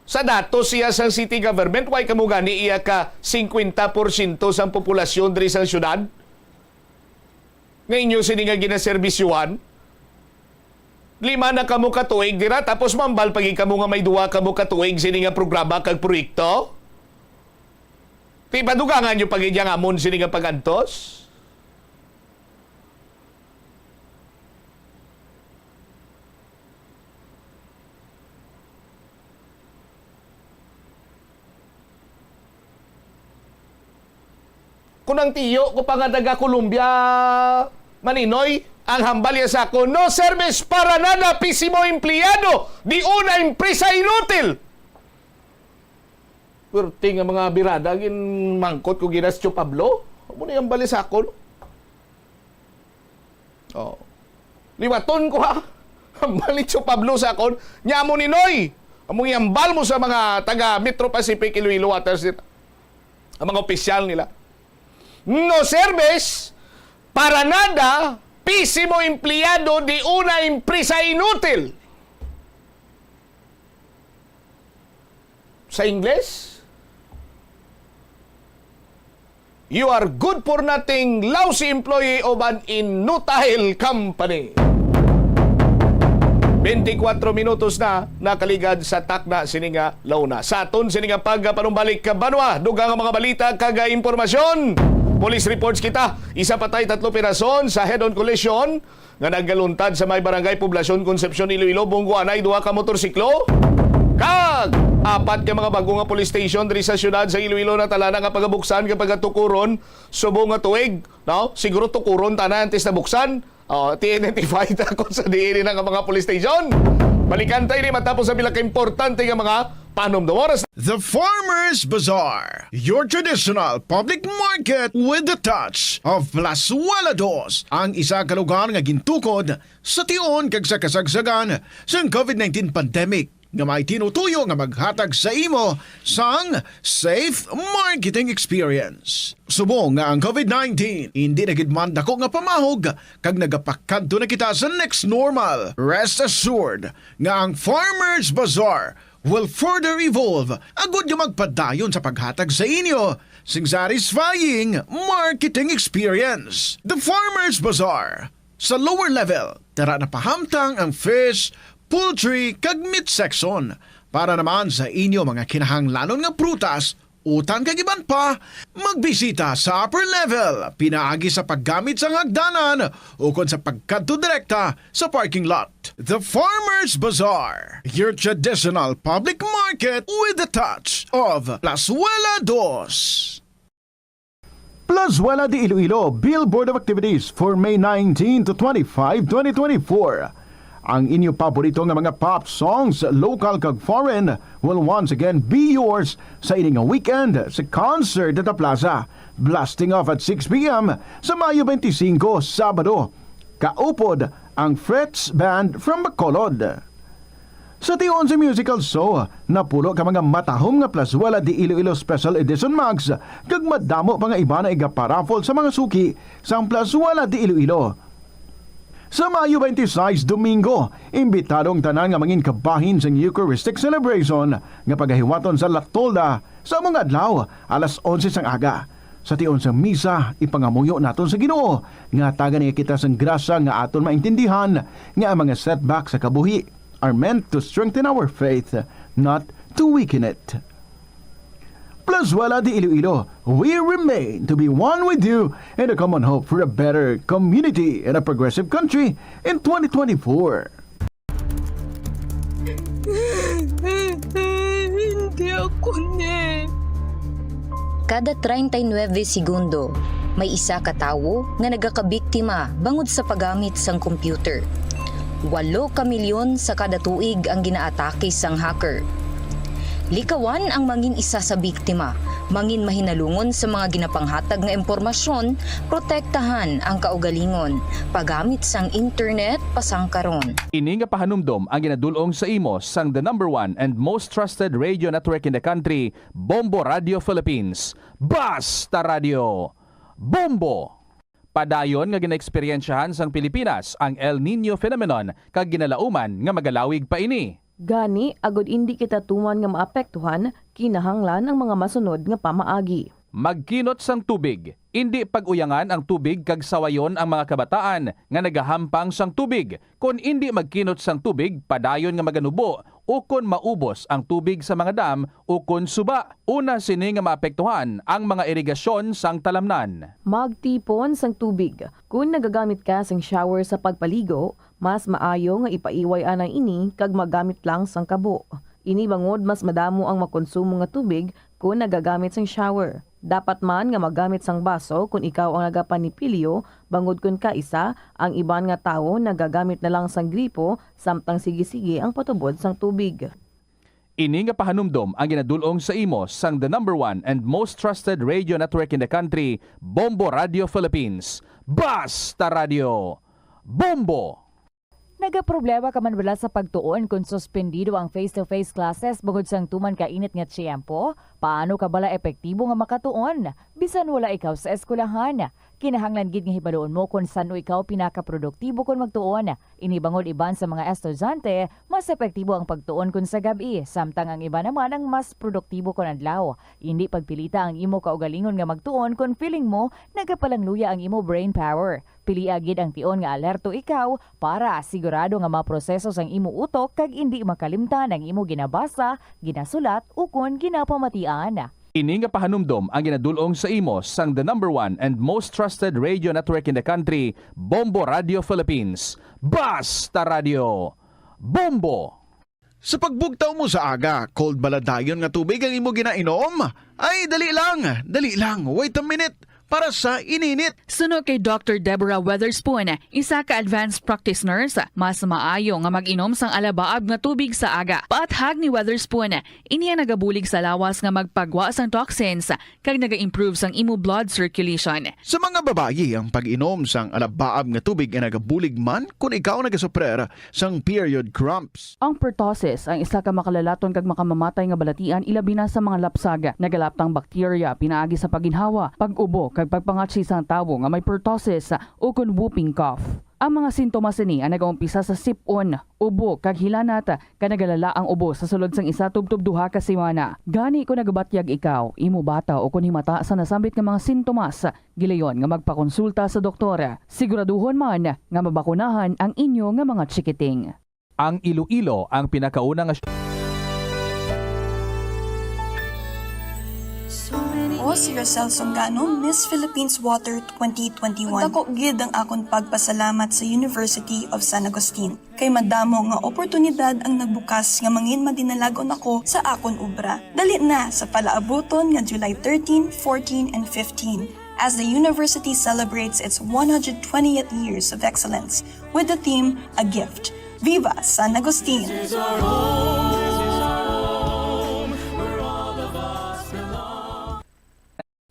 sa datos siya sang city government, way kamo gani iya ka singkwenta porsyento sang populasyon diri sang syudad nga inyo sini nga ginaserbisyuhan? Lima na kamo ka tuig dira, tapos mambal pa gid kamo nga may duha kamo ka tuig sini nga programa kag proyekto? Ti padugangan nyo pa gid yang amon sini nga pag-antos? Kung ang tiyo ko pa nga taga Colombia, Maninoy, ang hambal niya sa akon, "No service para nada, pésimo empleyado, di una empresa, inutil." Pwerte nga mga birada, ginmangkot ko gina si Tio Pablo. Amo na yung bali sa akon. Oh. Liwaton ko, ha? Hambal ni Tio Pablo sa akon. Nya mo ni Noy. Among ihambal mo sa mga taga Metro Pacific Iloilo Water Center. Ang mga opisyal nila. No service, para nada, pésimo empleyado, di una empresa, inutil. Sa Ingles, "You are good for nothing, lousy employee of an inutile company." Twenty-four minutos na nakaligad sa takna sini nga launa. Sa aton sini nga pagpanumbalik, banwa, dugang nga mga balita kag impormasyon. Police reports kita, isa patay, tatlo pirason sa head-on collision nga nagaluntad sa may barangay Poblacion, Concepcion, Iloilo, Bunggo. Anay duha ka motorsiklo kag apat ka mga bag-o nga police station diri sa siyudad sa Iloilo natala na nga pagabuksan kag pagatukuron subong nga tuig, no? Siguro tukuron ta na antes na buksan. Oh, ti-identify ta kung sa diin na nga mga police station. Balikan tayo ni matapos sa pila ka importante nga mga panumdum. Oras. The Farmers Bazaar, your traditional public market with the touch of Plazuela Dos, ang isa ka lugar nga gintukod sa tion kag sa kasagsagan sang covid nineteen pandemic, nga may tinutuyo nga maghatag sa imo sang safe marketing experience. Subong nga ang covid nineteen, hindi na gid man dako nga pamahog kag nagapakadto na kita sa next normal. Rest assured nga ang Farmers Bazaar will further evolve agud nga magpadayon sa paghatag sa inyo sing satisfying marketing experience. The Farmers Bazaar, sa lower level, tara na pahamtang ang fish, poultry, kag meat section. Para naman sa inyo mga kinahanglanon nga prutas, utan kag iban pa, magbisita sa upper level, pinaagi sa paggamit sang hagdanan ukon sa pagkadto direkta sa parking lot. The Farmers Bazaar, your traditional public market with the touch of Plazuela Dos. Plazuela de Iloilo, Billboard of Activities for May nineteen to twenty-five, twenty twenty-four. Ang inyo paborito nga mga pop songs, local kag foreign, will once again be yours sa ini nga weekend sa Concert at the Plaza. Blasting off at six p m sa Mayo twenty-five, Sabado. Kaupod ang Fritz Band from Bacolod. Sa tion sa musical show, napulo ka mga matahom nga Plazuela de Iloilo Special Edition mugs, kag madamo pa nga iban nga igaparaffle sa mga suki sang Plazuela de Iloilo. Sa Mayo twenty-six, Domingo, imbitado ang tanan nga mangin kabahin sang Eucharistic Celebration nga pagahiwaton sa La Tolda sa among adlaw, alas onse sang aga. Sa tion sang misa, ipangamuyo naton sa Ginoo nga tagan niya kita sang grasya nga aton maintindihan nga ang mga setback sa kabuhi are meant to strengthen our faith, not to weaken it. Plazuela de Iloilo, we remain to be one with you in a common hope for a better community and a progressive country in twenty twenty-four. Hindi ako ni. Kada treinta y nueve segundo, may isa ka tawo nga nagakabiktima bangod sa paggamit sang computer. Walo ka milyon sa kada tuig ang ginaatake sang hacker. Likawan ang mangin isa sa biktima, mangin mahinalungon sa mga ginapanghatag nga impormasyon, protektahan ang kaugalingon, paggamit sang internet pasangkaron. Ini nga pahanumdom ang ginadul-ong sa imo sang the number one and most trusted radio network in the country, Bombo Radio Philippines. Basta Radio! Bombo! Padayon nga ginaeksperyensyahan sang Pilipinas ang El Niño phenomenon kag ginalauman nga magalawig pa ini. Gani, agod indi kita tuman nga maapektuhan, kinahanglan ang mga masunod nga pamaagi. Magkinot sang tubig. Indi pag-uyangan ang tubig kag sawayon ang mga kabataan nga nagahampang sang tubig. Kon indi magkinot sang tubig, padayon nga maganubo ukon maubos ang tubig sa mga dam ukon suba. Una sini nga maapektuhan ang mga irigasyon sang talamnan. Magtipon sang tubig. Kon nagagamit ka sang shower sa pagpaligo, mas maayo nga ipaiway anay ini kag magamit lang sang kabo. Ini bangod mas madamo ang makonsumo nga tubig kon nagagamit sang shower. Dapat man nga magamit sang baso kon ikaw ang nagapanipilyo, bangod kon kaisa, ang iban nga tawo nagagamit na lang sang gripo samtang sige-sige ang patubod sang tubig. Ini nga pahanumdom ang ginadul-ong sa imo sang the number one and most trusted radio network in the country, Bombo Radio Philippines. Basta Radio! Bombo! Nagaproblema ka man bala sa pagtuon kon suspendido ang face-to-face classes bangod sang tuman ka init nga tiyempo? Paano ka bala epektibo nga makatuon bisan wala ikaw sa eskwelahan? Kinahanglan gid nga hibaluon mo kon san-o ikaw pinakaproduktibo kon magtuon. Ini bangod iban sa mga estudyante, mas epektibo ang pagtuon kon sa gab-i, samtang ang iban naman ang mas produktibo kon adlaw. Indi pagpilita ang imo kaugalingon nga magtuon kon feeling mo nagapalangluya ang imo brain power. Pilia gid ang tion nga alerto ikaw para sigurado nga maproseso sang imo utok kag indi makalimtan ang imo ginabasa, ginasulat, ukon ginapamatian. Ini nga pahanumdom ang ginadul-ong sa imo sang the number one and most trusted radio network in the country, Bombo Radio Philippines. Basta Radio! Bombo! Sa pagbugtaw mo sa aga, cold bala dayon nga tubig ang imo ginainom? Ay, dali lang, dali lang, wait a minute, para sa ininit. Suno kay Doctor Deborah Weatherspoon, isa ka advanced practice nurse, mas maayo nga mag-inom sang alabaab nga tubig sa aga. Paathag ni Weatherspoon, ini ang nagabulig sa lawas nga magpagwa sang toxins kag naga-improve sang imo blood circulation. Sa mga babayi, ang pag-inom sang alabaab nga tubig ay nagabulig man kon ikaw nagasuprer sang period cramps. Ang pertussis ang isa ka makalalaton kag makamamatay nga balatian, ilabi na sa mga lapsag. Nagalaptang bakterya pinaagi sa pagginhawa, pag-ubo, kag pagpangatsi sang tawo nga may pertussis ukon whooping cough. Ang mga sintomas sini ang nagaumpisa sa sip-on, ubo, kag hilanat, kag nagalala ang ubo sa sulod sang isa tubtob duha ka semana. Gani, kon nagabatyag ikaw, imo bata, ukon himata sa nasambit nga mga sintomas, gilayon nga magpakonsulta sa doktor. Siguraduhon man nga mabakunahan ang inyo nga mga chikiting. Ang Iloilo ang pinakauna nga Ako si Rosel Songano, Miss Philippines Water twenty twenty-one. Dako gid ang akon pagpasalamat sa University of San Agustin, kay madamo nga oportunidad ang nagbukas nga mangin madinalag-on ako sa akon obra. Dali na sa palaabuton nga July thirteen, fourteen, and fifteen, as the university celebrates its one hundred twentieth years of excellence with the theme, A Gift. Viva San Agustin!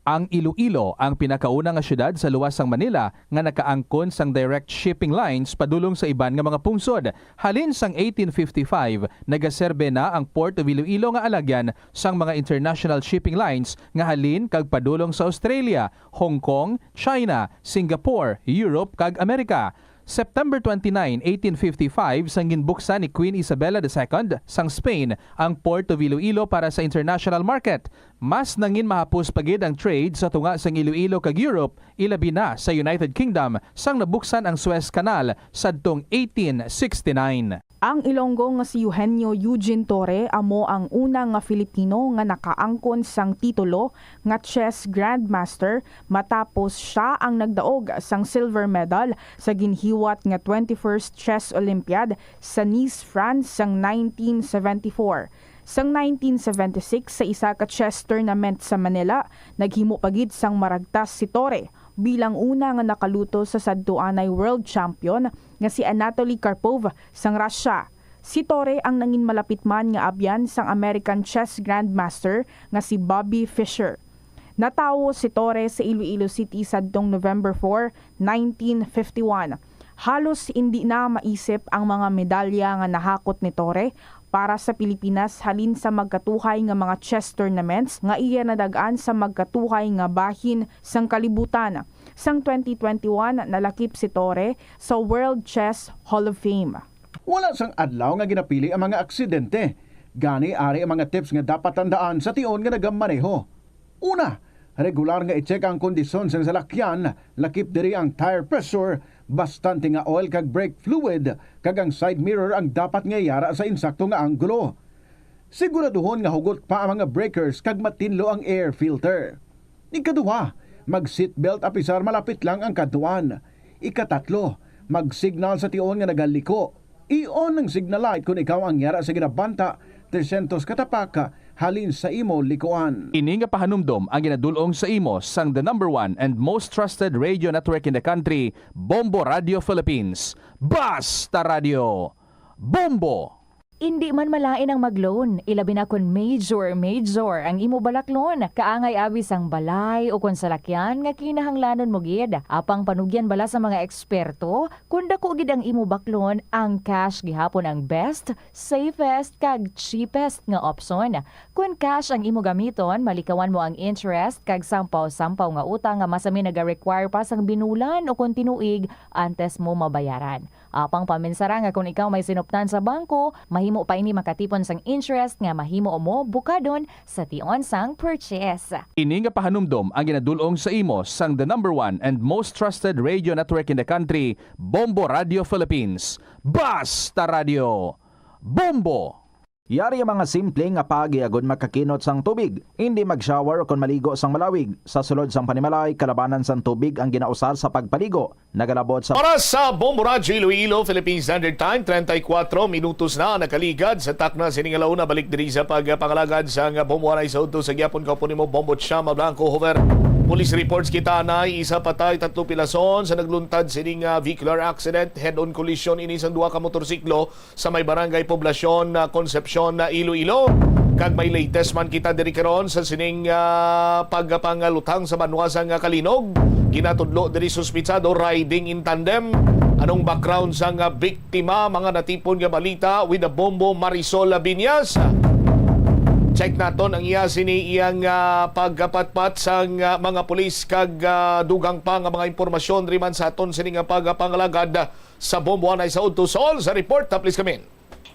Ang Iloilo ang pinakauna nga siyudad sa luwas sang Manila nga nakaangkon sang direct shipping lines padulong sa iban nga mga pungsod. Halin sang eighteen fifty-five, nagaserbe na ang Port of Iloilo nga alagyan sang mga international shipping lines nga halin kag padulong sa Australia, Hong Kong, China, Singapore, Europe, kag Amerika. September twenty-nine, eighteen fifty-five, sang ginbuksan ni Queen Isabella the Second sang Spain ang Port of Iloilo para sa international market. Mas nangin mahapos pa gid ang trade sa tunga sang Iloilo kag Europe, ilabi na sa United Kingdom, sang nabuksan ang Suez Canal sadtong eighteen sixty-nine. Ang Ilonggo nga si Eugenio Eugene Torre amo ang una nga Filipino nga nakaangkon sang titulo nga chess grandmaster, matapos sia ang nagdaog sang silver medal sa ginhiwat nga twenty-first Chess Olympiad sa Nice, France, sang nineteen seventy-four. Sang nineteen seventy-six, sa isa ka chess tournament sa Manila, naghimo pa gid sang maragtas si Torre bilang una nga nakaluto sa sadtuanay world champion nga si Anatoly Karpov sang Russia. Si Torre ang nangin malapit man nga abyan sang American chess grandmaster nga si Bobby Fischer. Natawo si Torre sa Iloilo City sadtong November four, nineteen fifty-one. Halos indi na maisip ang mga medalya nga nahakot ni Torre para sa Pilipinas halin sa magkatuhay nga mga chess tournaments nga iya nadag-an sa magkatuhay nga bahin sang kalibutan. Sang twenty twenty-one, nalakip si Torre sa World Chess Hall of Fame. Wala sang adlaw nga ginapili ang mga aksidente. Gani, ari ang mga tips nga dapat tandaan sa tion nga nagamaneho. Una, regular nga i-check ang kondisyon sang salakyan, lakip diri ang tire pressure, bastante nga oil kag brake fluid, kag ang side mirror ang dapat nga yara sa insakto nga anggulo. Siguraduhon nga hugot pa ang mga breakers kag matinlo ang air filter. Ikaduha, mag-seatbelt apisar malapit lang ang kadtuan. Ikatatlo, mag-signal sa tion nga nagaliko. I-on ang signal light kon ikaw ang yara sa ginabanta trescientos ka tapak halin sa imo likuan. Ini nga pahanumdom ang ginadul-ong sa imo sang the number one and most trusted radio network in the country, Bombo Radio Philippines. Basta Radio, Bombo! Indi man malain ang mag-loan, ilabi na kon major, major ang imo balaklon. Kaangay abi sang balay o kon salakyan nga kinahanglanon mo gid. Apang panugyan bala sa mga eksperto, kon dako gid ang imo baklon, ang cash gihapon ang best, safest, kag cheapest nga opsyon. Kon cash ang imo gamiton, malikawan mo ang interest kag sampaw-sampaw nga utang nga masami naga-require pa sang binulan o kon tinuig antes mo mabayaran. Apang paminsara nga kon ikaw may sinuptan sa bangko, mahimo pa ini makatipon sang interest nga mahimo mo bukadon sa tion sang purchase. Ini nga pahanumdom ang ginadul-ong sa imo sang the number one and most trusted radio network in the country, Bombo Radio Philippines. Basta Radio, Bombo! Yari ang mga simple nga paagi agod makakinot sang tubig. Indi mag-shower o kon maligo sang malawig. Sa sulod sang panimalay, kalabanan sang tubig ang ginausar sa pagpaligo. Nagalabot sa Para sa Bombo Radyo Iloilo, Philippine Standard Time, treinta y cuatro minutos na nakaligad sa takna sini nga launa. Balik diri sa pagpangalagad sa nga Bombo Anay sa udto sa gyapon ka po nimo, Bombo Chama Blanco Hover. Police reports kita na isa patay, tatlo pilason sa nagluntad sini nga vehicular accident, head-on collision ini sang duha ka motorsiklo sa may Barangay Poblacion, ah, Concepcion, ah, Iloilo. Kag may latest man kita diri karon sa sining, ah, pagpangaluthang sa banwa sang, ah, Calinog. Ginatudlo diri suspitsado riding in tandem. Anong background sang, ah, biktima? Mga natipon nga balita with the Bombo Marisol Labiñas. Check naton ang iya sini iyang, ah, pagkapatpat sang, ah, mga pulis kag, ah, dugang pa nga mga impormasyon diri man sa aton sini nga pagpangalagad. Sa Bombo Anay sa udto, Sol, sa report, please come in.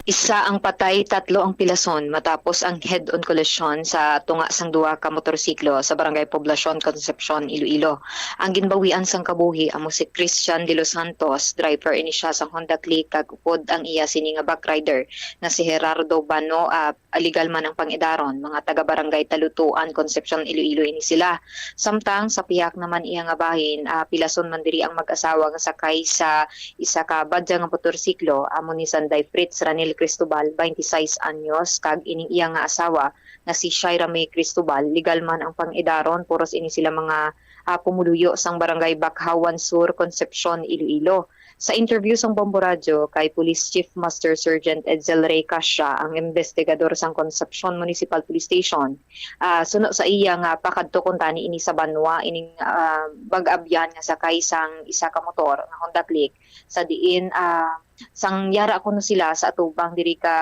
Isa ang patay, tatlo ang pilason matapos ang head-on kolosyon sa tunga sang duha ka motorsiklo sa Barangay Poblacion, Concepcion, Iloilo. Ang ginbawian sang kabuhi amo si Christian De Los Santos, driver ini siya sang Honda Click, kag upod ang iya sini nga backrider nga si Gerardo Bano, ah, legal man ang pang-idaron, mga taga Barangay Talutuan, Concepcion, Iloilo ini sila. Samtang sa pihak naman iya nga bahin, ah, pilason man diri ang mag-asawa nga sakay sa isa ka badya nga motorsiklo, amo ni Sanday Fritz Ranil Cristobal, twenty-six anyos, kag ining iya nga asawa nga si Shaira May Cristobal. Legal man ang pang-idaron, puros ini sila mga, ah, pumuluyo sang Barangay Bakhawan Sur, Concepcion, Iloilo. Sa interview sang Bombo Radyo kay Police Chief Master Sergeant Edsel Rey Casha, ang investigador sang Concepcion Municipal Police Station, ah, suno sa iya nga pakadto kuntani ini sa banwa, ining, ah, mag-abyan nga sakay sang isa ka motor nga Honda Click, sa diin, ah, Sang yara kuno sila sa atubang diri ka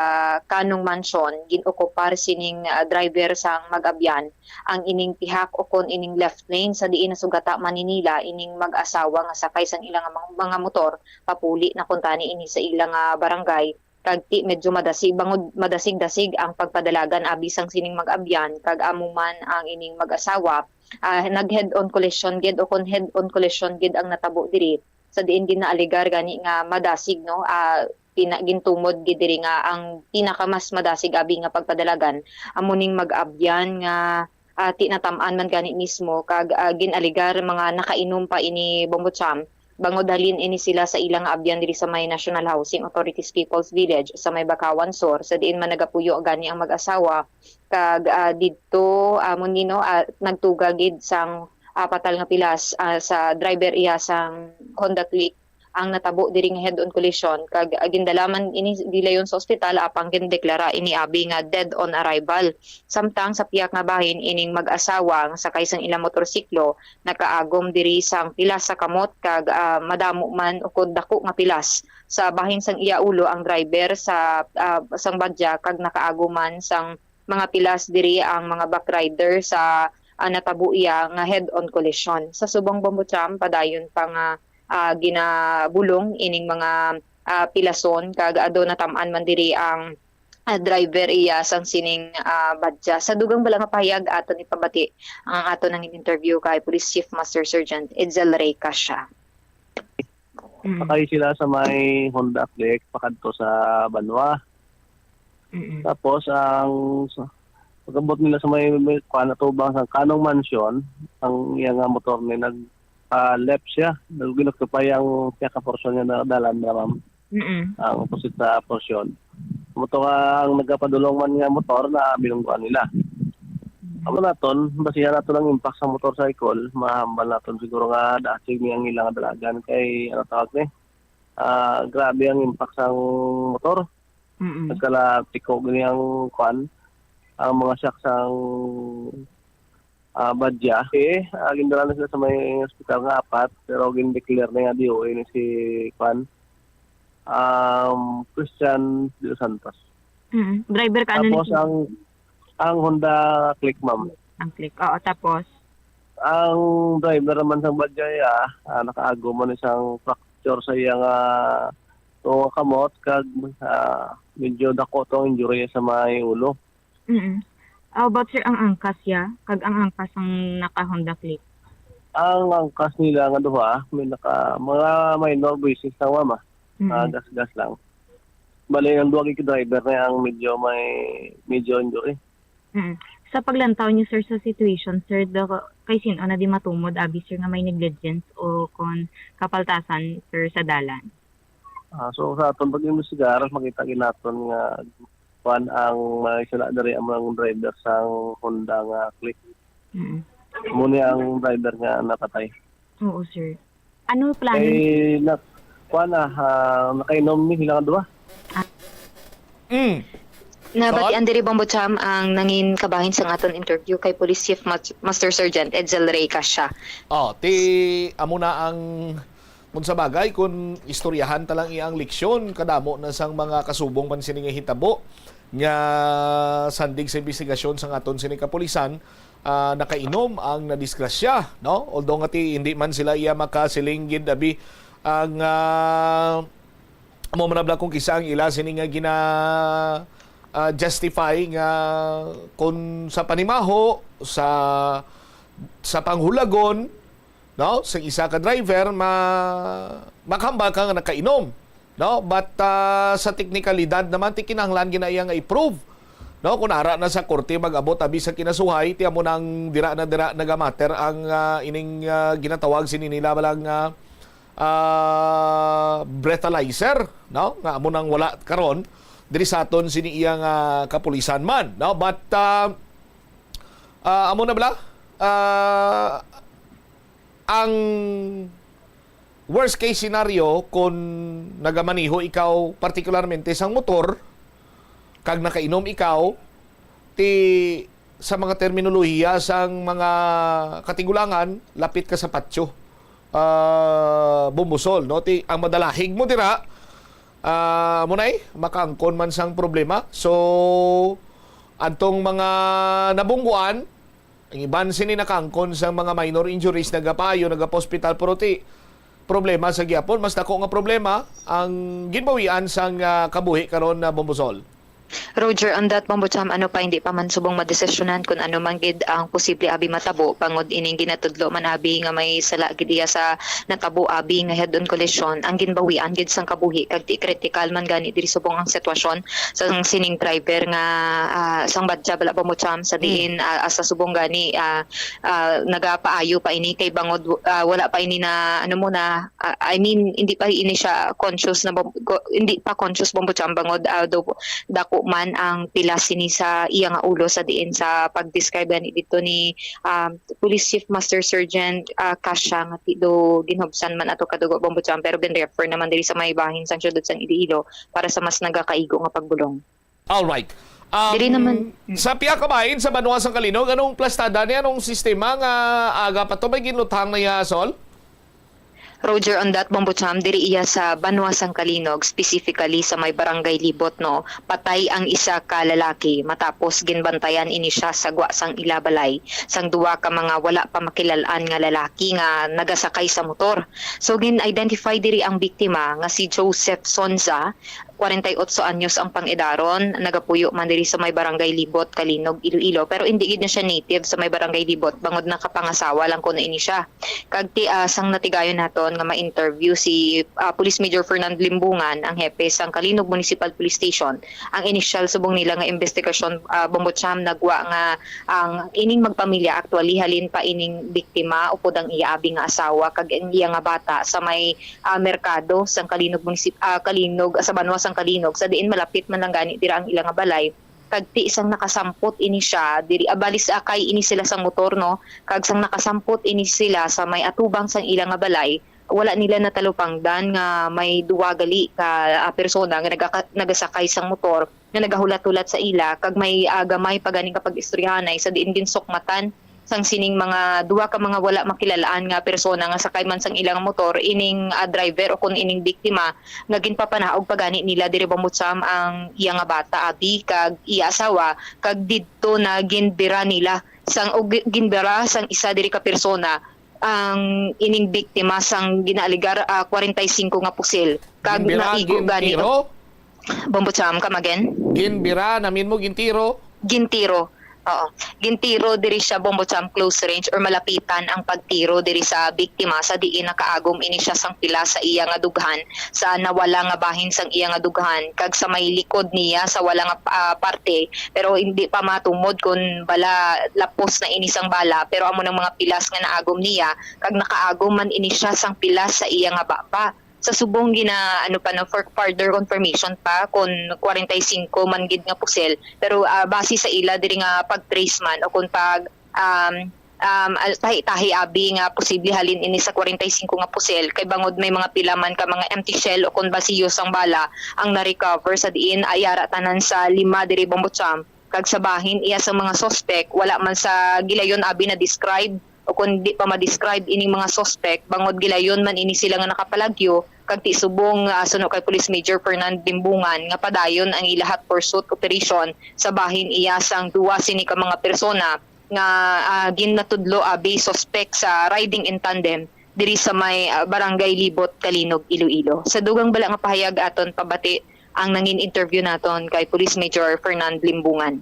Kanong Mansion, gin-okupar sining, ah, driver sang mag-abyan ang ining pihak ukon ining left lane, sa diin nasugata man ni nila ining mag-asawa nga sakay sang ila nga mga, mga motor papuli na kuntani ini sa ila nga barangay. Kag ti medyo madasig, bangod madasig-dasig ang pagpadalagan abi sang sining mag-abyan, kag amo man ang ining mag-asawa, ah, nag-head-on collision gid, o kon head-on collision gid ang natabo diri, sa diin ginaaligar gani nga madasig, no, ah, pina-, gintumod gid diri nga ang pinakamas madasig abi nga pagpadalagan amo ning mag-abyan nga, ah, ti natam-an man gani mismo, kag, ah, gin-aligar mga nakainom pa ini, Bombo Cham, bangod halin ini sila sa ila nga abyan diri sa may National Housing Authority's People's Village sa may Bacawan Sur, sa diin man nagapuyo gani ang mag-asawa, kag, ah, didto, amo ni, no, ah, nagtuga gid sang, ah, patal nga pilas, ah, sa driver iya sang Honda Click ang natabo diri nga head-on collision, kag, ah, gindala man ini gilayon sa ospital, apang gindeklara ini abi nga dead on arrival. Samtang sa pihak nga bahin, ining mag-asawa nga sakay sang ila motorsiklo nakaagom diri sang pilas sa kamot, kag, ah, madamo man ukon dako nga pilas sa bahin sang iya ulo ang driver sa, ah, sang badya, kag nakaagom man sang mga pilas diri ang mga backrider sa, ah, natabo iya nga head-on collision. Sa subong, Bombo Cham, padayon pa nga, ah, ginabulong ining mga, ah, pilason, kag ado natam-an man diri ang, ah, driver iya sang sining, ah, badya. Sa dugang bala nga pahayag, aton ipabati ang aton nangin-interview kay Police Chief Master Sergeant Edsel Rey Casha. Mm. Sakay sila sa may Honda Click pakadto sa Banwa. Mm-mm. Tapos, ang sa pag-abot nila sa may, may kuan, atubang sa Kanong Mansion, ang iya nga motor ni nag, ah, left siya. Nag-, gin-occupy ang siya ka porsyon nga dalan na, ma'am. Mm-mm. Ang opposite sa porsyon. Motor nga ang nagapadulong man nga motor na bilungguan nila. Mm. Amo naton, basihan naton ang impact sa motorcycle, mahambal naton siguro nga dasig ni ang ilang dalagan kay, ano tawag ni? Ah, grabe ang impact sang motor. Mm-mm. Nagkala tiko gini ang kuan, ang mga shock sang, ah, badya. Eh, ah, gindala na sila sa may ospital nga apat, pero gin-declare na nga D O A ni si kuan, um, Christian De Los Santos. Mm. Driver ka, ano, tapos ni ang, ang Honda Click, ma'am. Ang Click. Oo, tapos? Ang driver naman sang badya, ah, ah, nakaagom man isang fracture sa iya nga tunga kamot, kag, ah, medyo dako tong injury sa may ulo. Mm. How about, sir, ang angkas ya? Kag ang angkas ang naka Honda Click? Ang angkas nila nga duha, may naka, mga minor bruises lang, ma'am, ah. Mm. Ah, gas-gas lang. Bali, ang duha gid ka driver na ang medyo may, medyo injury. Mm. Sa paglantaw niyo, sir, sa situation, sir, do, kay sin-o na di matumod, abi, sir, nga may negligence o kon kapaltasan, sir, sa dalan? Ah, so, sa aton pag-imbestigar, makita gid naton nga kuan ang may sala diri amo ang driver sang Honda nga Click. Mm. Amo ni ang driver nga napatay. Oo, sir. Ano plano ni, eh, na, kuan na, ah, nakainom ni sila nga duha. Ah. Mm. Nabatian diri, Bombo Cham, ang nangin kabahin sang aton interview kay Police Chief Mas-, Master Sergeant Edsel Rey Casha. Oh, ti amo na ang, kung sa bagay, kung istoryahan ta lang iyang leksyon, kadamo na sang mga kasubong man sini nga hitabo nga sandig sa imbestigasyon sang aton sini kapulisan, ah, nakainom ang nadisgrasya, no? Although nga ti, hindi man sila iya makasiling gid, abi, ang, ah, amo man na bala kung kisa ang ila sini nga gina, ah, justify nga kung sa panimaho, sa, sa panghulagon, no, sa isa ka driver, ma-, makahambal ka nga nakainom, no? But, ah, sa teknikalidad naman, ti kinahanglan gina iya nga i-prove, no? Kung ara na sa korte mag-abot abi sa kinasuhay, ti amo nang dira na dira nagamatter ang, ah, ining, ah, ginatawag sini nila balang, ah, ah, breathalyzer, no? Nga amo nang wala karon diri sa aton sini iya nga kapulisan man, no? But, ah, ah, amo na bala? Ah, ang worst case scenario, kung nagamaneho ikaw, partikularmente sang motor, kag nakainom ikaw, ti sa mga terminolohiya sang mga katigulangan, lapit ka sa patio, ah, Bumbusol, no? Ti, ang madalahig mo dira, Ah, amo na eh, makaangkon man sang problema. So, adtong mga nabungguan, ang iban sini nakaangkon sang mga minor injuries, nagapaayo, nagapa-hospital, pero ti problema sa gihapon, mas dako nga problema ang ginbawian sang, ah, kabuhi karon na Bombosol. Roger, on that, Bombo Cham, ano pa, hindi pa man subong madesisyonan kung ano man gid ang posible abi matabo, bangod ining ginatudlo man abi nga may sala gid iya sa natabo abi nga head-on collision, ang ginbawian gid sang kabuhi kag ti kritikal man gani diri subong ang sitwasyon sa sining driver nga, ah, sang badya bala, Bombo Cham, sa Hmm. diin, ah, asa subong gani, ah, ah, nagapaayo pa ini kay bangod, ah, wala pa ini na, ano mo na, ah, I mean, hindi pa ini siya conscious na bom-, go-, hindi pa conscious, Bombo Cham, bangod, ah, do-, dako man ang pilas sini sa iya nga ulo sa diin sa pag-describe gani dito ni, um, Police Chief Master Sergeant, ah, Casha nga ti-, do ginhubsan man ato kadugo, Bombo Cham, pero gin-refer naman diri sa may bahin sang siyudad sang Iloilo para sa mas nagakaigo nga pagbulong. Alright. Um, Diri naman. Sa pihak ka bahin sa banwa sang Calinog, anong plastada ni, anong sistema nga aga pa to may ginluthang na iya, Sol? Roger, on that, Bombo Cham, diri iya sa banwa sang Calinog, specifically sa may barangay Libot, no, patay ang isa ka lalaki matapos ginbantayan ini siya sa gwa sang ila balay sang duwa ka mga wala pa makilal-an nga lalaki nga nagasakay sa motor. So, gin-identify diri ang biktima nga si Joseph Sonza, kwarenta y otso anyos ang pang-edaron, nagapuyo man diri sa may barangay Libot, Calinog, Iloilo, pero indi gid na siya native sa may barangay Libot, bangod nakapangasawa lang kuno ini siya. Kag ti, ah, sang natigayon naton nga ma-interview si, ah, Police Major Fernand Limbungan, ang hepe sang Calinog Municipal Police Station, ang inisyal subong nila nga investigasyon, ah, Bombo Cham, nagwa nga ang ining magpamilya actually halin pa ining biktima upod ang iya abi nga asawa kag ang iya nga bata sa may, ah, merkado sang Calinog Municip-, ah, Calinog, sa banwa sang Calinog, sa diin malapit man lang gani dira ang ila nga balay. Kag ti sang nakasampot ini siya diri, ah, bali sakay ini sila sa motor, no? Kag sang nakasampot ini sila sa may atubang sang ila nga balay, wala nila natalupangdan nga may duwa gali ka, ah, persona nga nagaka-, nagasakay sang motor nga nagahulat-hulat sa ila, kag may, ah, gamay pa gani nga pag-istoryahanay sa diin ginsukmatan sang sining mga duha ka mga wala makilalaan nga persona nga sakay man sang ilang motor ining, ah, driver o kon ining biktima nga ginpapanaog pa gani nila diri, Bombo Cham, ang iya nga bata, abi, kag iya asawa, kag didto na ginbira nila sang, o gi-, ginbira sang isa diri ka persona ang ining biktima sang ginaaligar, ah, kwarenta y singko nga pusil, kag Ginbira, naigo gani. Gintiro? Bombo Cham, come again? Ginbira, namin mo, gintiro? Gintiro. Oo. Gintiro diri siya, Bombo Cham, close range or malapitan ang pagtiro diri sa biktima, sa diin nakaagom ini siya sang pila sa iya nga dughan sa nawala nga bahin sang iya nga dughan, kag sa may likod niya sa wala nga, ah, parte, pero hindi pa matumod kon bala lapos na ini sang bala, pero amo nang mga pilas nga naagom niya, kag nakaagom man ini siya sang pilas sa iya nga bapa. Sa subong gina-, ano pa, no, for further confirmation pa kon kwarenta y singko man gid nga pusil. Pero, ah, base sa ila diri nga pag-trace man o kon pag, um, um, al-, tahi-tahi abi nga posible halin ini sa kwarenta y singko nga pusil, kay bangod may mga pila man ka mga empty shell o kon basiyo sang bala ang na-recover, sa diin ay ara tanan sa lima diri, Bombo Cham, kag sa bahin iya sang mga suspect, wala man sa gilayon abi na-describe o kon di pa ma-describe ining mga suspect, bangod gilayon man ini sila nga nakapalagyo, kag ti subong, ah, suno kay Police Major Fernand Limbungan, nga padayon ang ila hot pursuit operation sa bahin iya sang duwa sini ka mga persona nga, ah, ginatudlo abi suspect sa riding in tandem diri sa may, ah, Barangay Libot, Calinog, Iloilo. Sa dugang bala nga pahayag aton pabati ang nangin interview naton kay Police Major Fernand Limbungan.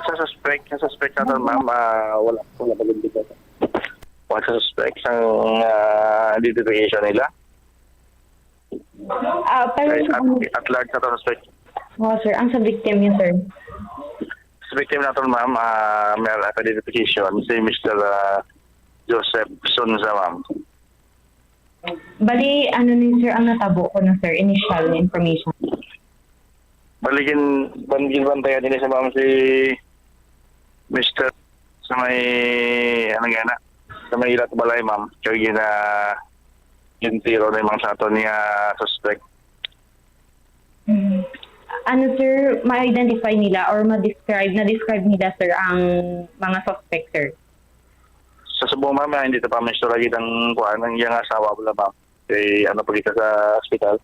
Sa suspect, sa suspect naton, ma'am, ah, wala, wala pa gid. Wala sa suspect sang, ah, identification nila. Ah, pero Guys, at, at large na to suspect. Oh, sir, ang sa victim niya, sir. Sa victim naton, ma'am, ah, may identification si Mister, ah, Joseph Sonza, ma'am. Bali, ano ni sir ang natabo ko na, sir, initial na information? Bali, gin-, ban-, ginbantayan nila sa ma'am si Mister sa may, ano nga na, sa may ilat balay, ma'am. Kaya gina-, gintiro na yung mga sa aton nga suspect. Mm. Ano, sir, ma-identify nila or ma-describe, na-describe nila, sir, ang mga suspect, sir? Sa subong, ma'am, ah, hindi ta pa ma-istorya ang kuan, ang iyang asawa wala, ma'am. Kay ano pa kita sa ospital.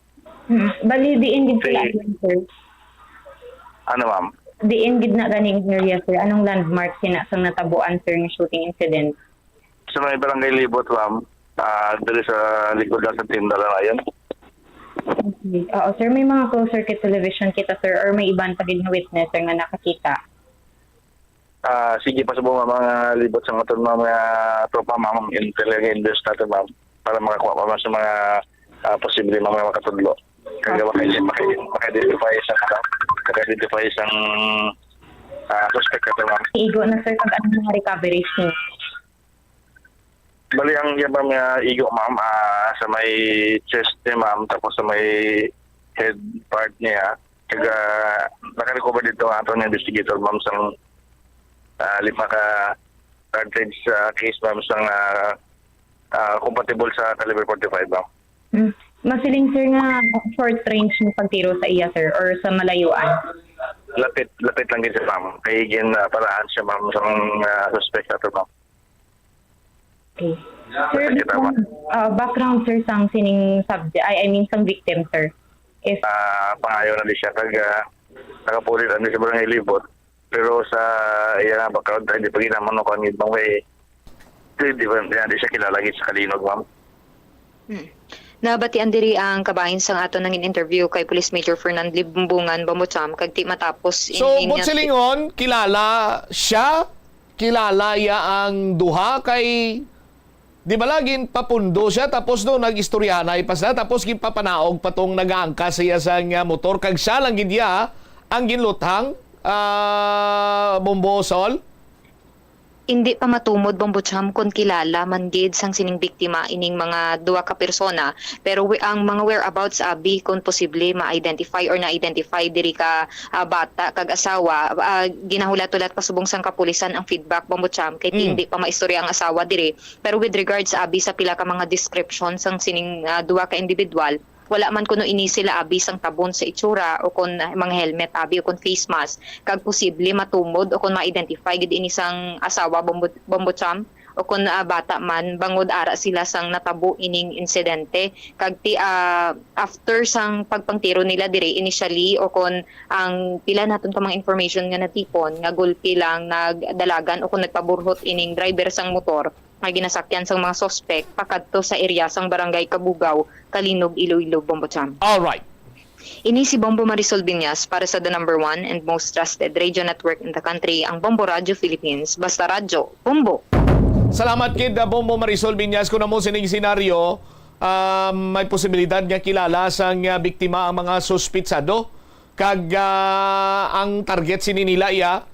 Hmm. Bali, diin gid sila, Kay- ano, sir? Ano, ma'am? Diin gid na ganing area, sir? Anong landmark sina sang natabuan, sir, nga shooting incident? Sa may barangay Libot, ma'am, ah, diri sa likod lang sa tindahan na yun. Okay. Oo, sir, may mga closed circuit television kita, sir, or may iban pa gid nga witness, sir, nga nakakita? Ah, sige pa subong, ma'am, mga libot sa aton mga, mga tropa, ma'am, intel nga invest natin, ma'am, para makakuha pa, ma'am, sa mga ah, posible, ma'am, nga makatudlo. Kaya maka-, maka-, maka-identify sa, maka-identify sa ah, suspect natin, ma'am. Igo na, sir, kag anong mga recoveries niyo? Bali, ang iya, ma'am, nga igo, ma'am, ah, sa may chest niya, ma'am, tapos sa may head part niya, kag ah, naka-recover dito ang aton investigator, ma'am, sang ah, lima ka cartridge sa case, ma'am, sang ah, ah, compatible sa caliber forty-five, ma'am. Hmm. Masiling, sir, nga short range ni pagtiro sa iya, sir, or sa malayuan? Lapit, lapit lang gid siya, ma'am. Kay gin ah, parahan siya, ma'am, sang ah, suspect nato, ma'am. Okay. Sir, Sige, tama. Uh, background, sir, sang sining subject, I, I mean, sang victim, sir. If Ah, pangayo na di siya kag ah, nakapulit ang sa barangay Libot. Pero sa iya nga background, hindi pa ginaman no kung ano bang may di, di, ba, di, di siya kilala gid sa Kalinog, ma'am. Hmm. Nabatian diri ang kabahin sang aton nangin interview kay Police Major Fernand Limbungan Bambucham kag ti matapos So, ini nga Butchilingon, kilala siya, kilala iya ang duha kay di ba lagi papundo siya tapos no nag-istoryahanay pa sila tapos ginpapanaog pa tong nagaangkas sa iya sang ah, motor kag siya lang gid iya ang ginluthang ah, Bombo Sol. Indi pa matumod, Bombo Cham, kon kilala man gid sang sining biktima ining mga duha ka persona, pero wi- ang mga whereabouts abi kon posible ma-identify or na-identify diri ka ah, bata kag asawa, ah, ginahulat-hulat pa subong sang kapulisan ang feedback, Bombo Cham, kay Mm. indi pa maistorya ang asawa diri. Pero with regards abi sa pila ka mga description sang sining ah, duha ka individual, wala man kuno ini sila abi sang tabon sa itsura o kon mga helmet abi o kon face mask, kag posible matumod o kon ma-identify gid ini sang asawa, Bombo, Bombo Cham, o kon ah, bata man, bangod ara sila sang natabo ining insidente. Kag ti ah, after sang pagpangtiro nila diri initially o kon ang pila naton ka mga information nga natipon nga gulpi lang nagdalagan o kon nagpaburhot ining driver sang motor nga ginasakyan sang mga suspek pakadto sa area sang Barangay Kabugaw, Kalinog, Iloilo, Bombo Cham. All right. Ini si Bombo Marisol Biñas para sa the number one and most trusted radio network in the country, ang Bombo Radio Philippines. Basta radyo, Bombo! Salamat kid uh, Bombo Marisol Biñas. Kung amo sining senaryo, um, may posibilidad nga kilala sang uh, biktima ang mga suspitsado kag uh, ang target sini nila iya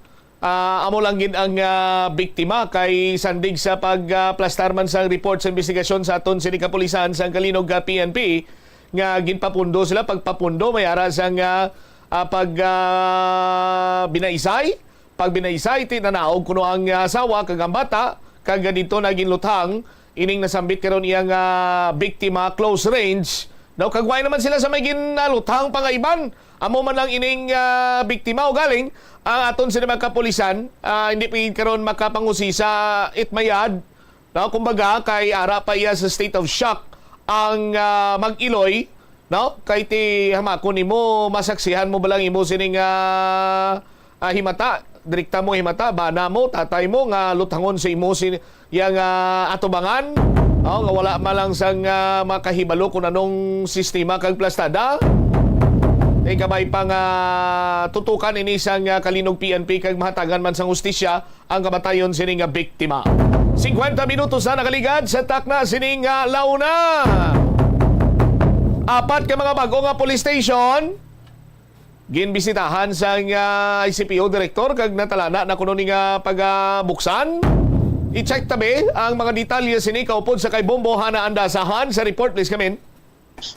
ah, amo lang gid ang ah, biktima kay sandig sa pagplastar man sang report sa investigasyon sa aton sini kapulisan sang Kalinog ah, P N P nga ginpapundo sila pagpapundo may ara sang ah, ah, pag ah, binaisay pagbinaisay ti nanaog kuno ang ah, asawa kag ang bata kag dito na ginluthang ining nasambit karon iyang ah, biktima close range daw kagway naman sila sa may ginaluthang pangaiban. Amo man lang ining ah, biktima o galing ang aton sa mga kapulisan ah, hindi pa gid karon makapangusi sa itmayad. No? Kumbaga kay ara pa iya sa state of shock ang ah, mag-iloy, no? Kay ti hamakon nimo masaksihan mo ba lang imo sining ah, ah, himata, direkta mo himata, bana mo, tatay mo nga luthangon sa imo sin yang ah, atubangan, oh, nga wala man lang sang ah, makahibalo kung anong sistema kag plastada. Ikabay pa nga tutukan ini sang ah, Kalinog P N P kag mahatagan man sang hustisya ang kamatayon sini nga biktima. Singkwenta minutos na nakaligad sa takna sini nga launa. Apat ka mga bag-o nga police station ginbisitahan sang ah, I C P O director kag natalana na kuno ni nga pagabuksan. I-check tabi ang mga detalye sini kaupod sa kay Bombo Hana Andasahan sa report, please, Kamin.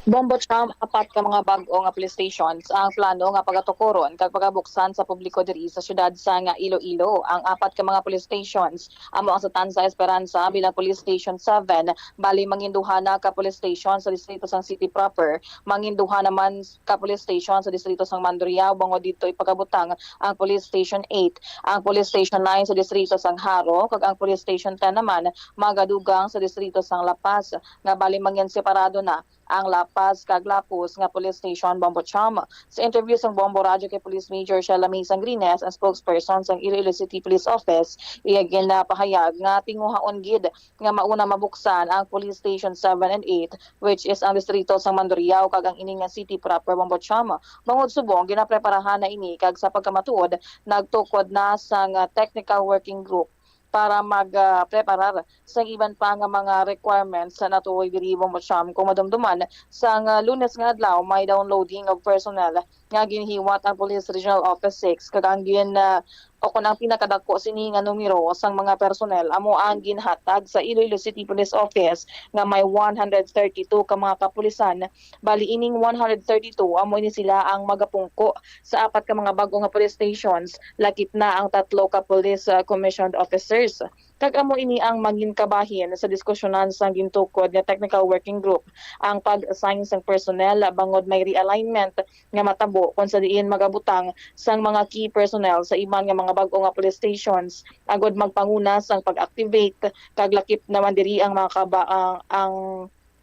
Bombo Cham, apat ka mga bag-o nga police stations ang plano nga pagatukuron kag pagabuksan sa publiko diri sa siyudad sang Iloilo. Ang apat ka mga police stations amo ang sa Tanza Esperanza bilang Police Station seven, bali manginduha na ka police station sa distrito sang City Proper, manginduha naman ka police station sa distrito sang Mandurriao, bangod didto ipagabutang ang Police Station eight, ang Police Station nine sa distrito sang Jaro, kag ang Police Station ten naman magadugang sa distrito sang La Paz, nga bali mangin separado na ang La Paz kag Lapuz nga Police Station, Bombo Cham. Sa interview sang Bombo Radyo kay Police Major Sheila May Sangrines, ang spokesperson sang Iloilo City Police Office, iya ginapahayag nga tinguhaon gid nga mauna mabuksan ang Police Station seven and eight, which is ang distrito sang Mandurriao kag ang ini nga city proper, Bombo Cham. Bangod subong, ginapreparahan na ini kag sa pagkamatuod, nagtukod na sang, ah, technical working group para mag, ah, preparar sa iban pa nga mga requirements sa natuloy diri, Bombo Cham, kung madumduman sang, ah, Lunes nga adlaw may downloading of personnel nga ginhiwat ang Police Regional Office six kag ang gin, ah, o kon ang pinakadako sini nga numero sang mga personnel amo ang ginhatag sa Iloilo City Police Office nga may one hundred thirty-two ka mga kapulisan. Bali, ining one hundred thirty-two amo ini sila ang magapungko sa apat ka mga bag-o nga police stations, lakip na ang tatlo ka police, ah, commissioned officers. Kag amo ini ang mangin kabahin sa diskusyonan sang gintukod nga technical working group, ang pag-assign sang personnel bangod may realignment nga matabo, kung sa diin magabutang sang mga key personnel sa iban nga mga bag-o nga police stations agud magpanguna sang pag-activate, kag lakip naman diri ang mga kaba-, ang, ang,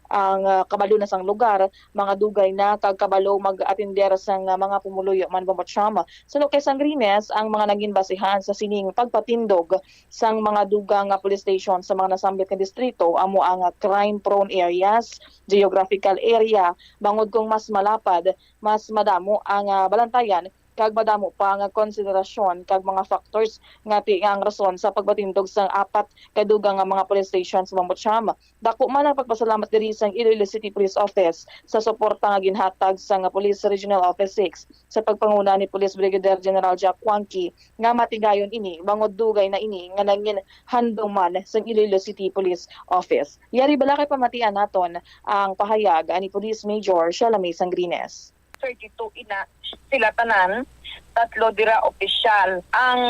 ang, ah, kabalo na sang lugar, mga dugay na kag kabalo mag-atender sang, ah, mga pumuluyo man, Bombo Cham. Suno kay Sangrines, ang mga nangin basihan sa sining pagpatindog sang mga dugang nga police station sa mga nasambit nga distrito amo ang, ah, crime-prone areas, geographical area, bangod kung mas malapad, mas madamo ang, ah, balantayan kag madamo pa nga konsiderasyon kag mga factors nga ti-, nga ang rason sa pagpatindog sang apat ka dugang nga mga police station sa Bombo Cham. Dako man ang pagpasalamat diri sang Iloilo City Police Office sa suporta nga ginhatag sang Police Regional Office six sa pagpanguna ni Police Brigadier General Jack Quanqui nga matigayon ini, bangod dugay na ini nga nangin handuman sang Iloilo City Police Office. Yari bala kay pamatian naton ang pahayag ni Police Major Shalami Sangrines. Thirty-two ina sila tanan, tatlo dira opisyal. Ang,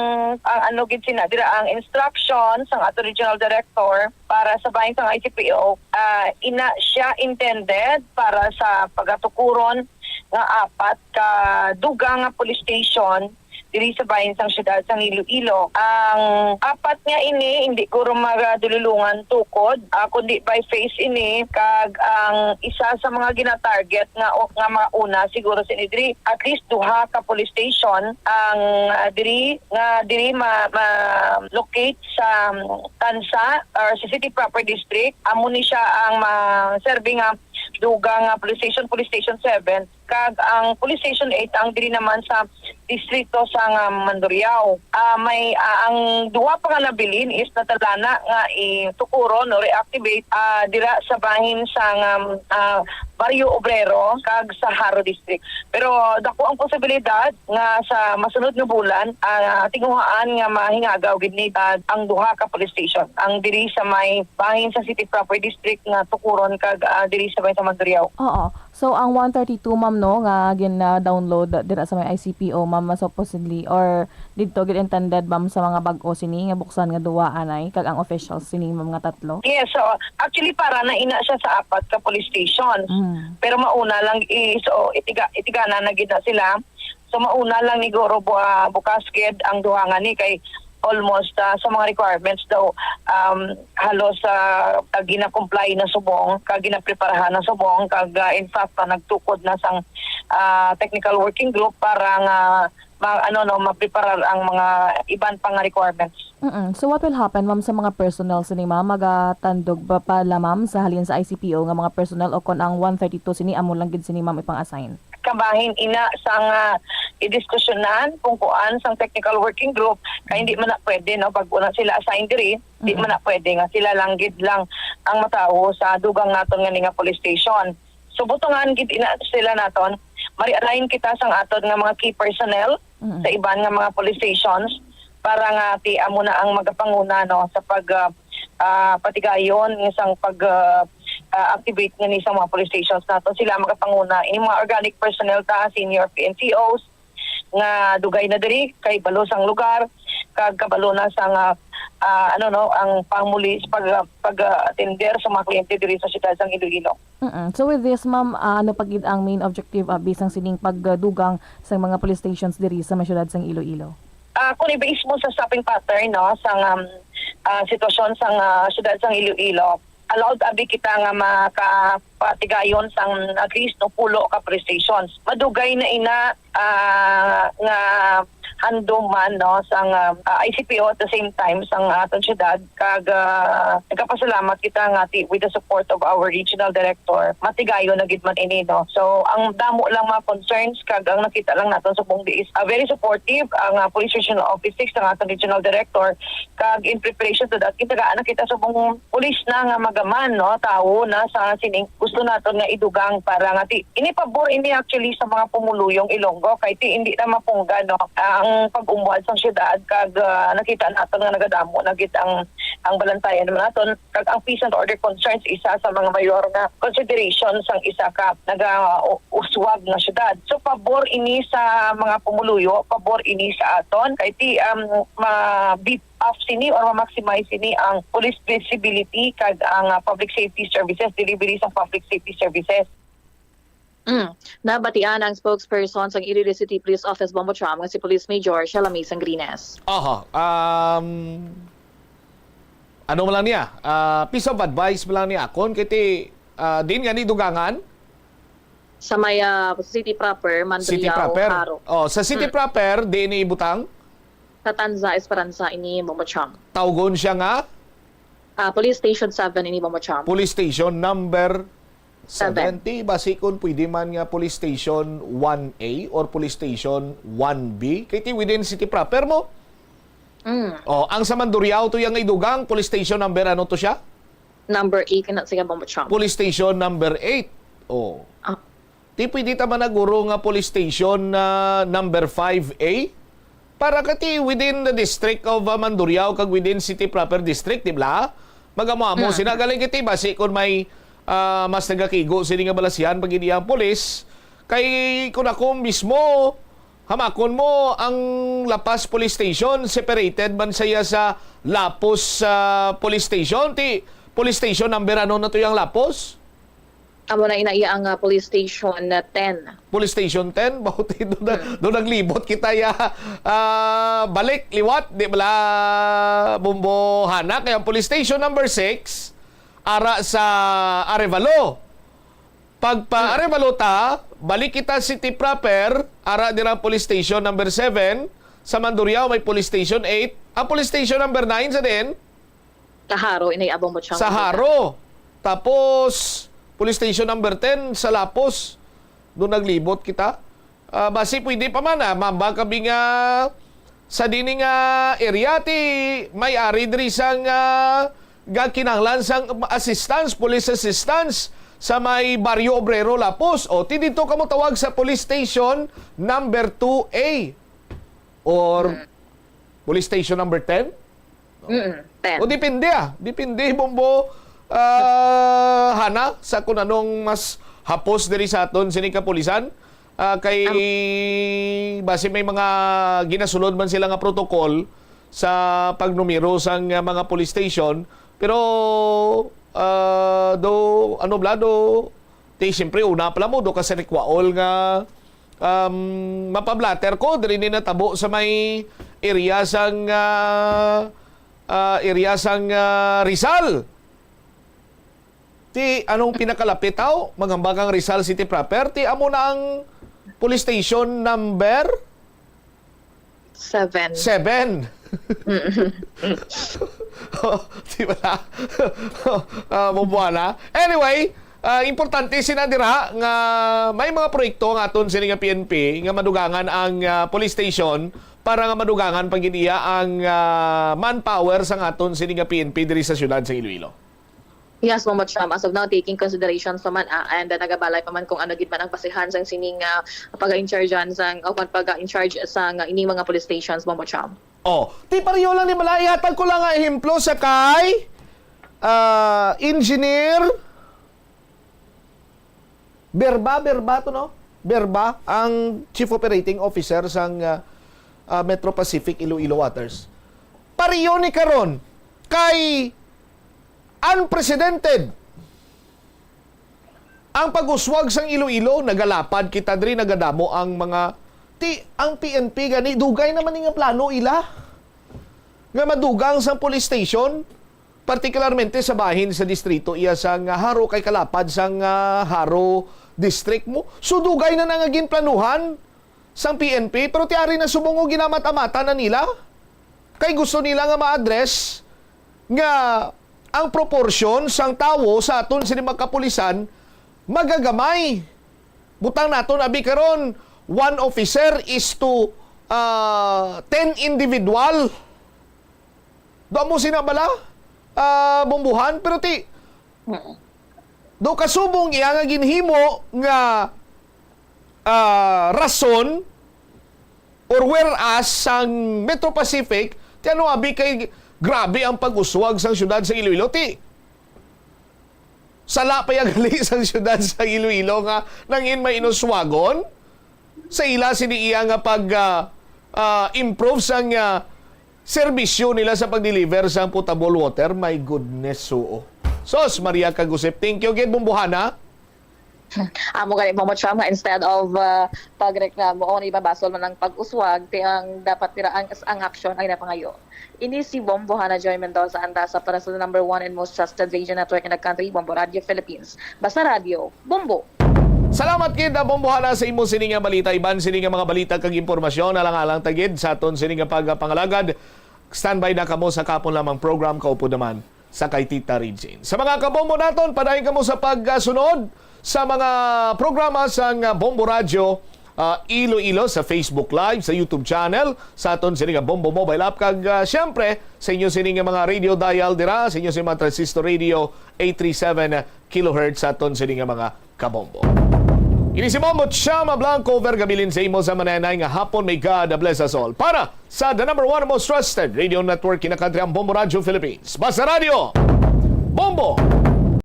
ang ano gid sina dira, ang instruction sang ato regional director para sa bahin sang I C P O, ah, ina siya intended para sa pagatukuron nga apat ka dugang nga police station diri sa bahin sang siyudad sang Iloilo. Ang apat nga ini hindi guro magadululungan tukod, ah, kundi by phase ini, kag ang isa sa mga ginatarget nga, o, nga mga una siguro sini diri, at least duha ka police station ang, ah, diri nga diri ma, ma-locate sa, um, Tansa or sa City Proper District. Amo ni siya ang ma-serve nga dugang nga police station, Police Station seven, kag ang Police Station eight ang diri naman sa distrito sa nga Mandurriao. Ah, may, ah, ang duha pa nga nabilin is natalana nga itukuron o reactivate, ah, dira sa bahin sa nga, ah, Barrio Obrero kag sa Jaro District. Pero dako ang posibilidad nga sa masunod nga bulan, ah, tinguhaan nga mahingagaw gid ni, ah, ang duha ka police station, ang diri sa may bahin sa City Proper District nga tukuron kag, ah, diri sa may sa Mandurriao. Oo. So, ang one thirty-two, ma'am, no, nga gin-, ah, download dira sa may I C P O, ma'am, supposedly, or didto gid intended, ma'am, sa mga bag-o sini nga buksan nga duwa anay, kag ang officials sini, ma'am, nga tatlo? Yes, so, actually, para na ina siya sa apat ka police station. Mm. Pero mauna lang i-, so, itiga-, itigana na gid na sila. So, mauna lang ni guro bu-, ah, bukas gid ang duha nga ni kay almost, ah, sa mga requirements daw, um, halos, ah, ah, gina-comply na subong, kag ginapreparahan na subong, kag, ah, in fact, ah, nagtukod na sang, ah, technical working group para nga ma-, ano, no, mapreparar ang mga iban pa nga requirements. Mm-mm. So what will happen, ma'am, sa mga personnel sini, ma'am? Magatandog ba pala, ma'am, sa halin sa I C P O nga mga personnel o kon ang one thirty-two sini amo lang gid sini, ma'am, ipang-assign? Kabahin ina sang, ah, idiskusyonan kung kuan sang technical working group, kay hindi man na pwede, no, bag-o na sila assign diri, di Mm-mm. man na pwede nga sila lang gid lang ang matawo sa dugang naton nga ni nga police station. So, butongan gid ina sila naton. Ma-realign kita sang aton nga mga key personnel Mm. sa iban nga mga police stations para nga ti amo na ang magapanguna, no, sa pag, ah, ah, patigayon nga sang pag, ah, ah, activate nga ni sa mga police stations naton. Sila magapanguna. Ini mga organic personnel ta, senior P N C Os, nga dugay na diri, kay balo sang lugar, kag kabalo na sang, ah, ah, ano, no, ang pangmuli sa pag, pag, ah, atender sa mga kliyente diri sa siyudad sang Iloilo. Mm-mm. So with this, ma'am, ah, ano pa gid ang main objective, ah, bisang sining pagdugang sa mga police stations diri sa may siyudad sang Iloilo? Ah, kung i-base mo sa staffing pattern, no, sang, um, ah, sitwasyon sang, ah, siyudad sang Iloilo, allowed abi kita nga maka-, patigayon sang at least, no, pulo ka police stations. Madugay na ina, ah, nga handom man, no, sang, ah, ah, I C P O at the same time sang aton syudad, kag, ah, nagapasalamat kita nga ti-, with the support of our regional director, matigayon na gid man ini, no. So, ang damo lang mga concerns kag ang nakita lang naton sa Bungdi is, ah, very supportive ang, ah, Police Regional Office six, ang aton regional director, kag in preparation to that, gitagaan na kita sa Bung-, pulis na nga magaman, no, tawo na sa sining gusto naton nga idugang para nga ti-, ini pabor ini actually sa mga pumuluyong Ilonggo kay ti hindi na mapunggan, no, ang pag-umwal sang syudad kag, ah, nakita naton nga nagadamo na gid ang, ang balantayan naman naton kag ang peace and order concerns isa sa mga mayor nga consideration sang isa ka naga-uswag nga syudad. So pabor ini sa mga pumuluyo, pabor ini sa aton kay ti, um, ma-beat up sini or ma-maximize sini ang police visibility kag ang, ah, public safety services, delivery sa public safety services. Mm. Nabatian ang spokesperson sang Iloilo City Police Office, Bombo Cham, nga si Police Major Shalami Sangrines. Aha, um, ano man lang niya? Ah, piece of advice man lang niya akon kay ti, ah, din nga ni dugangan Sa may, ah, city proper, Mandurriao, City proper. Jaro. Oh, sa city proper, di ini ibutang? Sa Tanza, Esperanza, ini, Bombo Cham. Tawgon siya nga Ah, Police Station seven, ini, Bombo Cham. Police Station number Seven. seven. Ti, basi kung pwede man nga Police Station one A or Police Station one B. Kay ti within city proper mo. Mm. Oh, ang sa Mandurriao to yang idugang, Police Station number ano to siya? Number eight, kana siya, Bombo Cham. Police Station number eight. Oh. Ah. Ti pwede ta man naguro nga police station na number five A? Para kati within the district of, uh, Mandurriao kag within city proper district, di ba? Magamo-amo Mm. sina galing kiti basi kung may, ah, mas nagakigo sini nga balasihan pag ang police. Kay kung ako mismo, hamakon mo ang La Paz Police Station, separated man siya sa Lapos, ah, Police Station. Ti police station number ano na to yung Lapos? Amo na ina iya ang, ah, police station na ten. Police Station ten, bauti doon, na, doon naglibot kita ya, ah, balik liwat, di bala, Bombo Hana. Kaya ang police station number six, ara sa Arevalo. Pag pa Arevalo ta, balik kita city proper, ara dira ang police station number seven, sa Mandurriao may police station eight, ang police station number nine sa din, Sa Jaro, inay, Bombo Cham. Sa Jaro. Tapos, police station number ten sa Lapos. Doon naglibot kita. Ah, basi pwede pa man, ah, mamba kami nga sa dini nga area ti may ari diri sang, ah, gakinahanglan sang assistance, police assistance sa may Barrio Obrero, Lapos. O, ti dito ka mo tawag sa police station number two A or police station number ten. Mm, ten. O depende, ah. Depende, Bombo, ah, Hana, sa kung anong mas hapos diri sa aton sini kapulisan. Ah, kay basi may mga ginasulod man sila nga protocol sa pagnumero sang, ah, mga police station, pero, ah, do ano bla, do ti siyempre una pala mo do ka sa Rikwaol nga, um, mapablatter ko diri ni natabo sa may area sang, ah, ah, area sang, ah, Rizal. Ti anong pinakalapit aw? Magambag ang Rizal City proper. Ti amo na ang police station number Seven. seven. Oh, di ba? Ah, Bombo Hana. Anyway, ah, importante sina dira nga may mga proyekto nga aton sini nga P N P nga madugangan ang, ah, police station para nga madugangan pag iya ang, ah, manpower sa aton sini nga P N P diri sa siyudad sa Iloilo. Yes, Bombo Cham. As of now, taking considerations pa man, ah, and, ah, nagabalay pa man kung ano gid man ang basihan sang sining, ah, pag-in-chargean sang, o kung pag-in-charge sang, ah, ining mga police stations, Bombo Cham. Oh, ti pareho lang ni bala, ihatag ko lang nga ehemplo sa kay, ah, Engineer Berba, Berba to, no? Berba ang Chief Operating Officer sang, ah, ah, Metro Pacific Iloilo Waters. Pareho ni karon kay unprecedented ang pag-uswag sang Iloilo. Nagalapad kita diri, nagadamo ang mga ti ang P N P gani, dugay naman ni nga plano ila nga madugang sang police station. Partikularmente sa bahin sa distrito iya sang Jaro, kay kalapad sang, ah, Jaro District mo. So, dugay na na nga ginplanuhan sang P N P, pero ti ari na subong ginamat-amatan na nila. Kay gusto nila nga ma-address nga ang proporsyon sang tawo sa aton sini mga kapulisan magagamay. Butang naton, abi, karon, one officer is to, ah, ten individual. Do mo sina bala, ah, Bombohan, pero ti, Mm. do kasubong iya nga ginhimo nga, ah, rason or whereas sang Metro Pacific, ti ano, abi, kay grabe ang pag-uswag sang siyudad sa Iloilo, ti sala pa iya gali sang siyudad sa Iloilo nga nangin may inuswagon sa ila sini iya nga pag, ah, ah, improve sang, ah, serbisyo nila sa pag-deliver sang potable water. My goodness, suo. Sos, Maria Kagusip, thank you gid, Bombohana. Amo gani, Bombo Cham, nga instead of, ah, pagreklamo o ibabasol man ang pag-uswag, ti ang dapat nira ang, ang aksyon ay napangayo. Ini si Bombo Hana Joy Mendoza, Andasa, para sa number one and most trusted radio network in the country, Bombo Radio Philippines. Basta Radio, Bombo! Salamat gid, ah, Bombo Hana, sa imo sini nga balita. Iban sini nga mga balita kag impormasyon, alang-alang ta gid sa aton sini nga pagpangalagad. Standby na kamo sa kapon lamang program, Kaupod Naman sa kay Tita Regine. Sa mga kabombo naton, padayon kamo sa pagsunod sa mga programa sang Bombo Radyo, ah, Iloilo sa Facebook Live, sa YouTube channel, sa aton sini nga Bombo mobile app, kag, ah, siyempre, sa inyo sini nga mga radio dial dira, sa inyo sini mga transistor radio, eight three seven kilohertz, sa aton sini nga mga kabombo. Ini si Bombo Chama Blanco, over gabilin sa imo sa mananay nga hapon. May God bless us all. Para sa the number one most trusted radio network in the country, ang Bombo Radio Philippines. Basta Radio, Bombo!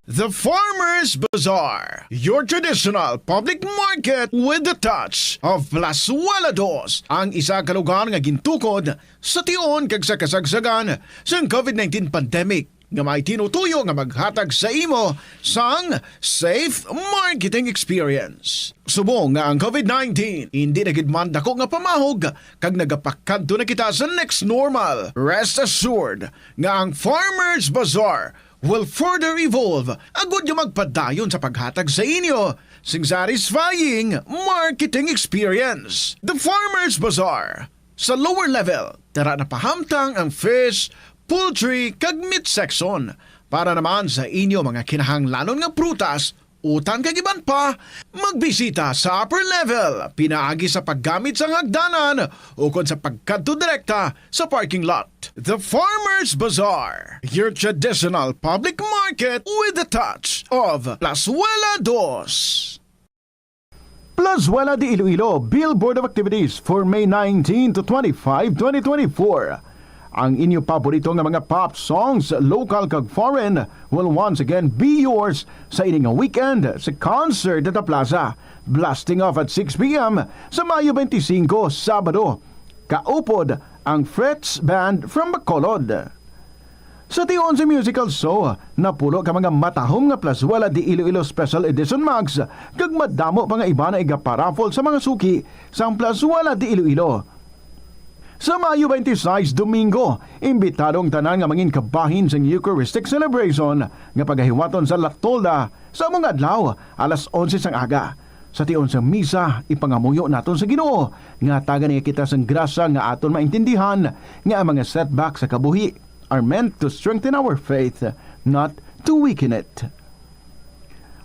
The Farmers Bazaar, your traditional public market with the touch of Plazuela Dos, ang isa ka lugar nga gintukod sa tion kag sa kasagsagan sang covid nineteen pandemic, nga may tinutuyo nga maghatag sa imo sang safe marketing experience. Subong nga ang covid nineteen indi na gid man dako nga pamahog kag nagapakadto na kita sa next normal, rest assured nga ang Farmers Bazaar will further evolve agud nga magpadayon sa paghatag sa inyo sing satisfying marketing experience. The Farmers Bazaar, sa lower level, tara na pahamtang ang fish, poultry, kag meat section. Para naman sa inyo mga kinahanglanon nga prutas, utan kag iban pa, magbisita sa upper level, pinaagi sa paggamit sang hagdanan ukon sa pagkadto direkta sa parking lot. The Farmers Bazaar, your traditional public market with the touch of Plazuela Dos. Plazuela de Iloilo, Billboard of Activities for May nineteen to twenty-five, twenty twenty-four. Ang inyo paborito nga mga pop songs, local kag foreign, will once again be yours sa ini nga weekend sa concert at the plaza. Blasting off at six p m sa Mayo twenty-five, Sabado. Kaupod ang Fritz Band from Bacolod. Sa tion sa musical show, napulo ka mga matahom nga Plazuela de Iloilo Special Edition mugs, kag madamo pa nga iba na igaparaffle sa mga suki sang Plazuela de Iloilo. Sa Mayo twenty-six, Domingo, imbitado ang tanan nga mangin kabahin sang Eucharistic celebration nga pagahiwaton sa La Tolda sa among adlaw, alas onse sang aga. Sa tion sang misa, ipangamuyo naton sa Ginoo nga hatagan niya kita sang grasya nga aton maintindihan nga ang mga setback sa kabuhi are meant to strengthen our faith, not to weaken it.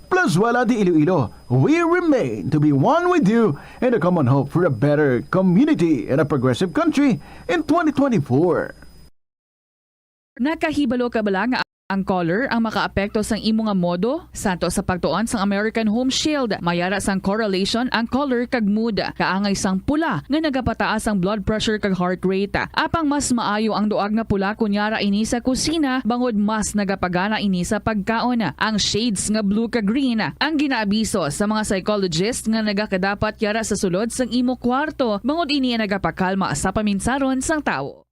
Plazuela de Iloilo, we remain to be one with you in a common hope for a better community and a progressive country in twenty twenty-four. Nakahibalo ka bala nga ang color ang makaapekto sang imo nga modo? Santo sa pagtuon sang American Home Shield, may ara sang correlation ang color kag mood. Kaangay sang pula nga nagapataas ang blood pressure kag heart rate. Apang mas maayo ang duag nga pula kon yara ini sa kusina, bangod mas nagapagana ini sa pagkaon. Ang shades nga blue kag green ang ginaabiso sa mga psychologist nga nagakadapat yara sa sulod sang imo kwarto, bangod ini ang nagapakalma sa paminsaron sang tawo.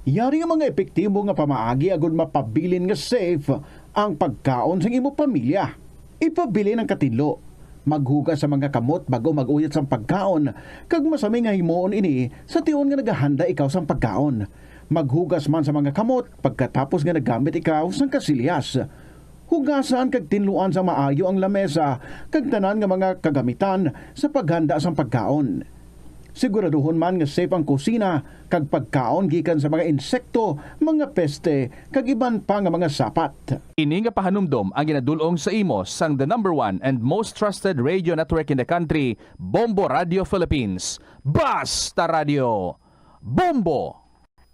Yari nga mga epektibo nga pamaagi agud mapabilin nga safe ang pagkaon sang imo pamilya. Ipabilin ang katinlo. Maghugas sa mga kamot bag-o mag-uyat sang pagkaon, kag masami nga himuon ini sa tion nga nagahanda ikaw sang pagkaon. Maghugas man sa mga kamot pagkatapos nga nagamit ikaw sang kasilyas. Hugasan kag tinluan sa maayo ang lamesa kag tanan nga mga kagamitan sa paghanda sang pagkaon. Siguraduhon man nga safe ang kusina kag pagkaon gikan sa mga insekto, mga peste, kag iban pa nga mga sapat. Ini nga pahanumdom ang ginadul-ong sa imo sang the number one and most trusted radio network in the country, Bombo Radio Philippines. Basta Radio, Bombo!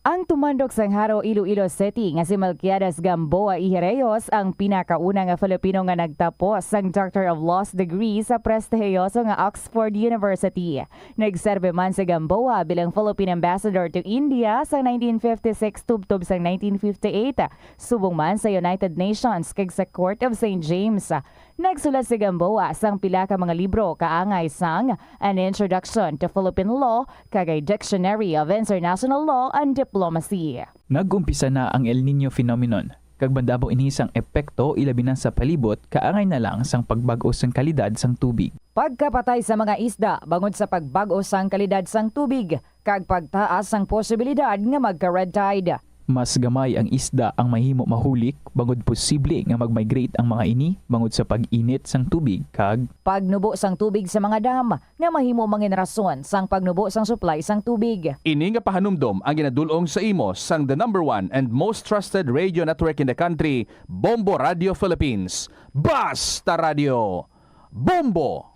Ang tumandok sang Jaro, Iloilo City nga si Melquiades Gamboa y Reyes ang pinakauna nga Filipino nga nagtapos sang Doctor of Laws degree sa prestihiyoso nga Oxford University. Nagserbi man si Gamboa bilang Philippine Ambassador to India sa nineteen fifty-six tubtob sang nineteen fifty-eight, subong man sa United Nations kag sa Court of Saint James. Nagsulat si Gamboa sang pila ka mga libro kaangay sang An Introduction to Philippine Law kag a Dictionary of International Law and Diplomacy. Nag-umpisa na ang El Niño phenomenon, kag madamo ini sang epekto, ilabi na sa palibot, kaangay na lang sang pagbag-o sang kalidad sang tubig. Pagkapatay sa mga isda bangod sa pagbag-o sang kalidad sang tubig, kag pagtaas sang posibilidad nga magka-red tide. Mas gamay ang isda ang mahimo mahulik bangod posible nga mag-migrate ang mga ini bangod sa pag-init sang tubig kag pagnubo sang tubig sa mga dam nga mahimo mangin rason sang pagnubo sang supply sang tubig. Ini nga pahanumdom ang ginadul-ong sa imo sang the number one and most trusted radio network in the country, Bombo Radio Philippines. Basta Radio, Bombo!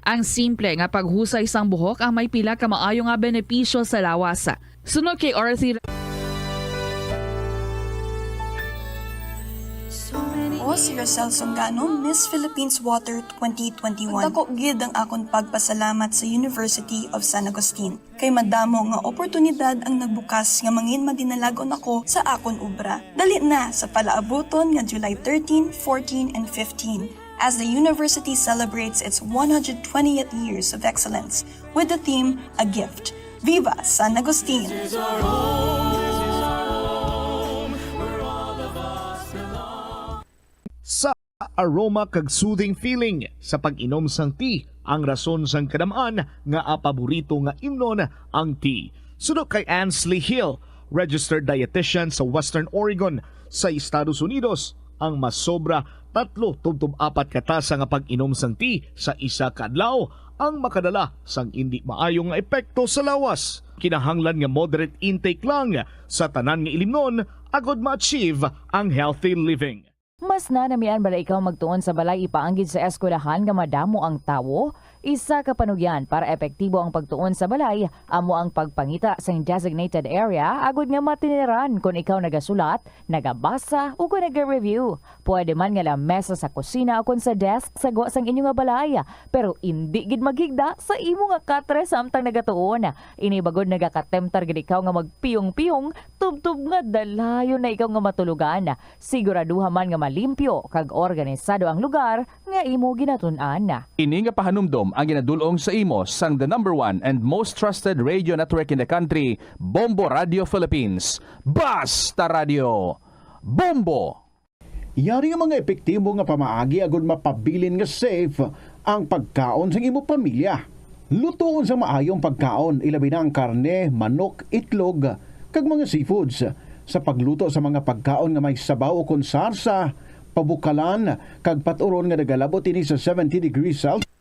Ang simple nga paghusay sang buhok ang may pila ka maayo nga benepisyo sa lawas. Suno kay Orthy. Ako si Rosel Songano, Miss Philippines Water twenty twenty-one. Dako gid ang akon pagpasalamat sa University of San Agustin, kay madamo nga oportunidad ang nagbukas nga mangin madinalagon ako sa akon obra. Dali na sa palaabuton nga July thirteen, fourteen, and fifteen, as the university celebrates its one hundred twentieth years of excellence with the theme A Gift. Viva San Agustin! Sa aroma kag soothing feeling sa pag-inom sang tea ang rason sang kadam-an nga paborito nga imnon ang tea. Suno kay Ansley Hill, registered dietitian sa Western Oregon sa Estados Unidos, ang masobra tatlo tubtob apat ka tasa nga pag-inom sang tea sa isa ka adlaw ang makadala sang indi maayo nga epekto sa lawas. Kinahanglan nga moderate intake lang sa tanan nga ilimnon agod ma-achieve ang healthy living. Mas nanamian bala ikaw magtuon sa balay ipaanggid sa eskwelahan nga madamo ang tawo? Isa ka panugyan para epektibo ang pagtuon sa balay amo ang pagpangita sing designated area agud nga matiniran kon ikaw nagasulat, nagabasa, o kon naga-review. Pwede man nga lamesa sa kusina o kon sa desk sa gwa sang inyo nga balay, pero indi gid maghigda sa imo nga katre samtang nagatuon. Ini bagod nagakatemptar gid ikaw nga magpiyong-piyong tubtob nga dalayon na ikaw nga matulogan. Siguraduha man nga malimpyo kag organisado ang lugar nga imo ginatun-an. Ini nga pahanumdom ang ginadul-ong sa imo sang the number one and most trusted radio network in the country, Bombo Radio Philippines. Basta Radio, Bombo! Yari nga mga epektibo nga pamaagi agud mapabilin nga safe ang pagkaon sang imo pamilya. Lutoon sa maayo ang pagkaon, ilabi na ang karne, manok, itlog, kag mga seafoods. Sa pagluto sa mga pagkaon nga may sabaw o kon sarsa, pabukalan, kag pat-uron nga nagalabot ini sa seventy degrees Celsius.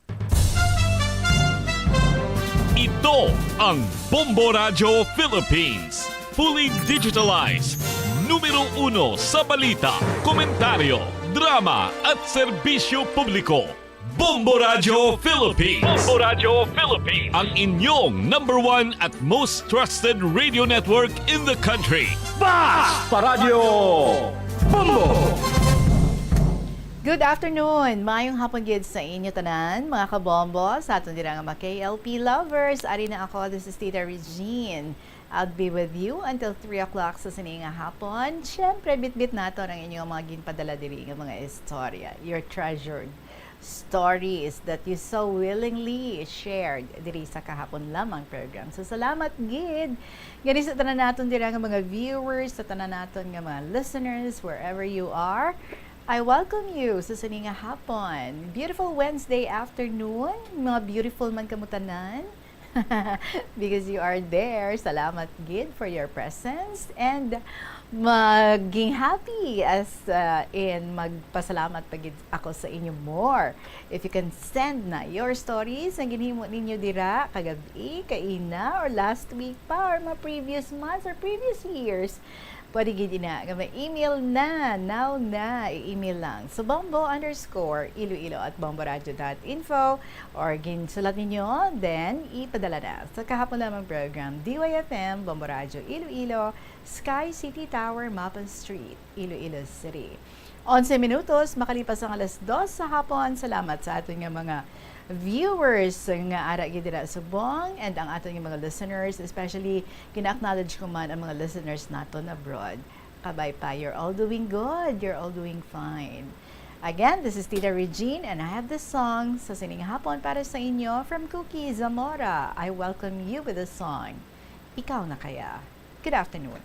Ito ang Bombo Radyo Philippines. Fully digitalized. Numero uno sa balita, komentaryo, drama, at serbisyo publiko. Bombo Radyo Philippines. Bombo Radyo Philippines. Ang inyong number one at most trusted radio network in the country. Basta Radyo Bombo! Good afternoon! Maayong hapon gid sa inyo tanan, mga kabombo, sa aton dira nga mga K L P lovers. Ari na ako, this is Tita Regine. I'll be with you until three o'clock sa sini nga hapon. Siyempre, bitbit naton ang inyong mga ginpadala diri nga mga istorya, your treasured stories that you so willingly shared diri sa kahapon lamang program. So, salamat gid gani sa tanan naton dira nga mga viewers, sa tanan naton nga mga listeners, wherever you are. I welcome you sa sini nga hapon. Beautiful Wednesday afternoon, mga beautiful man kamo tanan. Because you are there. Salamat gid for your presence. And maging happy as, uh, in magpasalamat pa gid ako sa inyo more. If you can send na your stories nga ginhimo ninyo dira kagabi, kaina, or last week pa, or mga previous months or previous years, pwede gid ina nga ma-email na, now na, i-email lang sa bombo underscore iloilo at bomboradio dot info, or ginsulat ninyo, then ipadala na sa kahapon lamang program, D Y F M, Bombo Radyo Iloilo, Sky City Tower, Mapan Street, Iloilo City. Onse minutos makalipas ang alas dos sa hapon. Salamat sa aton nga mga viewers nga ara gid dira subong, and ang aton nga mga listeners, especially gina-acknowledge ko man ang mga listeners naton abroad. Kabay pa, you're all doing good, you're all doing fine. Again, this is Tita Regine, and I have this song sa sining hapon para sa inyo from Cookie Zamora. I welcome you with the song, Ikaw Na Kaya. Good afternoon.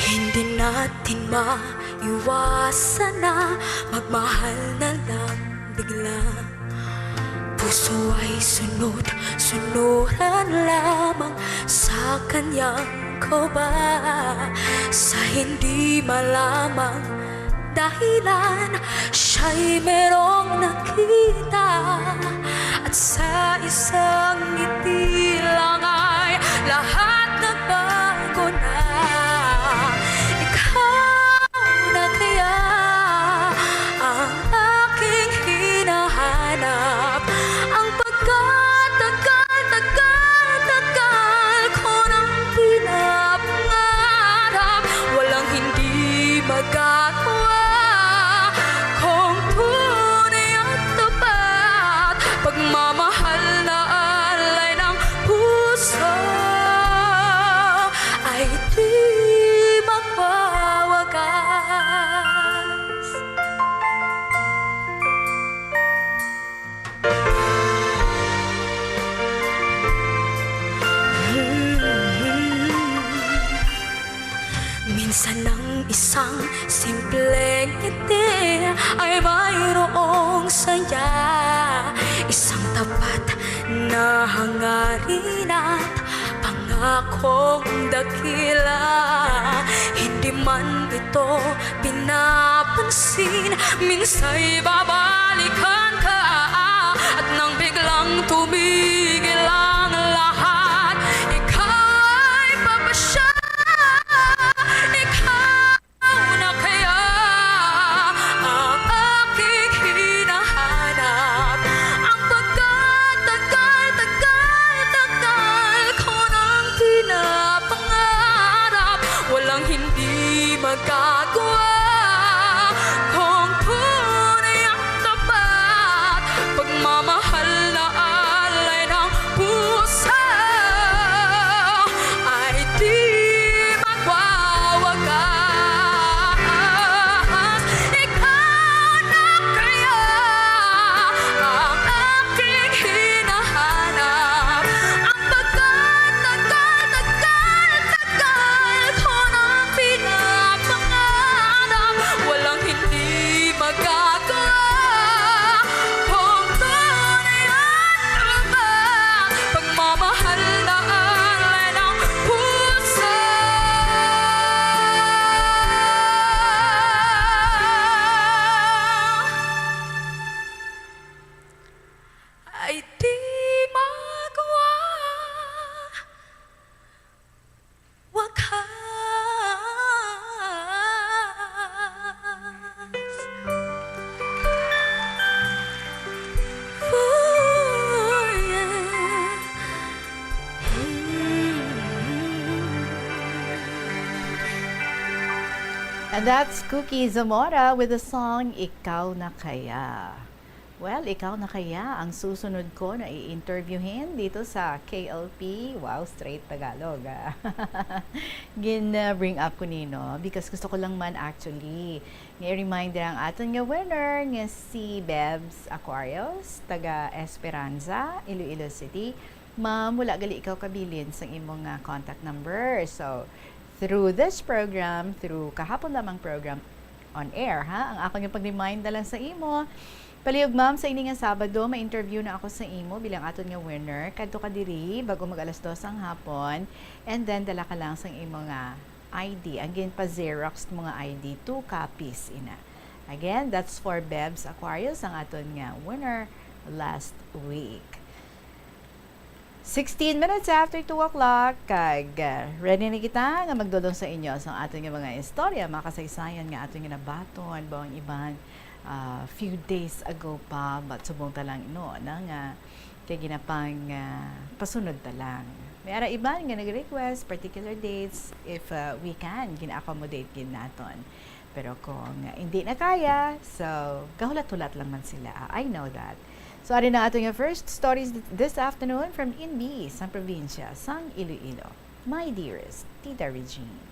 Hindi natin maiwasan na magmahal na lang bigla. Puso ay sunod-sunuran lamang sa kanyang kaba. Sa hindi malamang dahilan, siya'y merong nakita. At sa isang ngiti lang ay lahat nagbago na. Ikaw na kaya ang aking hinahanap? Ang pagkatagal-tagal ko nang pinapangarap, walang hindi magagawa kung tunay at tapat. Pagmamahal na alay ng puso ay di magwawakas. Minsan ang isang simpleng ngiti ay mayroong saya, isang tapat na hangarin at pangakong dakila. Hindi man ito pinapansin, minsa'y babalikan ka. At nang biglang tumigil ang lahat, ika'y papasya. Ikaw na kaya ang aking hinahanap? Ang pagkatagal-tagal-tagal ko nang pinapangarap, walang hindi magagawa kung tunay ang tapat. Pagmamahal na alay ng puso ay di magwawakas. Ikaw na kaya ang aking hinahanap? Ang pagkatagal-tagal-tagal ko nang pinapangarap, walang hindi magagawa. Kung tunay ang tapat, pagmamahal na alay ng puso ay di magwawakas. And that's Cookie Zamora with the song Ikaw Na Kaya. Well, ikaw na kaya ang susunod ko na i-interviewin dito sa K L P? Wow, straight Tagalog, ah. Gin, uh, bring up ko nino because gusto ko lang man actually nga i-reminder ang aton nga winner nga si Bebs Aquarius, taga Esperanza, Iloilo City. Ma'am, wala gali ikaw kabilin sa imong, ah, contact number. So, through this program, through kahapon lamang program on air, ha, ang akon nga pag-remind na lang sa imo. Palihog, ma'am, sa ini nga Sabado, may interview na ako sa imo bilang aton nga winner. Kadto ka diri bago mag alas dos ang hapon, and then dala ka lang sang imo nga I D. Ang ginpa-xerox mo nga I D, two copies ina. Again, that's for Bebs Aquarius, ang aton nga winner last week. Sixteen minutes after two o'clock, kag, uh, ready na kita nga magdulong sa inyo sa aton nga mga istorya, mga kasaysayan nga aton nga nabaton, ba ang iban, uh, few days ago pa, but subong ta lang, no, na nga kay ginapang, uh, pasunod ta lang. May ara iban nga nag-request particular dates, if, uh, we can, gina-accommodate gid naton. Pero kung hindi na kaya, so, gahulat-hulat lang man sila. I know that. So, ari na ato nga first stories th-, this afternoon from Inbi, sang probinsya sang Iloilo. My dearest, Tita Regine.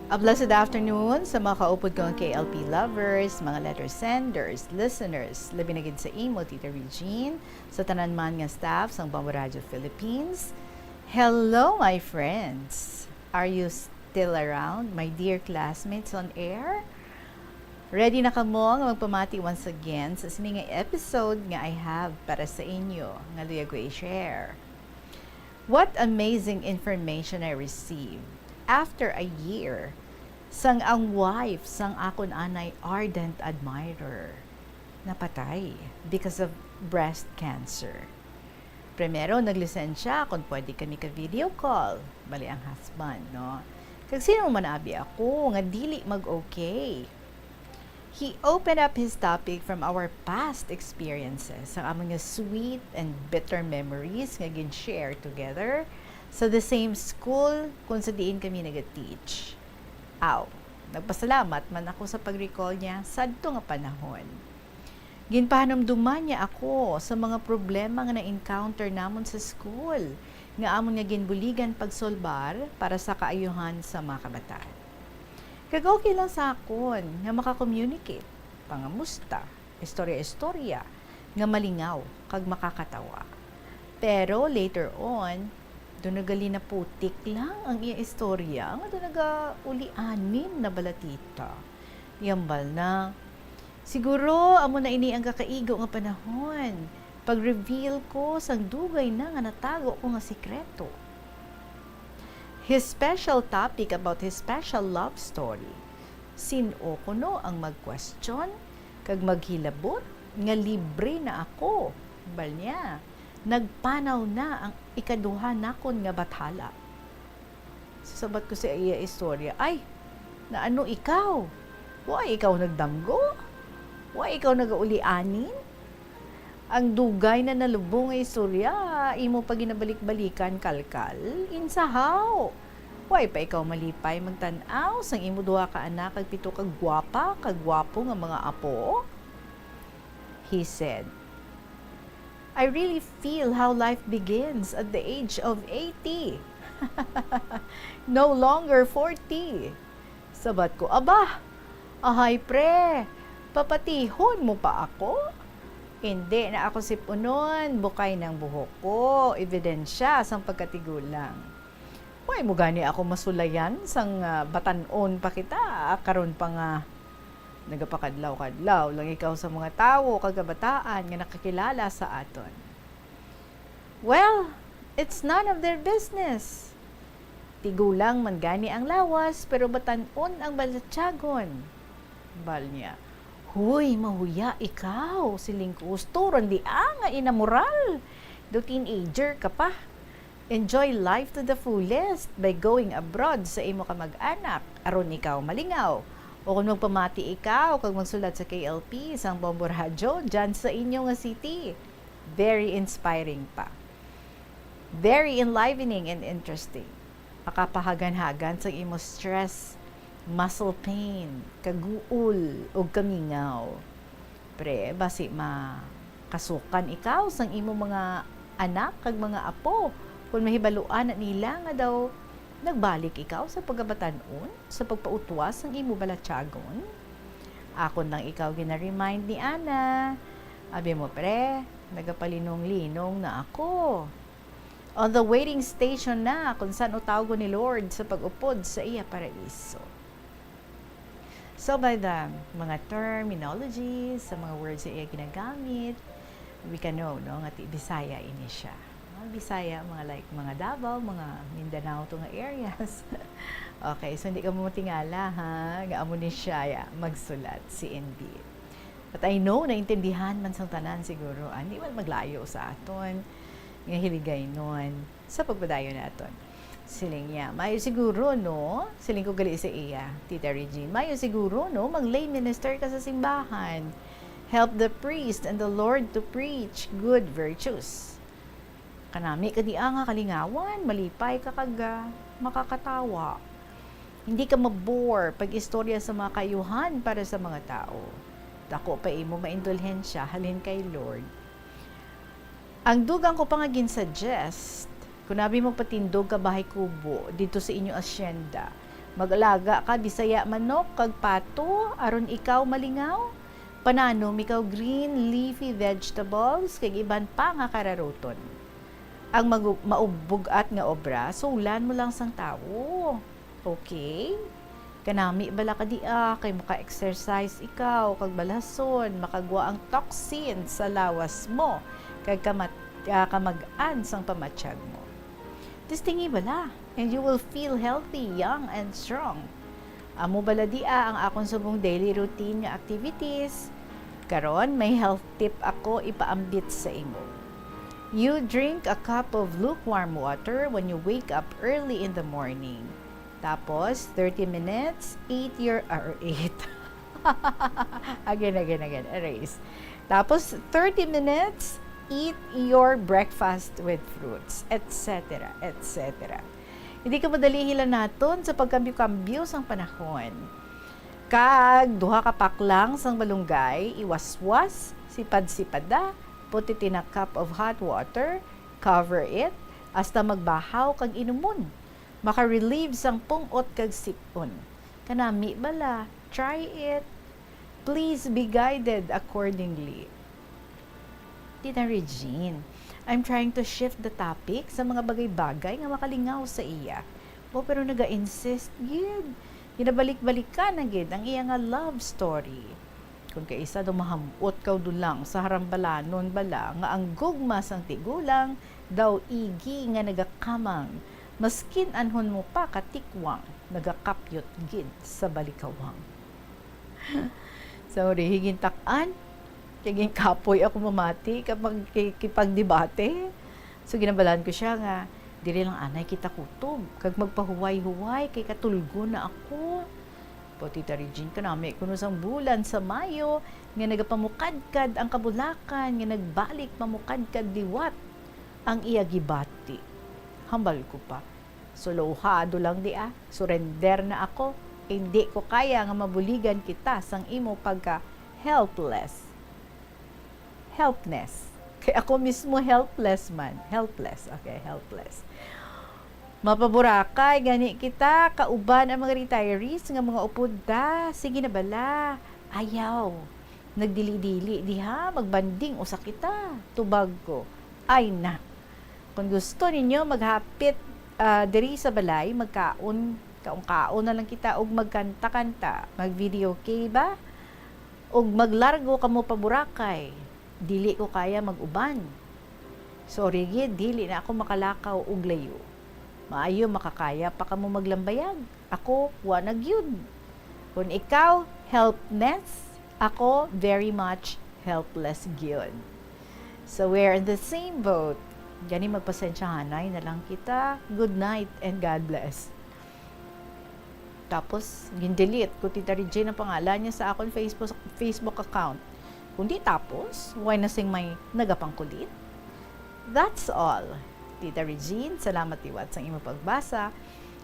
A blessed afternoon sa mga kaupod kong K L P lovers, mga letter senders, listeners, labi na gid sa imo, Tita Regine, sa tanan man nga staff sang Bombo Radio Philippines. Hello, my friends! Are you still around, my dear classmates on air? Ready na kamo nga magpamati once again sa sini nga episode nga I have para sa inyo nga luyag ko i-share. What amazing information I received after a year sang ang wife sang akon anay ardent admirer napatay because of breast cancer. Primero, nag-listen siya kung pwede kami ka-video call, bali ang husband, no? Kag sino man abi ako nga dili mag-okay? He opened up his topic from our past experiences, ang amon nga sweet and bitter memories nga gin-share together sa the same school kung sa diin kami nag-teach. Aw, nagpasalamat man ako sa pag-recall niya sadto nga panahon. Ginpahanumduman niya ako sa mga problema nga na-encounter namon sa school nga amon nga ginbuligan pagsolbar para sa kaayuhan sa mga kabataan. Kag okay lang sa akon nga maka-communicate, pangamusta, istorya-istorya nga malingaw kag makakatawa. Pero later on, daw nagali na putik lang ang iya istorya nga daw nagaulianin na bala, tita. Yambal na. Siguro amo na ini ang kakaigo nga panahon. Pag-reveal ko sang dugay na nga natago ko nga sikreto. His special topic about his special love story. Sin-o kuno ang mag-question kag maghilabot nga libre na ako? Bal niya, nagpanaw na ang ikaduha nakon nga bathala. Sabat ko sa iya istorya, "Ay, naano ikaw? Wa ikaw nagdamgo? Wa ikaw nagaulianin? Ang dugay na nalubong nga istorya, imo pa ginabalik-balikan, kalkal? Insahaw! Wa pa ikaw malipay magtan-aw sang imo duha ka anak kag pito ka gwapa kag gwapo nga mga apo?" He said, "I really feel how life begins at the age of eighty. No longer forty." Sabat ko, "Aba, ahay pre, papatihon mo pa ako? Hindi na ako sip-unon, bukay ng buhok ko, ebidensya sang pagkatigulang. Wa mo gani ako masulayan sang, ah, batan-on pa kita, karon pa nga nagapakadlaw-kadlaw lang ikaw sa mga tawo kag kabataan nga nakakilala sa aton." "Well, it's none of their business. Tigulang man gani ang lawas, pero batan-on ang balatyagon," bal niya. "Huy, mahuya ikaw," siling ko. "Gusto ron di, ah, nga inamoral. Do teenager ka pa. Enjoy life to the fullest by going abroad sa imo kamag-anak, aron ikaw malingaw. O kung magpamati ikaw kag magsulat sa K L P, sang Bombo Radyo, dyan sa inyo nga city." Very inspiring pa. Very enlivening and interesting. Makapahagan-hagan sa imo stress, muscle pain, kaguol, ug kamingaw. Pre, basi makasukan ikaw sang imo mga anak kag mga apo kon mahibaluan na nila nga daw nagbalik ikaw sa pagabatan-on, sa pagpautwas sang imo balatyagon. Akon lang ikaw gina-remind ni Ana. Abi mo, pre, nagapalinong-linong na ako. On the waiting station na kung san-o tawgon ni Lord sa pag-upod sa iya paraiso. So, by the mga terminologies, sa mga words na iya ginagamit, we can know, no, nga ti-, Bisaya ini siya. Mga Bisaya, mga like, mga Davao, mga Mindanao to nga areas. Okay, so hindi ka mo matingala, ha, nga amo ni siya, ya, magsulat, si N B. But I know, naintindihan man sang tanan siguro, ah, hindi man maglayo sa aton nga hiligaynon sa pagpadayon naton. Siling niya, "Mayo siguro, no?" Siling ko gali sa iya, "Tita Regine, mayo siguro, no? Mag-lay minister ka sa simbahan. Help the priest and the Lord to preach good virtues." Kanami ka di, ah, nga kalingawan, malipay ka kag, ah, makakatawa. Hindi ka mabore pag istorya sa mga kaayuhan para sa mga tawo. Dako pa imo maindulhensya halin kay Lord. Ang dugang ko pa nga gin-suggest, kung abi magpatindog ka bahay kubo didto sa inyo asyenda, mag-alaga ka Bisaya manok kag pato aron ikaw malingaw. Pananom ikaw green leafy vegetables kag iban pa nga kararuton. Ang magu-, maubug-at nga obra, sulan mo lang sang tawo. Okay? Kanami bala ka dia, kay maka-exercise ikaw, kag balason, makagwa ang toxin sa lawas mo, kag kamat-, ah, kamag-an sang pamatyag mo. Testingi bala, and you will feel healthy, young, and strong. Amo bala dia ang akon subong daily routine nga activities. Karon, may health tip ako ipaambit sa imo. You drink a cup of lukewarm water when you wake up early in the morning. Tapos, thirty minutes, eat your, or eat. Again, again, again, erase. Tapos, thirty minutes, eat your breakfast with fruits, et cetera, et cetera. Hindi ka madali hilanaton sa pagkambyo-kambyo sang panahon. Kag duha ka paklang sang malunggay, iwaswas, sipad-sipada, put it in a cup of hot water, cover it, hasta magbahaw kag inumon. Maka-relieve sang pung-ot kag sip-on. Kanami bala, try it. Please be guided accordingly. Tita Regine, I'm trying to shift the topic sa mga bagay-bagay nga makalingaw sa iya. O, pero naga-insist gid. Ginabalik-balikan na gid ang iya nga love story. Kung kaisa daw maham-ot kaw dulang sa harambalanon bala nga ang gugma sang tigulang daw igi nga nagakamang, maskin anhon mo pa katikwang, nagakapyot gid sa balikawang. Sorry, higintak-an. Kay ginkapoy ako mamati kapag ki-, kipagdebate. So, ginabalaan ko siya nga, "Diri lang anay kita kutob, kag magpahuway-huway, kay katulgon na ako." Po, Tita Regine, kanami kuno sang bulan sa Mayo nga nagapamukadkad ang kabulakan nga nagbalik mamukadkad liwat ang iya gibati. Hambal ko pa, "Sulowhado lang di, ah. Surrender na ako. Indi ko kaya nga mabuligan kita sang imo pagka helpless." Helpness. Kay ako mismo helpless man. Helpless. Okay, helpless. Mapaburakay gani kita, kauban ang mga retirees nga mga upod ta. Sige na bala. Ayaw. Nagdili-dili diha, magbanding usa kita. Tubag ko, "Ay na. Kung gusto ninyo maghapit, ah, diri sa balay, magkaon, kaon-kaon na lang kita og magkanta-kanta. Mag-videoke ba? Og maglargo kamo pa Boracay. Dili ko kaya mag-uban. Sorry gid, dili na ako makalakaw og layo. Maayo makakaya pa kamo maglambayag. Ako, wa na gyud." Kung ikaw, helpness, ako, very much helpless gyud. So we're in the same boat. Gani, magpasensyahanay na lang kita. Good night and God bless. Tapos, gin-delete ko, Tita Regine, ang pangalan niya sa akon Facebook, Facebook account. Kundi tapos, why na sing may nagapangkulit? That's all. Tita Regine, salamat liwat sang imo pagbasa.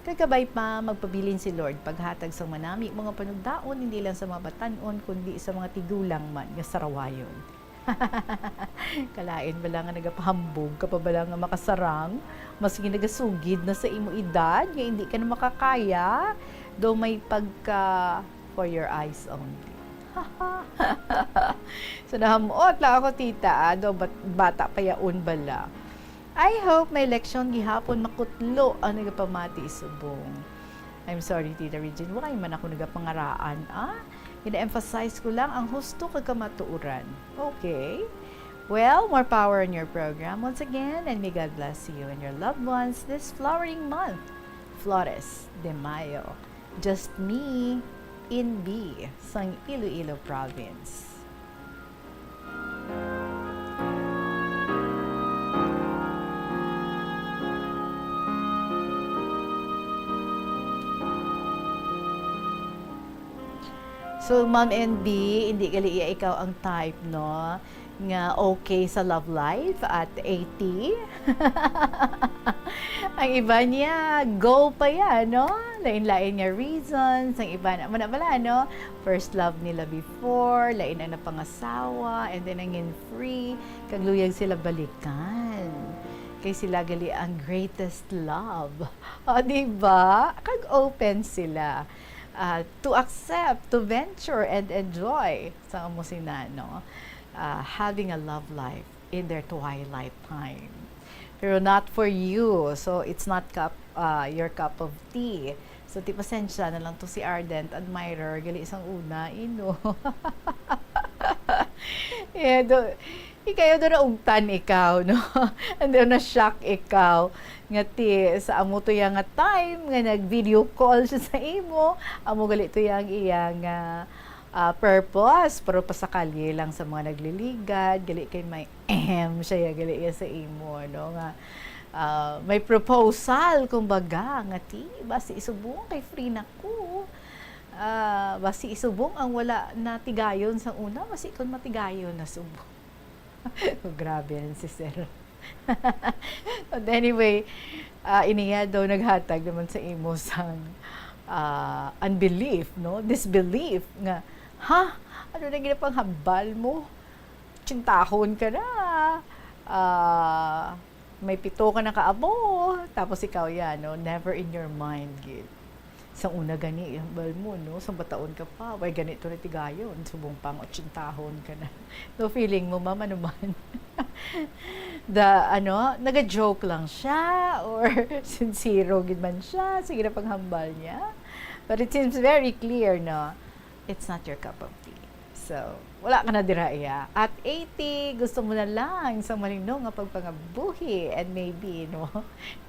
Kag kabay pa, magpabilin si Lord paghatag sang manami mga panugdaon, hindi lang sa mga batan-on, kundi sa mga tigulang man nga sarawayon. Kalain bala nga nagapahambog ka pa bala nga makasarang, maski nagasugid na sa imo edad nga hindi ka na makakaya, daw may pagka for your eyes only. So, nahamot lang ako, tita, ah, daw bat-, bata pa yaon bala. I hope may leksyon gihapon makutlo ang nagapamati subong. I'm sorry, Tita Regine, wala man ako nagapangaraan, ah? Gina-emphasize ko lang ang husto kag kamatuoran. Okay? Well, more power on your program once again, and may God bless you and your loved ones this flowering month, Flores de Mayo. Just me, Inbi, sang Iloilo Province. So, Ma'am N B, hindi gali iya ikaw ang type, no, nga okay sa love life at eighty. Ang iba niya, go pa yan, no? Lain-lain nga reasons. Ang iba na, muna bala, no? First love nila before, lain ang napangasawa, and then nangin free, kag luyag sila balikan. Kay sila gali ang greatest love. O, di ba? Kag open sila, ah, to accept, to venture, and enjoy. Sa amo sina, no? Ah, having a love life in their twilight time. Pero not for you. So, it's not cup, ah, your cup of tea. So, ti pasensya na lang to si ardent admirer, gali sang una, ino. Yeah, do, ikayo do naugtan ikaw, no? And then na-shock ikaw. Nga ti, sa amo to ya nga time, nga nag-video call siya sa imo, amo gali to ya ang iya nga, ah, purpose, pero pasakalye lang sa mga nagliligad, gali kay may ahem siya, ya, gali ya sa imo, no, nga, ah, may proposal, kumbaga, nga ti, basi isubong kay free na ko. Ah, basi isubong ang wala natigayon sa una, basi kon matigayon na subong. Grabe yan si Sir. But anyway, ah, iniya daw naghatag naman sa imo sang, ah, unbelief, no? Disbelief nga, "Ha? Ano na ginapanghambal mo? Tsintahon ka na. Ah, may pito ka na kaabo." Tapos ikaw yan, no? Never in your mind, gid. Sa una gani, hambal mo, no? Sa bataon ka pa, way ganito na tigayon. Subong pang otsintahon ka na. No, feeling mo, ma'am, ano man? The, ano, naga-joke lang siya or sincero gid man siya sa ginapanghambal niya. But it seems very clear, no? It's not your cup of tea. So, wala ka na dira, iya. At eighty, gusto mo na lang sa malino nga pagpangabuhi. And maybe, no,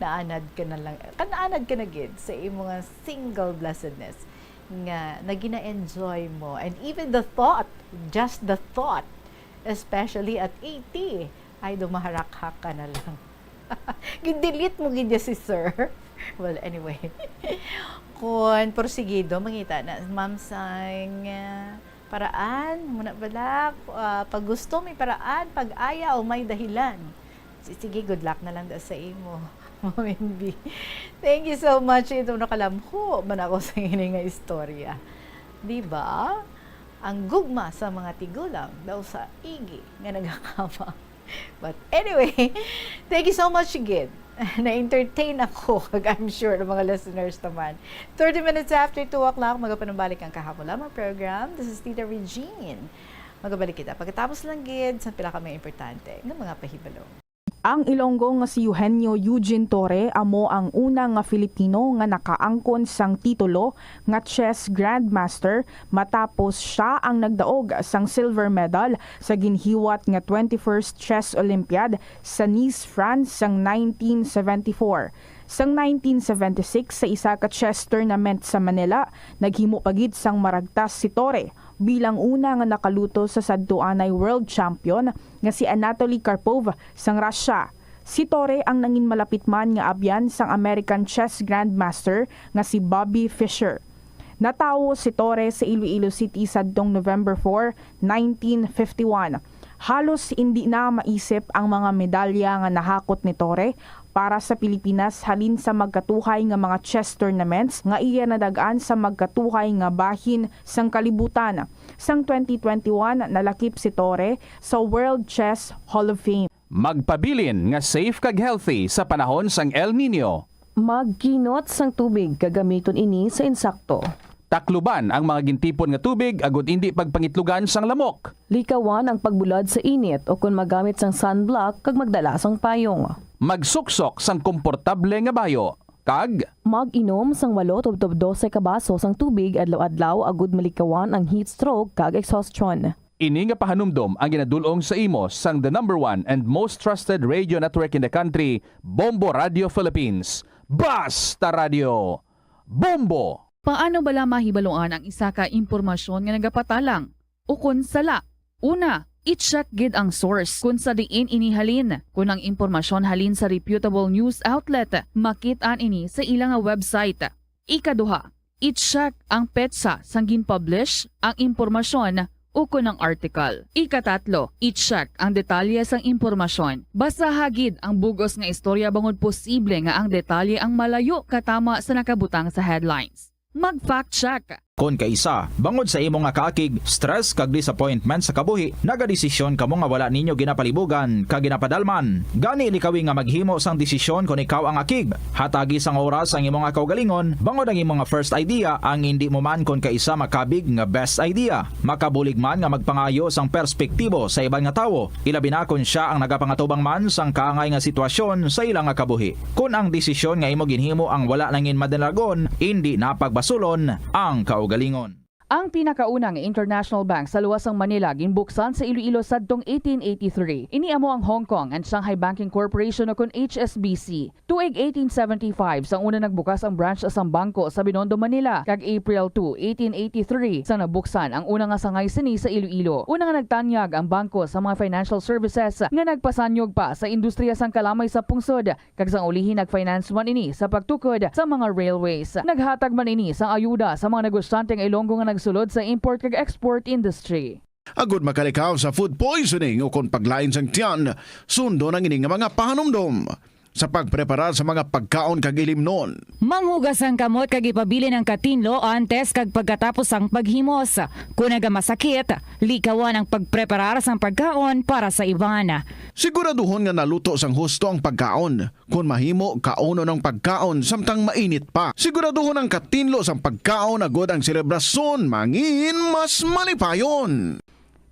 naanad ka na lang, kanaanad ka na gid sa imo nga single blessedness nga nagina-enjoy mo. And even the thought, just the thought, especially at eighty, ay, dumaharak-hak ka na lang. Gin-delete mo gid ya si sir. Well, anyway. Kon porsigido, mangita na, ma'am, sang, ah, paraan, muna bala, ah, pag gusto may paraan, pag ayaw may dahilan. Si-, sige, good luck na lang da sa imo, Ma'am N B. Thank you so much. Ito, nakalamho man ako sa ini nga istorya. Di ba? Ang gugma sa mga tigulang daw sa igi nga nagakama. But anyway, thank you so much again. Na-entertain ako, kag I'm sure ang mga listeners naman. Thirty minutes after two o'clock, magapanumbalik ang Kahapon Lamang program. This is Tita Regine. Magabalik kita pagkatapos lang gid sa pila ka mga importante nga mga pahibalo. Ang Ilonggo nga si Eugenio Eugene Torre amo ang una nga Filipino nga nakaangkon sang titulo nga chess grandmaster, matapos sia ang nagdaog sang silver medal sa ginhiwat nga twenty-first Chess Olympiad sa Nice, France sang nineteen seventy-four. Sang nineteen seventy-six, sa isa ka chess tournament sa Manila, naghimo pa gid sang maragtas si Torre bilang una nga nakaluto sa sadtuanay world champion nga si Anatoly Karpov sang Russia. Si Torre ang nangin malapit man nga abyan sang American chess grandmaster nga si Bobby Fischer. Natawo si Torre sa Iloilo City sadtong November four, nineteen fifty-one. Halos indi na maisip ang mga medalya nga nahakot ni Torre para sa Pilipinas halin sa magkatuhay nga mga chess tournaments nga iya nadag-an sa magkatuhay nga bahin sang kalibutan. Sang twenty twenty-one, nalakip si Torre sa World Chess Hall of Fame. Magpabilin nga safe kag healthy sa panahon sang El Niño. Magkinot sang tubig kag gamiton ini sa insakto. Takluban ang mga gintipon nga tubig agud indi pagpangitlugan sang lamok. Likawan ang pagbulad sa init o kon magamit sang sunblock kag magdala sang payong. Magsuksok sang komportable nga bayo kag mag-inom sang walo tubtob dose ka baso sang tubig adlaw-adlaw agud malikawan ang heat stroke kag exhaustion. Ini nga pahanumdom ang ginadul-ong sa imo sang the number one and most trusted radio network in the country, Bombo Radio Philippines. Basta Radio, Bombo! Paano bala mahibaluan ang isa ka impormasyon nga nagapatalang o kon sala? Una, i-check gid ang source kon sa diin ini halin. Kon ang impormasyon halin sa reputable news outlet, makit-an ini sa ila nga website. Ikaduha, i-check ang petsa sang gin-publish ang impormasyon o kon ang article. Ikatatlo, i-check ang detalye sang impormasyon. Basaha gid ang bug-os nga istorya bangod posible nga ang detalye ang malayo katama sa nakabutang sa headlines. Mag-fact check. Kon kaisa, bangod sa imo nga kaakig, stress kag disappointment sa kabuhi, nagadesisyon kamo nga wala ninyo ginapalibugan kag ginapadalman. Gani likawi nga maghimo sang desisyon kon ikaw ang akig. Hatagi sang oras ang imo nga kaugalingon, bangod ang imo nga first idea ang indi mo man kon kaisa makabig nga best idea. Makabulig man nga magpangayo sang perspektibo sa iban nga tawo, ilabi na kon sia ang nagapangatubang man sang kaangay nga sitwasyon sa ila nga kabuhi. Kon ang desisyon nga imo ginhimo ang wala nangin madalagon, indi na pagbasulon ang kaugalingon. Ang pinakauna nga international bank sa luwas sang Manila ginbuksan sa Iloilo sadtong eighteen eighty-three. Ini amo ang Hong Kong and Shanghai Banking Corporation o kon H S B C. Tuig eighteen seventy-five sang una nagbukas ang branch sang bangko sa Binondo, Manila, kag April two, eighteen eighty-three sang nabuksan ang una nga sangay sini sa Iloilo. Una nga nagtanyag ang bangko sa mga financial services nga nagpasanyog pa sa industriya sang kalamay sa pungsod, kag sang ulihi nag-finance man ini sa pagtukod sa mga railways. Naghatag man ini sang ayuda sa mga negosyante nga Ilonggo nga nagsulod sa import kag export industry. Agud makalikaw sa food poisoning o kon paglain sang tiyan, sundon ang ini nga mga pahanumdom. Sa pagpreparar sa mga pagkaon kag ilimnon. Manghugas ang kamot kag ipabilin ang katinlo antes kag pagkatapos sang paghimos. Kon nagamasakit, likawan ang pagpreparar sang pagkaon para sa iban. Siguraduhon nga naluto sang husto ang pagkaon. Kon mahimo, kaunon ang pagkaon samtang mainit pa. Siguraduhon ang katinlo sang pagkaon agud ang selebrasyon mangin mas malipayon.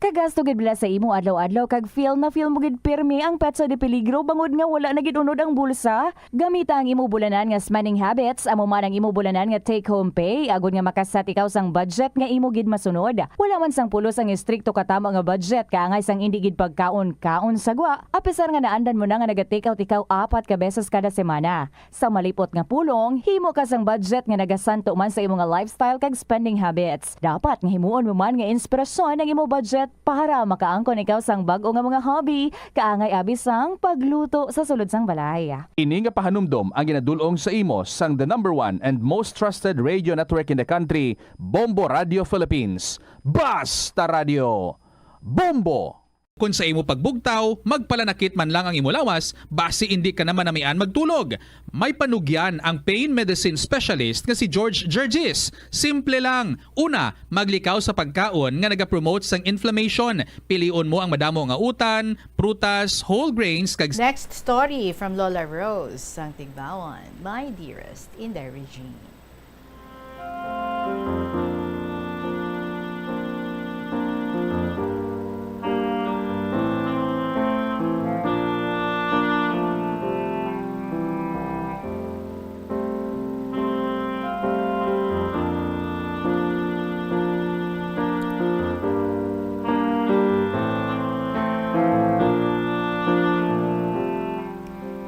Kagasto gid bala sa imo adlaw-adlaw kag feel na feel mo gid pirmi ang petsa de peligro bangod nga wala na gid unod ang bulsa? Gamita ang imo bulanan nga spending habits, amo man ang imo bulanan nga take-home pay, agod nga makasat ikaw sang budget nga imo gid masunod. Wala man sang pulos ang estrikto katama nga budget, kaangay sang indi gid pagkaon-kaon sa gwa, apisar nga naandan mo na nga naga-take out ikaw apat ka beses kada semana. Sa malipot nga pulong, himo ka sang budget nga nagasanto man sa imo nga lifestyle kag spending habits. Dapat nga himuon mo man nga inspirasyon ang imo budget para makaangkon ikaw sang bag-o nga mga hobby, kaangay abi sang pagluto sa sulod sang balay. Ini nga pahanumdom ang ginadul-ong sa imo sang the number one and most trusted radio network in the country, Bombo Radio Philippines. Basta Radio, Bombo! Kon sa imo pagbugtaw, magpalanakit man lang ang imo lawas, basi indi ka na manamian magtulog. May panugyan ang pain medicine specialist nga si George Gergis. Simple lang. Una, maglikaw sa pagkaon nga nagapromote sang inflammation. Pilion mo ang madamo nga utan, prutas, whole grains, kag Next story from Lola Rose, sang Tigbauan, My Dearest Inday Regine.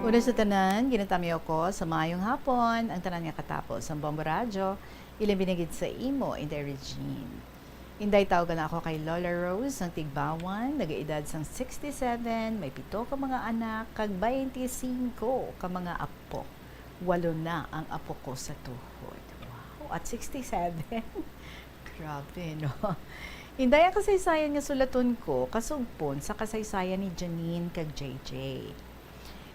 Una sa tanan, ginatamyaw ko sa maayong hapon ang tanan nga katapos sang Bombo Radyo, ilabi na gid sa imo, Inday Regine. Inday, tawag na ako kay Lola Rose, ang Tigbauan, nagaedad sang sixty-seven, may pito ka mga anak, kag twenty-five ka mga apo. Walo na ang apo ko sa tuhod. Wow, at sixty-seven. Grabe, no? Inday, ang kasaysayan nga sulaton ko, kasugpon sa kasaysayan ni Janine kag J J.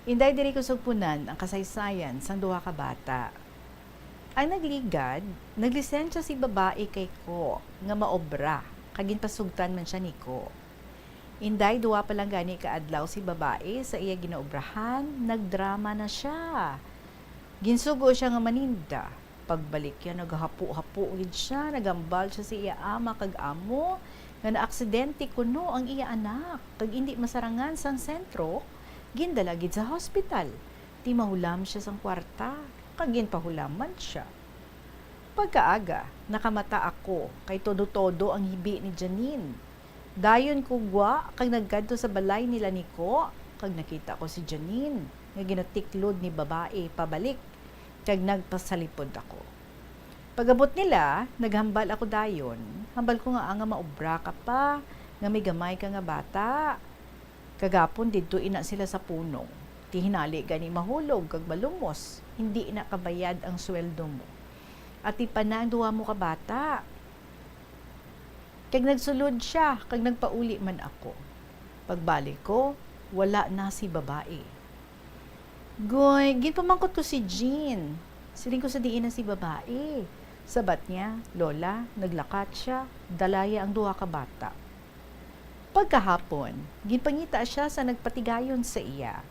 Inday, diri ko sugpunan ang kasaysayan sang duha ka bata. Ang nagligad, naglisensya si babae kay Ko nga maobra, kag ginpasugtan man sia ni Ko. Inday, duha pa lang gani ka adlaw si babae sa iya ginaobrahan, nagdrama na sia. Ginsugo sia nga maninda. Pagbalik niya, naghapo-hapo gid sia, naghambal siya sa iya ama kag amo nga naaksidente kuno ang iya anak, kag indi masarangan sang sentro, gindala gid sa hospital. Ti mahulam sia sang kwarta, kag ginpahulam man sia. Pagkaaga, nakamata ako kay todo-todo ang hibi ni Janine. Dayon ko gwa kag nagkadto sa balay nila ni Ko, kag nakita ko si Janine nga ginatiklod ni babae pabalik, kag nagpasalipod ako. Pag-abot nila, naghambal ako dayon, hambal ko nga, "Anga maobra ka pa, nga may gamay ka nga bata. Kagapon didto ina sila sa punong. Ti hinali gani mahulog kag malumos, hindi na kabayad ang sweldo mo. Atipan na ang duha mo ka bata." Kag nagsulod sia, kag nagpauli man ako. Pagbalik ko, wala na si babae. Goy, ginpamangkot ko si Jean. Siling ko, "Sa diin na si babae?" Sabat niya, "Lola, naglakat sia, dala iya ang duha ka bata." Pagkahapon, ginpangita sia sa nagpatigayon sa iya.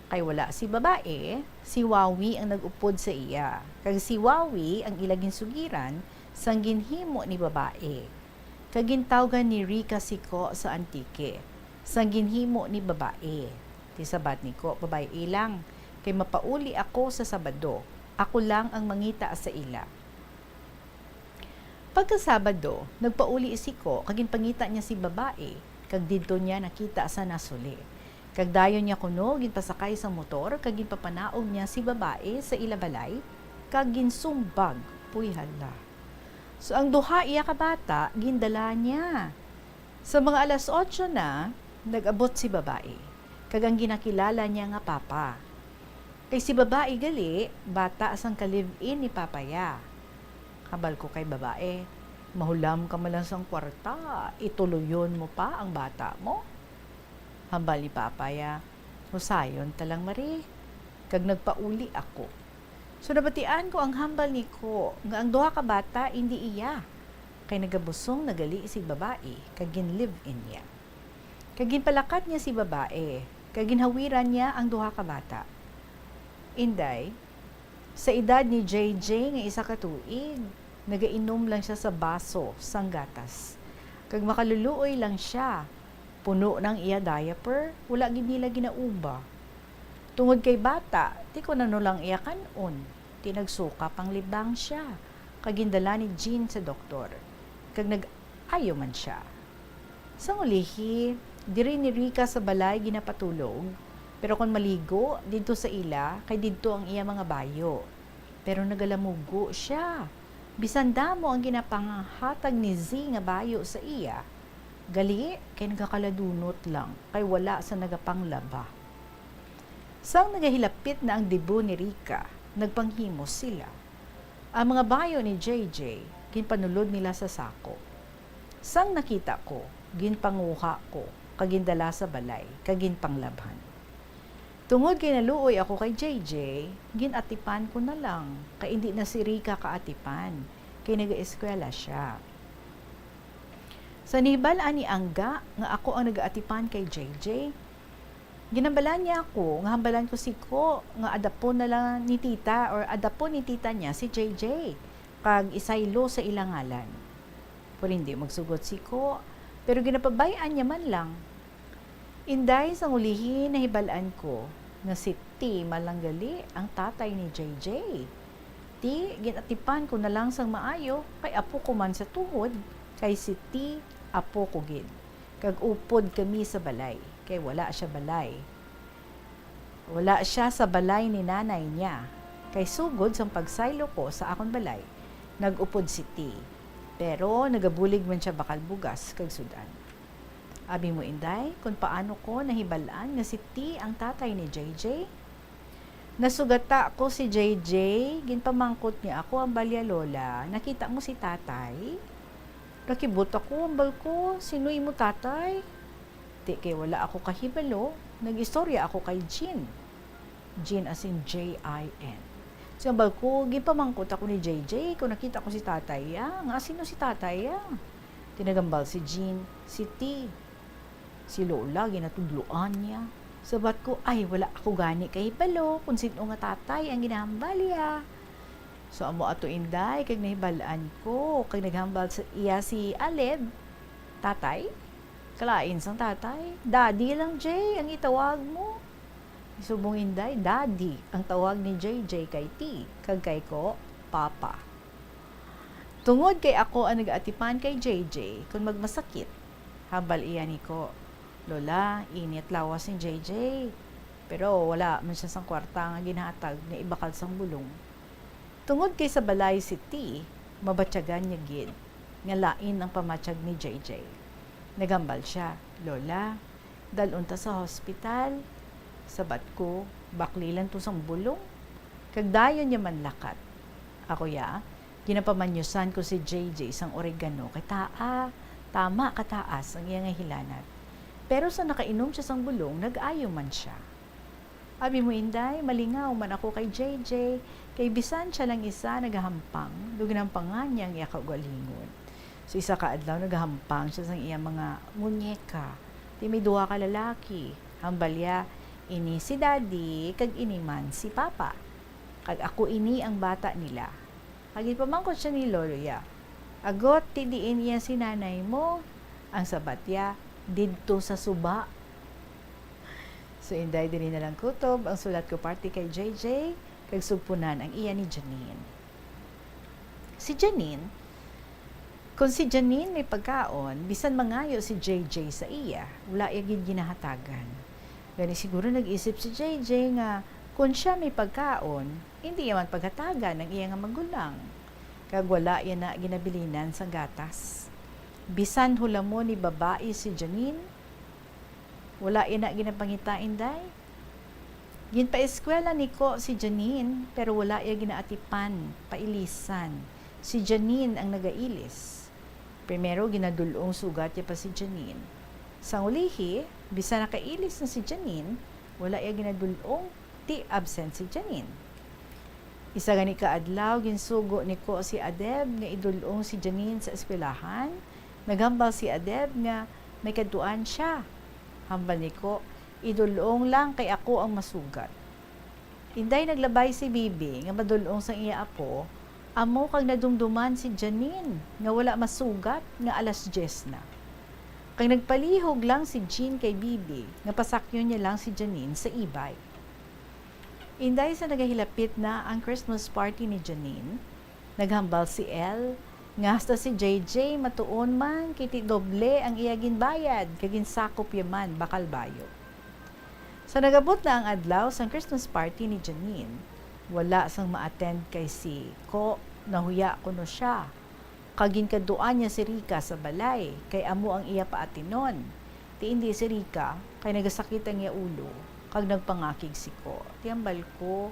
Kay wala si babae, si Wawi ang nag-upod sa iya, kag si Wawi ang ila ginsugiran sang ginhimo ni babae. Kag gintawgan ni Rica si Ko sa Antique sang ginhimo ni babae. Ti sabat ni Ko, "Pabay-i lang, kay mapauli ako sa Sabado. Ako lang ang mangita sa ila." Pagka Sabado, nagpauli si Ko kag ginpangita niya si babae, kag didto niya nakita sa nasuli. Kag dayon niya kuno ginpasakay sa motor kag ginpapanaog niya si babae sa ila balay, kag ginsumbag. Puy hala. So, ang duha iya ka bata gindala niya. Sa mga alas otso na, nag-abot si babae, kag ang ginakilala niya nga papa. Kay si babae gali, bata sang ka-live-in ni papa ya. Hambal ko kay babae, "Mahulam ka man lang sang kwarta, ituloyon mo pa ang bata mo?" Hambal ni papa ya, "Husayon ta lang, Mari." Kag nagpauli ako. So, nabatian ko ang hambal ni Ko nga ang duha ka bata indi iya, kay nagabusong na gali si babae kag gin-live-in niya. Kag ginpalakat niya si babae, kag ginhawiran niya ang duha ka bata. Inday, sa edad ni J J nga isa ka tuig, nagainom lang sia sa baso sang gatas. Kag makaluluoy lang sia. Puno na ang iya diaper, wala gid nila ginauba. Tungod kay bata, ti kon ano lang iya kan-on, ti nagsuka panglibang sia, kag gindala ni Jean sa doktor, kag nag-ayo man sia. Sang ulihi, diri ni Rica sa balay ginapatulog, pero kon maligo, didto sa ila, kay didto ang iya mga bayo. Pero nagalamugo sia. Bisan damo ang ginapanghatag ni Z nga bayo sa iya, gali kay nagakaladunot lang, kay wala sa nagapanglaba. Sang nagahilapit na ang debut ni Rica, nagpanghimos sila. Ang mga bayo ni J J, ginpanulod nila sa sako. Sang nakita ko, ginpanguha ko, kag gindala sa balay, kag ginpanglabhan. Tungod kay naluoy ako kay J J, gin-atipan ko na lang, kay indi na si Rica kaatipan, kay nagaeskwela sia. Sa nahibal-an ni Angga nga ako ang nagaatipan kay J J, ginhambalan niya ako nga hambalan ko si Ko nga adapon na lang ni tita or adapon ni tita niya si J J kag isaylo sa ila ngalan. Pero hindi magsugot si Ko, pero ginapabay-an niya man lang. Inday, sang ulihi nahibal-an ko nga si T man lang gali ang tatay ni J J. Ti, gin-atipan ko na lang sang maayo, kay apo ko man sa tuhod, kay si T apo ko gid. Kag upod kami sa balay, kay wala sia balay. Wala sia sa balay ni nanay niya, kay sugod sang pagsaylo ko sa akon balay, nag-upod si T. Pero nagabulig man sia bakal bugas kag sud-an. Abi mo, Inday, kon paano ko nahibal-an nga si T ang tatay ni J J? Nasugata ko si J J, ginpamangkot niya ako, ang balya, "Lola, nakita mo si tatay?" Nakibot ako, hambal ko, "Sino imo tatay?" Ti kay wala ako kahibalo, nag-istorya ako kay Jean. Jin, as in J I N. So, hambal ko, ginpamangkot ako ni J J kung nakita ko si tatay, ah. Nga, sino si tatay, ah? Ti naghambal si Jin, si T. Si Lola, ginatudloan niya. Sabat ko, "Ay, wala ako gani kahibalo kung sin-o nga tatay ang ginahambal niya." So, amo ato, Inday, kag nahibal-an ko, kag naghambal sa iya si Aleb, "Tatay? Kalain sang tatay. Daddy lang, Jay, ang itawag mo." Subong, Inday, Daddy ang tawag ni J J kay T, kag kay ko, Papa. Tungod kay ako ang nag-atipan kay J J kon magmasakit, hambal iya ni ko, "Lola, init lawas ni J J. Pero wala man siya sang kwarta nga ginhatag nga ibakal sang bulong." Tungod kay sa balay si T, mabatyagan niya gid nga lain ang pamatyag ni J J. Naghambal sia, "Lola, dal-on ta sa hospital." Sabat ko, "Bakli lang to sang bulong." Kag dayon niya manlakat. Ako ya, ginapamanyusan ko si J J sang oregano kay taa, tama kataas ang iya nga hilanat. Pero sa nakainom siya sang bulong, nag-ayo man sia. Abi mo, Inday, malingaw man ako kay J J, kay bisan sia lang isa nagahampang, daw ginhampangan niya ang iya kaugalingon. So, isa ka adlaw nagahampang sia sang iya mga muñeca. Ti may duha ka lalaki. Hambal iya, "Ini si Daddy, kag ini man si Papa. Kag ako ini ang bata nila." Kag ginpamangkot sia ni Lolo iya, "Agot, ti diin iya si nanay mo?" Ang sabat iya, "Didto sa suba." So, Inday, diri na lang kutob ang sulat ko parte kay J J, kag sugpunan ang iya ni Janine. Si Janine, kung si Janine may pagkaon, bisan mangayo si J J sa iya, wala iya gid ginahatagan. Gani siguro nag-isip si J J nga kung sia may pagkaon, hindi iya man paghatagan ang iya nga magulang. Kag wala iya na ginabilinan sang gatas. Bisan hulamon ni babayi si Janine, wala iya na ginapangita, Inday. Ginpaeskwela ni Ko si Janine, pero wala iya ginaatipan, pailisan. Si Janine ang nagailis. Primero, ginadul-ong sugat iya pa si Janine. Sang ulihi, bisan nakailis na si Janine, wala iya ginadul-ong, ti absent si Janine. Isa gani ka adlaw, ginsugo ni Ko si Adeb nga idul-ong si Janine sa eskwelahan. Naghambal si Adeb nga may kadtuan sia. Hambal ni Ko, "Idul-ong lang kay ako ang masugat." Inday, naglabay si Bibi nga madul-ong sang iya apo, amo kag nadumduman si Janine nga wala masugat nga alas diyes na. Kag nagpalihog lang si Jean kay Bibi nga pasakyon niya lang si Janine sa e-bike. Inday, sa nagahilapit na ang Christmas party ni Janine, naghambal si Elle nga hasta si J J matuon man kay ti doble ang iya ginbayad kag ginsakop iya man bakal bayo. Sa nagabot na ang adlaw sang Christmas party ni Janine, wala sang ma-attend kay si Ko, nahuya kuno sia. Kag ginkadtuan niya si Rica sa balay, kay amo ang iya paatinon. Ti indi si Rica, kay nagasakit ang iya ulo, kag nagpangakig si Ko. Ti hambal ko,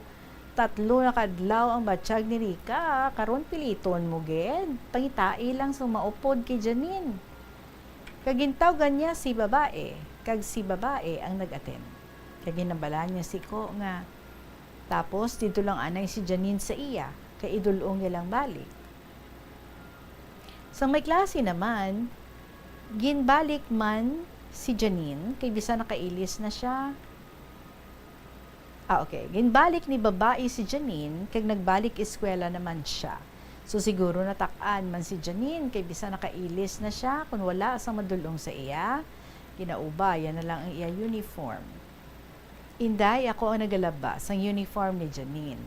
"Tatlo na ka adlaw ang batyag ni Rica, karon piliton mo gid. Pangitai lang sang maupod kay Janine." Kag gintawgan niya si babae, kag si babae ang nag-attend. Kag ginhambalan niya si Ko nga, "Tapos didto lang anay si Janine sa iya, kay idul-ong niya lang balik." Sang may klase naman, ginbalik man si Janine, kay bisan nakailis na sia. Ah, okay. Ginbalik ni babayi si Janine, kag nagbalik eskwela naman sia. So, siguro natak-an man si Janine, kay bisan nakailis na sia, kun wala sang madul-ong sa iya, ginauba, yan na lang ang iya uniform. Inday, ako ang nagalaba sang uniform ni Janine.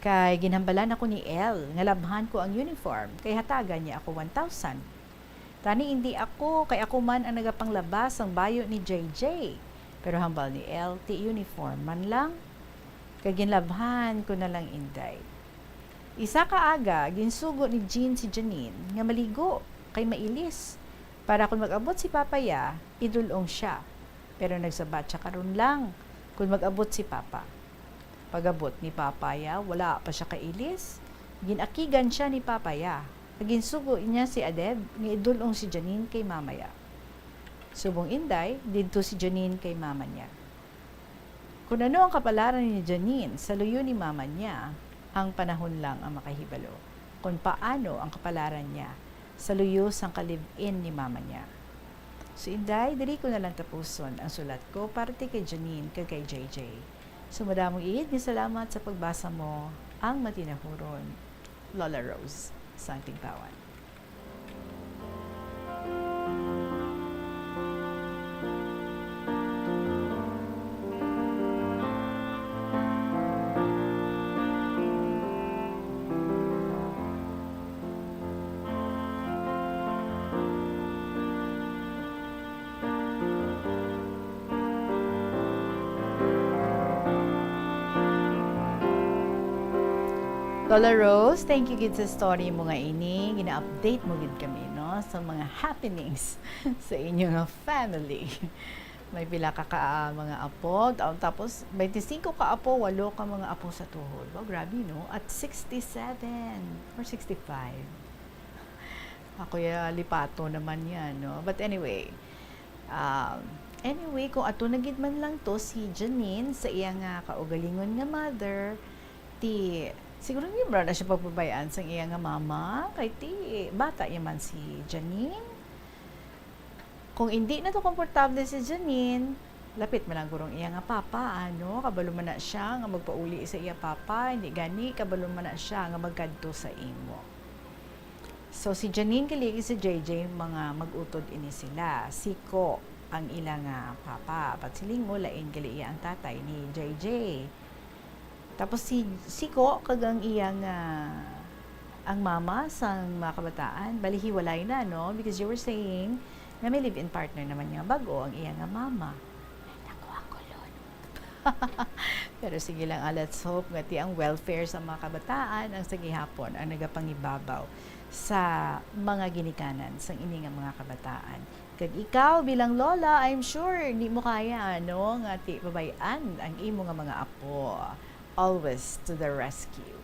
Kay ginhambalan ako ni Elle nga labhan ko ang uniform, kay hatagan niya ako one thousand. Tani indi ako, kay ako man ang nagapanglaba sang bayo ni J J. Pero hambal ni Elle, ti uniform man lang. Kay ginlabhan ko na lang, Inday. Isa ka aga, ginsugo ni Jean si Janine nga maligo, kay mailis. Para kun mag-abot si Papa ya, idul-ong sia. Pero nagsabat sia karon lang, kun mag-abot si Papa. Pag-abot ni Papa ya, wala pa sia kailis. Gin-akigan sia ni Papa ya. Kag ginsugo niya si Adeb nga idul-ong si Janine kay Mama ya. Subong, Inday, didto si Janine kay Mama niya. Kon ano ang kapalaran ni Janine sa luyo ni mama niya, ang panahon lang ang makahibalo kon paano ang kapalaran niya sa luyo sang ka-live-in ni mama niya. So, Inday, diri ko na lang tapuson ang sulat ko parte kay Janine kag kay J J. So, madamo gid nga salamat sa pagbasa mo, ang matinahuron, Lola Rose sang Tigbawan. Lola Rose, thank you gid sa story mo nga ini. Gina-update mo gid kami, no, sa mga happenings sa inyo nga family. May pila ka, ka, ah, mga apo. Ta-, tapos, twenty-five ka apo, walo ka mga apo sa tuhod. Wow, grabe, no? At sixty-seven or sixty-five. Ako ya, lipato naman yan, no? But anyway, um, anyway, kung ato na gid man lang to si Janine sa iya nga kaugalingon nga mother, ti, siguro hindi mo na siya pagbabayaan sang iya nga mama, kay ti, bata ya man si Janine. Kung hindi na to komportable si Janine, lapit man lang gurong iya nga papa, ano? Kabalo man na siya nga magpauli sa iya papa, hindi gani, kabalo man na siya nga magkadto sa imo. So, si Janine gali kag si J J, mga mag-utod ini sila. Si Ko ang ila nga papa. But siling mo, lain gali iya ang tatay ni J J. Tapos si, si Ko kag ang iya nga, ang mama sang mga kabataan, bali hiwalay na, no? Because you were saying nga may live-in partner naman nga bag-o ang iya nga mama. Ay, naku, ako, Lord. Pero sige lang, ah, let's hope nga ti ang welfare sa mga kabataan ang sa gihapon ang nagapangibabaw sa mga ginikanan sang ini nga mga kabataan. Kag ikaw bilang lola, I'm sure di mo kaya, no, nga ti pabay-an ang imo nga mga apo. Always to the rescue.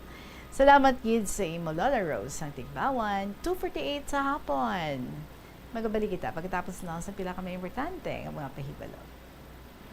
Salamat gid sa imo, Lola Rose, ang Tigbawan, two forty-eight sa hapon. Magabalik kita pagkatapos lang sa pila ka mga importante nga mga pahibalo.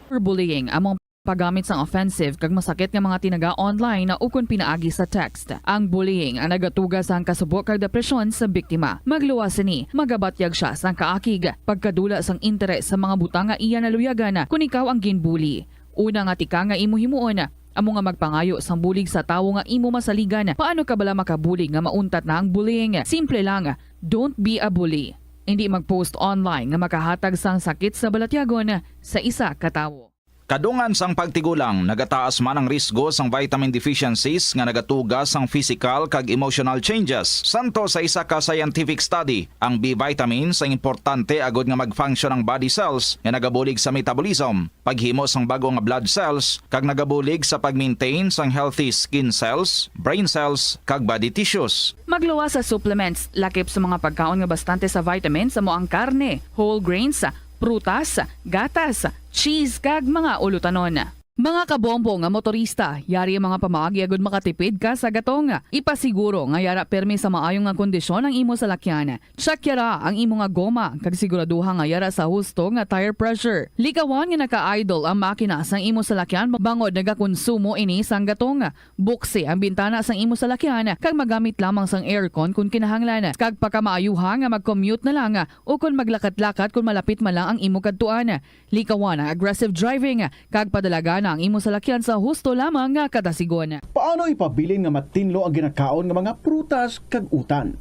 Cyberbullying amo ang paggamit sang offensive kag masakit nga mga tinaga online ukon pinaagi sa text. Ang bullying ang nagatuga sang kasubo kag depresyon sa biktima. Magluwas sini, magabatyag sia sang kaakig, pagkadula sang interes sa mga butang nga iya naluyagan kon ikaw ang ginbully. Una nga tika nga imo himuon amo nga magpangayo sang bulig sa tawo nga imo masaligan. Paano ka bala makabulig nga mauntat na ang bullying? Simple lang, don't be a bully. Indi mag-post online nga makahatag sang sakit sa balatyagon sa isa ka tawo. Kadungan sang pagtigulang, nagataas man ang risgo sang vitamin deficiencies nga nagatuga sang physical kag emotional changes. Santo sa isa ka scientific study, ang B vitamins ang importante agod nga mag-function ang body cells nga nagabulig sa metabolism, paghimo sang bag-o nga blood cells, kag nagabulig sa pag-maintain sang healthy skin cells, brain cells, kag body tissues. Magluwas sa supplements, lakip sa mga pagkaon nga bastante sa vitamins amo ang karne, whole grains, prutas, gatas, cheese, kag mga ulutanon. Mga kabombo nga motorista, yari ang mga pamaagi agud makatipid ka sa gatong. Ipasiguro nga yara pirmi sa maayo nga kondisyon ang imo salakyan. Check yara ang imo nga goma kag siguraduha nga yara sa husto nga tire pressure. Likawan nga naka-idle ang makina sang imo salakyan bangod nagakonsumo ini sang gatong. Buksi ang bintana sang imo salakyan kag magamit lamang sang aircon kon kinahanglan, kag pakamaayuha nga mag-commute na lang ukon maglakat-lakat kon malapit man lang ang imo kadtuan. Likawan ang aggressive driving kag padalagana ang imo salakyan sa husto lamang nga kadasigon. Paano ipabilin nga matinlo ang ginakaon nga mga prutas kag utan?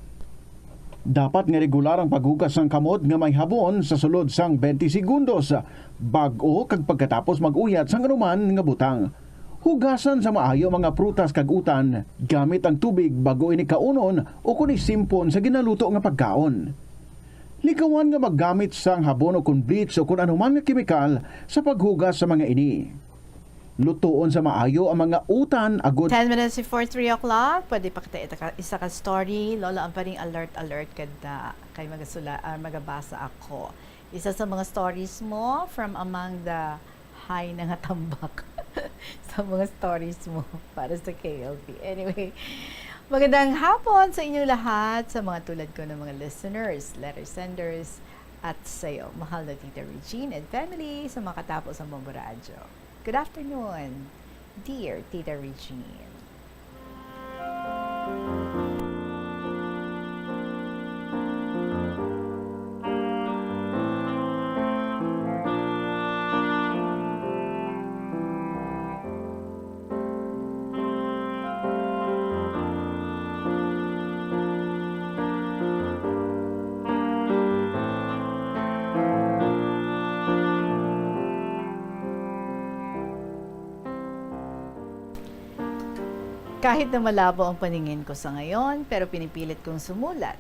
Dapat nga regular ang paghugas sang kamot nga may habon sa sulod sang twenty segundos, bag-o kag pagkatapos mag-uyat sang anuman nga butang. Hugasan sa maayo ang mga prutas kag utan gamit ang tubig bag-o ini kaunon ukon isimpon sa ginaluto nga pagkaon. Likawan nga maggamit sang habon ukon bleach ukon anuman nga kemikal sa paghugas sa mga ini. Lutoon sa maayo ang mga utan agod. Ten minutes before three o'clock, pwede pa kita ita-, isa ka story. Lola, ang paring alert, alert ka da. Kay magasula, ah, magabasa ako. Isa sa mga stories mo from among the high na nga tambak sa mga stories mo para sa K L P. Anyway, magandang hapon sa inyo lahat, sa mga tulad ko ng mga listeners, letter senders, at sa'yo, mahal na Tita Regine and family, sa mga katapo sa Bombo Radyo. Good afternoon, dear Tita Regine. Kahit na malabo ang paningin ko sa ngayon, pero pinipilit kong sumulat.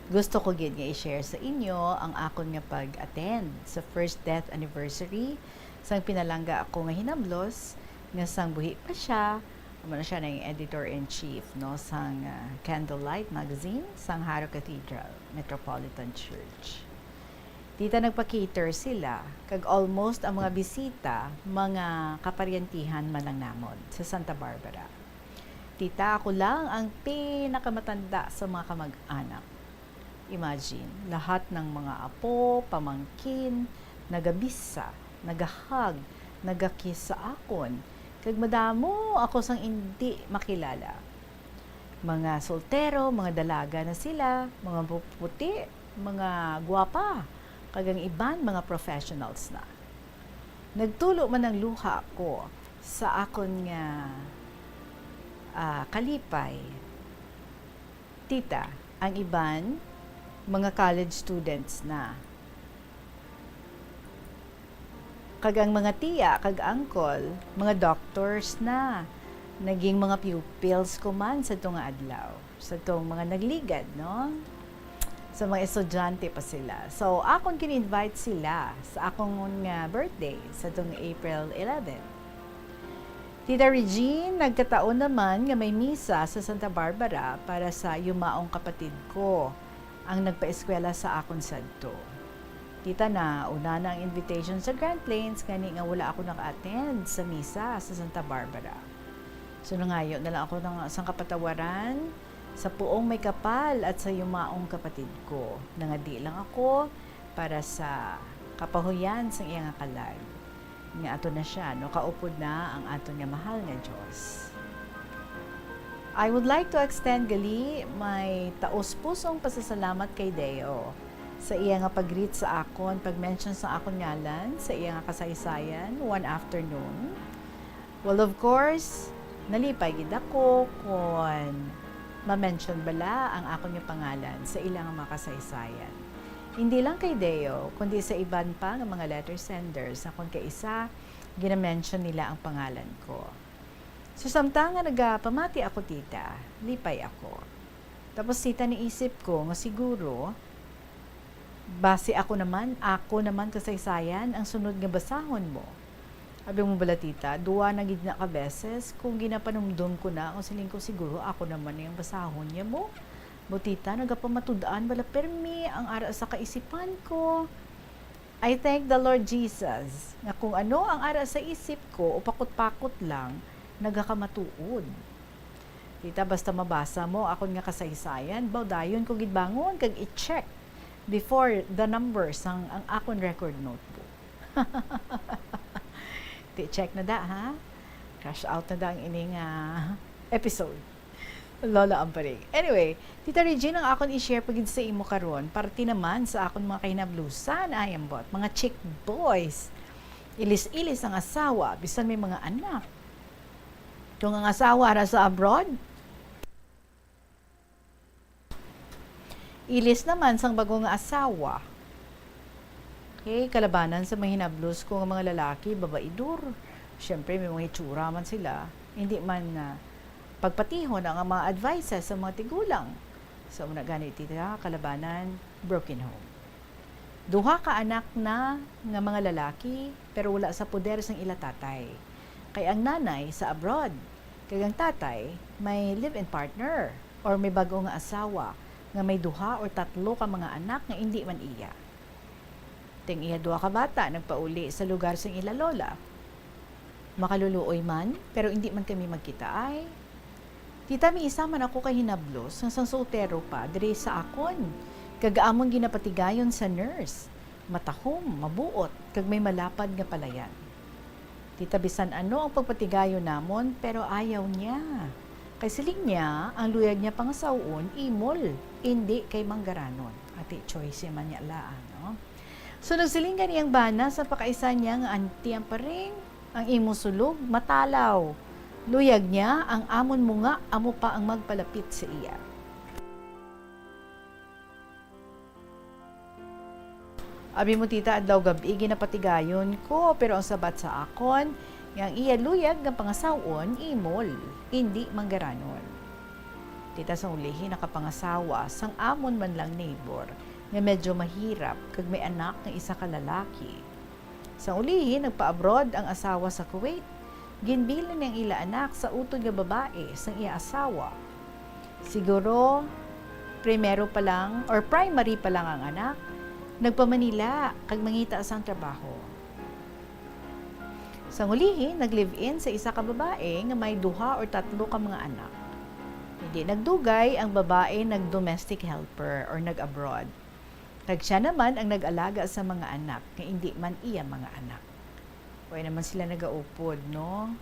Gusto ko gid nga i-share sa inyo ang akon nga pag-attend sa first death anniversary sang pinalangga ako nga hinablos, nga sang buhi pa siya, amo na siya na yung editor-in-chief, no, sang, ah, Candlelight Magazine, sang Jaro Cathedral Metropolitan Church. Tita, nagpa-cater sila, kag almost ang mga bisita, mga kaparyantihan man lang namon sa Santa Barbara. Tita, ako lang ang pinakamatanda sa mga kamag-anak. Imagine, lahat ng mga apo, pamangkin, nagabisa, nagahag, nagakiss sa akon, kag madamo ako sang indi makilala. Mga soltero, mga dalaga na sila, mga puputi, mga gwapa, kag ang iban mga professionals na. Nagtulo man ang luha ko sa akon nga, ah, kalipay. Tita, ang iban, mga college students na. Kag ang mga tiya kag uncle, mga doctors na. Naging mga pupils ko man sa tunga adlaw, sa tong mga nagligad, no? Sa mga estudyante pa sila. So, akon gin-invite sila sa akong, ah, birthday sa tong April eleven. Tita Regine, nagkataon naman nga may misa sa Santa Barbara para sa yumaong kapatid ko, ang nagpaeskwela sa akon sadto. Tita, nauna na ang invitation sa Grand Plains, gani nga wala ako naka-attend sa misa sa Santa Barbara. So, nangayo na lang ako ng, sang kapatawaran sa puong may kapal at sa yumaong kapatid ko. Nangadi lang ako para sa kapahuyan sang iya nga kalag, nga ato na siya, no, kaupod na ang aton nga mahal nga Dios. I would like to extend gali may taos-pusong pasasalamat kay Deo sa iya nga pag-greet sa akon, pag-mention sa akon ngalan sa iya nga kasaysayan one afternoon. Well, of course, nalipay gid ako kon ma-mention bala ang akon nga pangalan sa ila nga mga kasaysayan. Hindi lang kay Deo, kundi sa iban pa nga mga letter senders, akon kay isa, gina-mention nila ang pangalan ko. So, samtang nga nagapamati ako, tita, lipay ako. Tapos, tita, niisip ko nga siguro, basi ako naman, ako naman kasaysayan ang sunod nga basahon mo. Abi mo bala, tita, duwa na gid na ka beses kung ginapanumdom ko na, ang siling ko, siguro ako naman ang basahon niya mo. Bo, tita, nagapamatud-an bala permi ang ara sa kaisipan ko. I thank the Lord Jesus nga kung ano ang ara sa isip ko, upakot-pakot lang, nagakamatuod. Tita, basta mabasa mo akon nga kasaysayan, baw dayon ko gid bangon kag i-check before the numbers ang, ang akon record notebook. Ti, check na da, ha? Crash out na da ang ining, ah, episode. Lola Amparig. Anyway, Tita Regine, ang akon i-share pa gid sa imo karon, parte naman sa akon mga kahinablusan, ay, ambot, mga chick boys. Ilis-ilis ang asawa, bisan may mga anak. Kung ang asawa ara sa abroad, ilis naman sang bago nga asawa. Okay, kalabanan sa mga hinablos ko nga mga lalaki, babaidor. Siyempre, may mga hitsura man sila. Hindi man, ah, pagpatihon ang mga advices sa mga tigulang. So, muna gani, tita, kalabanan, broken home. Duha ka anak na nga mga lalaki, pero wala sa poder sang ila tatay. Kay ang nanay sa abroad, kag ang tatay may live-in partner or may bag-o nga asawa nga may duha or tatlo ka mga anak nga indi man iya. Ting iya duha ka bata nagpauli sa lugar sang ila lola. Makaluluoy man, pero indi man kami magkita ay. Tita, miisa man ako ka hinablos nga sang soltero pa diri sa akon, kag amon ginapatigayon sa nurse. Matahom, mabuot, kag may malapad nga palayan. Tita, bisan ano ang pagpatigayon namon, pero ayaw niya. Kay siling niya, ang luyag niya pangasaw-on, imol, indi kay manggaranon. Ati Choice man niya laan, no? So, nagsiling gani ang bana sa pakaisa niya nga, "Anti Amparing, ang imo sulog matalaw. Luyag niya ang amon munga, amo pa ang magpalapit sa iya." Abi mo, tita, adlaw gab-i ginapatigayon ko, pero ang sabat sa akon, nga ang iya luyag nga pangasaw-on, imol, indi manggaranon. Tita, sang ulihi nakapangasawa sang amon man lang neighbor nga medyo mahirap kag may anak nga isa ka lalaki. Sang ulihi nagpa-abroad ang asawa sa Kuwait. Ginbilin ang ila anak sa utod nga babae sang iya asawa. Siguro, primero pa lang or primary pa lang ang anak, nagpa-Manila kag mangita sang trabaho. Sang ulihi, nag-live-in sa isa ka babae nga may duha or tatlo ka mga anak. Hindi nagdugay, ang babae nag-domestic helper or nag-abroad. Kag siya naman ang nag-alaga sa mga anak nga indi man iya mga anak. Way naman sila nagaupod, no?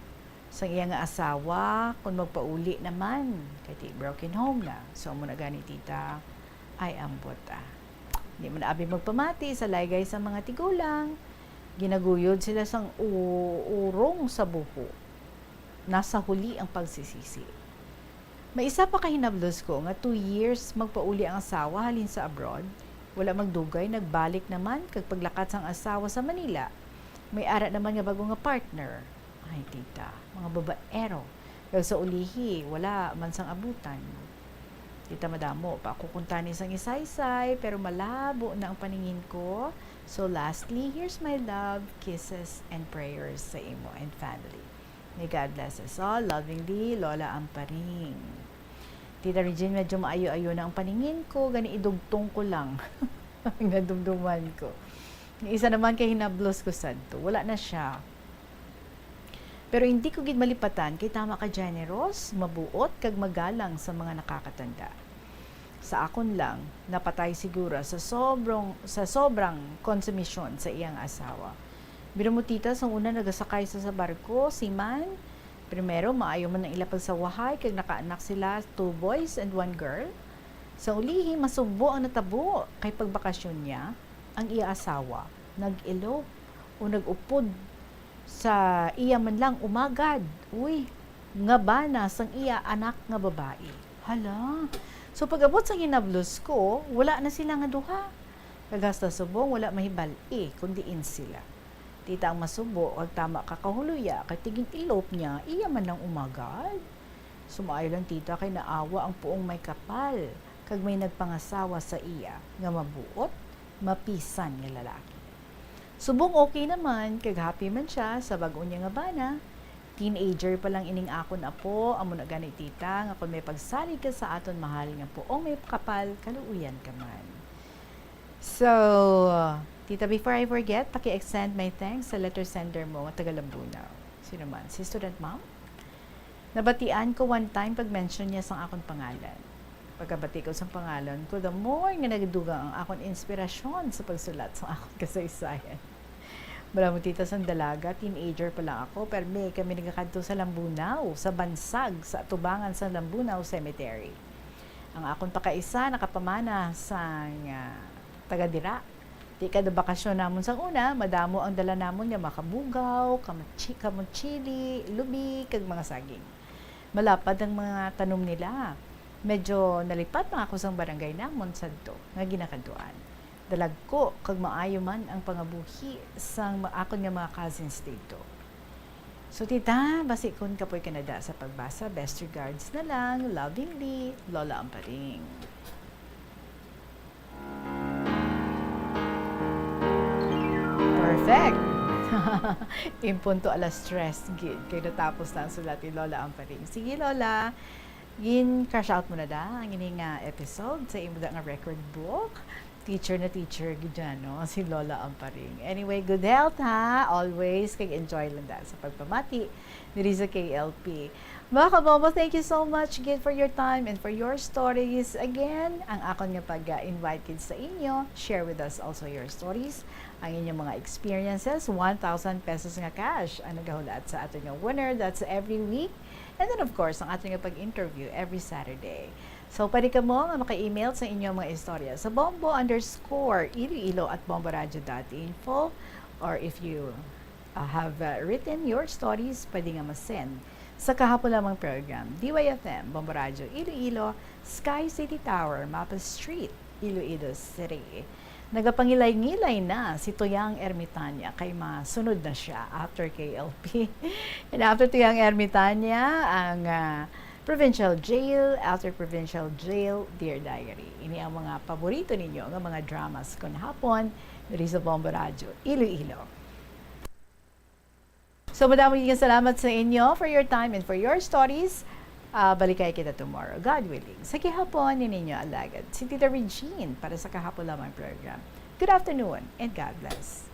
Sang iya nga asawa, kung magpauli naman, kay ti broken home na. So, amo na gani, tita, ay ambot, ah. Di man abi magpamati sa laygay sa mga tigulang. Ginaguyod sila sang u-, urong sa buho. Nasa huli ang pagsisisi. May isa pa ka hinablos ko nga two years magpauli ang asawa halin sa abroad. Wala magdugay, nagbalik naman kag paglakat sang asawa sa Manila, may ara naman nga bag-o nga partner. Ay, tita, mga babaero. Kag sa ulihi, wala man sang abutan. Tita, madamo pa ako kuntani sang isaysay, pero malabo na ang paningin ko. So lastly, here's my love, kisses, and prayers sa imo and family. May God bless us all. Lovingly, Lola Amparing. Tita Regine, medyo maayo-ayo na ang paningin ko, gani idugtong ko lang. Nadumduman ko. Yung isa naman kay hinablos ko sadto. Wala na siya. Pero hindi ko gid malipatan kay tama ka generous, mabuot, kag magalang sa mga nakakatanda. Sa akon lang, napatay siguro sa sobrang, sa sobrang konsumisyon sa iyang asawa. Biro mo, tita, sang una nagasakay sa, sa barko, seaman, primero, maayo man ang ila pagsawahay, kag nakaanak sila, two boys and one girl. Sa ulihi, masubo ang natabo, kay pagbakasyon niya, ang iya asawa nag-elope o nag-upod sa iya man lang umagad, uy, nga bana sang iya anak nga babayi. Hala. So, pag-abot sang hinablos ko, wala na sila nga duha. Kag hasta subong wala mahibal-i kon diin sila. Tita, ang masubo, kag tama ka kahuluya, kay ti gin-elope niya, iya man lang umagad. So, maayo lang, tita, kay naawa ang puong may kapal, kag may nagpangasawa sa iya nga mabuot, mapisan nga lalaki. Subong okay naman, kag happy man siya sa bag-o niya nga bana. Teenager pa lang ining akon apo, amo na gani, tita, nga kon may pagsalig ka sa aton mahal nga puong may kapal, kaluoyan ka man. So, tita, before I forget, paki-extend my thanks sa letter sender mo nga taga Lambunao. Sino man? Si student ma'am? Nabatian ko one time pag-mention niya sang akon pangalan. Pagkabati ko sang pangalan ko, the more nga nagadugang ang akon inspirasyon sa pagsulat sang akon kasaysayan. Bala mo, tita, sang dalaga, teenager pa lang ako, permi kami nagakadto sa Lambunao, sa bansag, sa atubangan sang Lambunao Cemetery. Ang akon pakaisa nakapamana sang, ah, taga dira. Ti kada bakasyon namon sang una, madamo ang dala namon nga mga kabugaw, kamachi-, kamutsili, lubi, kag mga saging. Malapad ang mga tanom nila. Medyo nalipat na ako sang barangay namon sadto nga ginakadtuan. Dalagko kag maayo man ang pangabuhi sang ma-, akon nga mga cousins didto. So, tita, basi kon kapoy ka na da sa pagbasa, best regards na lang, lovingly, Lola Amparing. Perfect! In punto alas tres gid, kay natapos na ang sulat ni Lola Amparing. Sige, Lola, gin-crash out mo na da ang ini nga episode sa imo da nga record book. Teacher na teacher gid yan, no? Si Lola Amparing. Anyway, good health, ha? Always, kag enjoy lang da sa pagpamati diri sa K L P. Mga kabobo, thank you so much gid for your time and for your stories. Again, ang akon nga pag-invite gid sa inyo, share with us also your stories. Ang inyong mga experiences, one thousand pesos nga cash ang nagahulat sa aton nga winner. That's every week. And then, of course, ang aton nga pag-interview every Saturday. So, pwede kamo nga maka-email sa inyong mga istorya sa bombo underscore iloilo at bomboradio dot info. Or if you, uh, have, uh, written your stories, pwede nga ma-send sa kahapon lamang program, D Y F M, Bombo Radio Iloilo, Sky City Tower, Mapa Street, Iloilo City. Nagapangilay-ngilay na si Tuyang Ermitania kay masunod na siya after K L P. And after Tuyang Ermitania, ang, ah, Provincial Jail, after Provincial Jail, Dear Diary. Ini ang mga paborito ninyo nga mga dramas kon hapon diri sa Bombo Radio Iloilo. So, madamo nga salamat sa inyo for your time and for your stories. Ah, balikay kita tomorrow, God willing. Sa gihapon, ni ninyo alagad, si Tita Regine para sa kahapon lamang program. Good afternoon and God bless.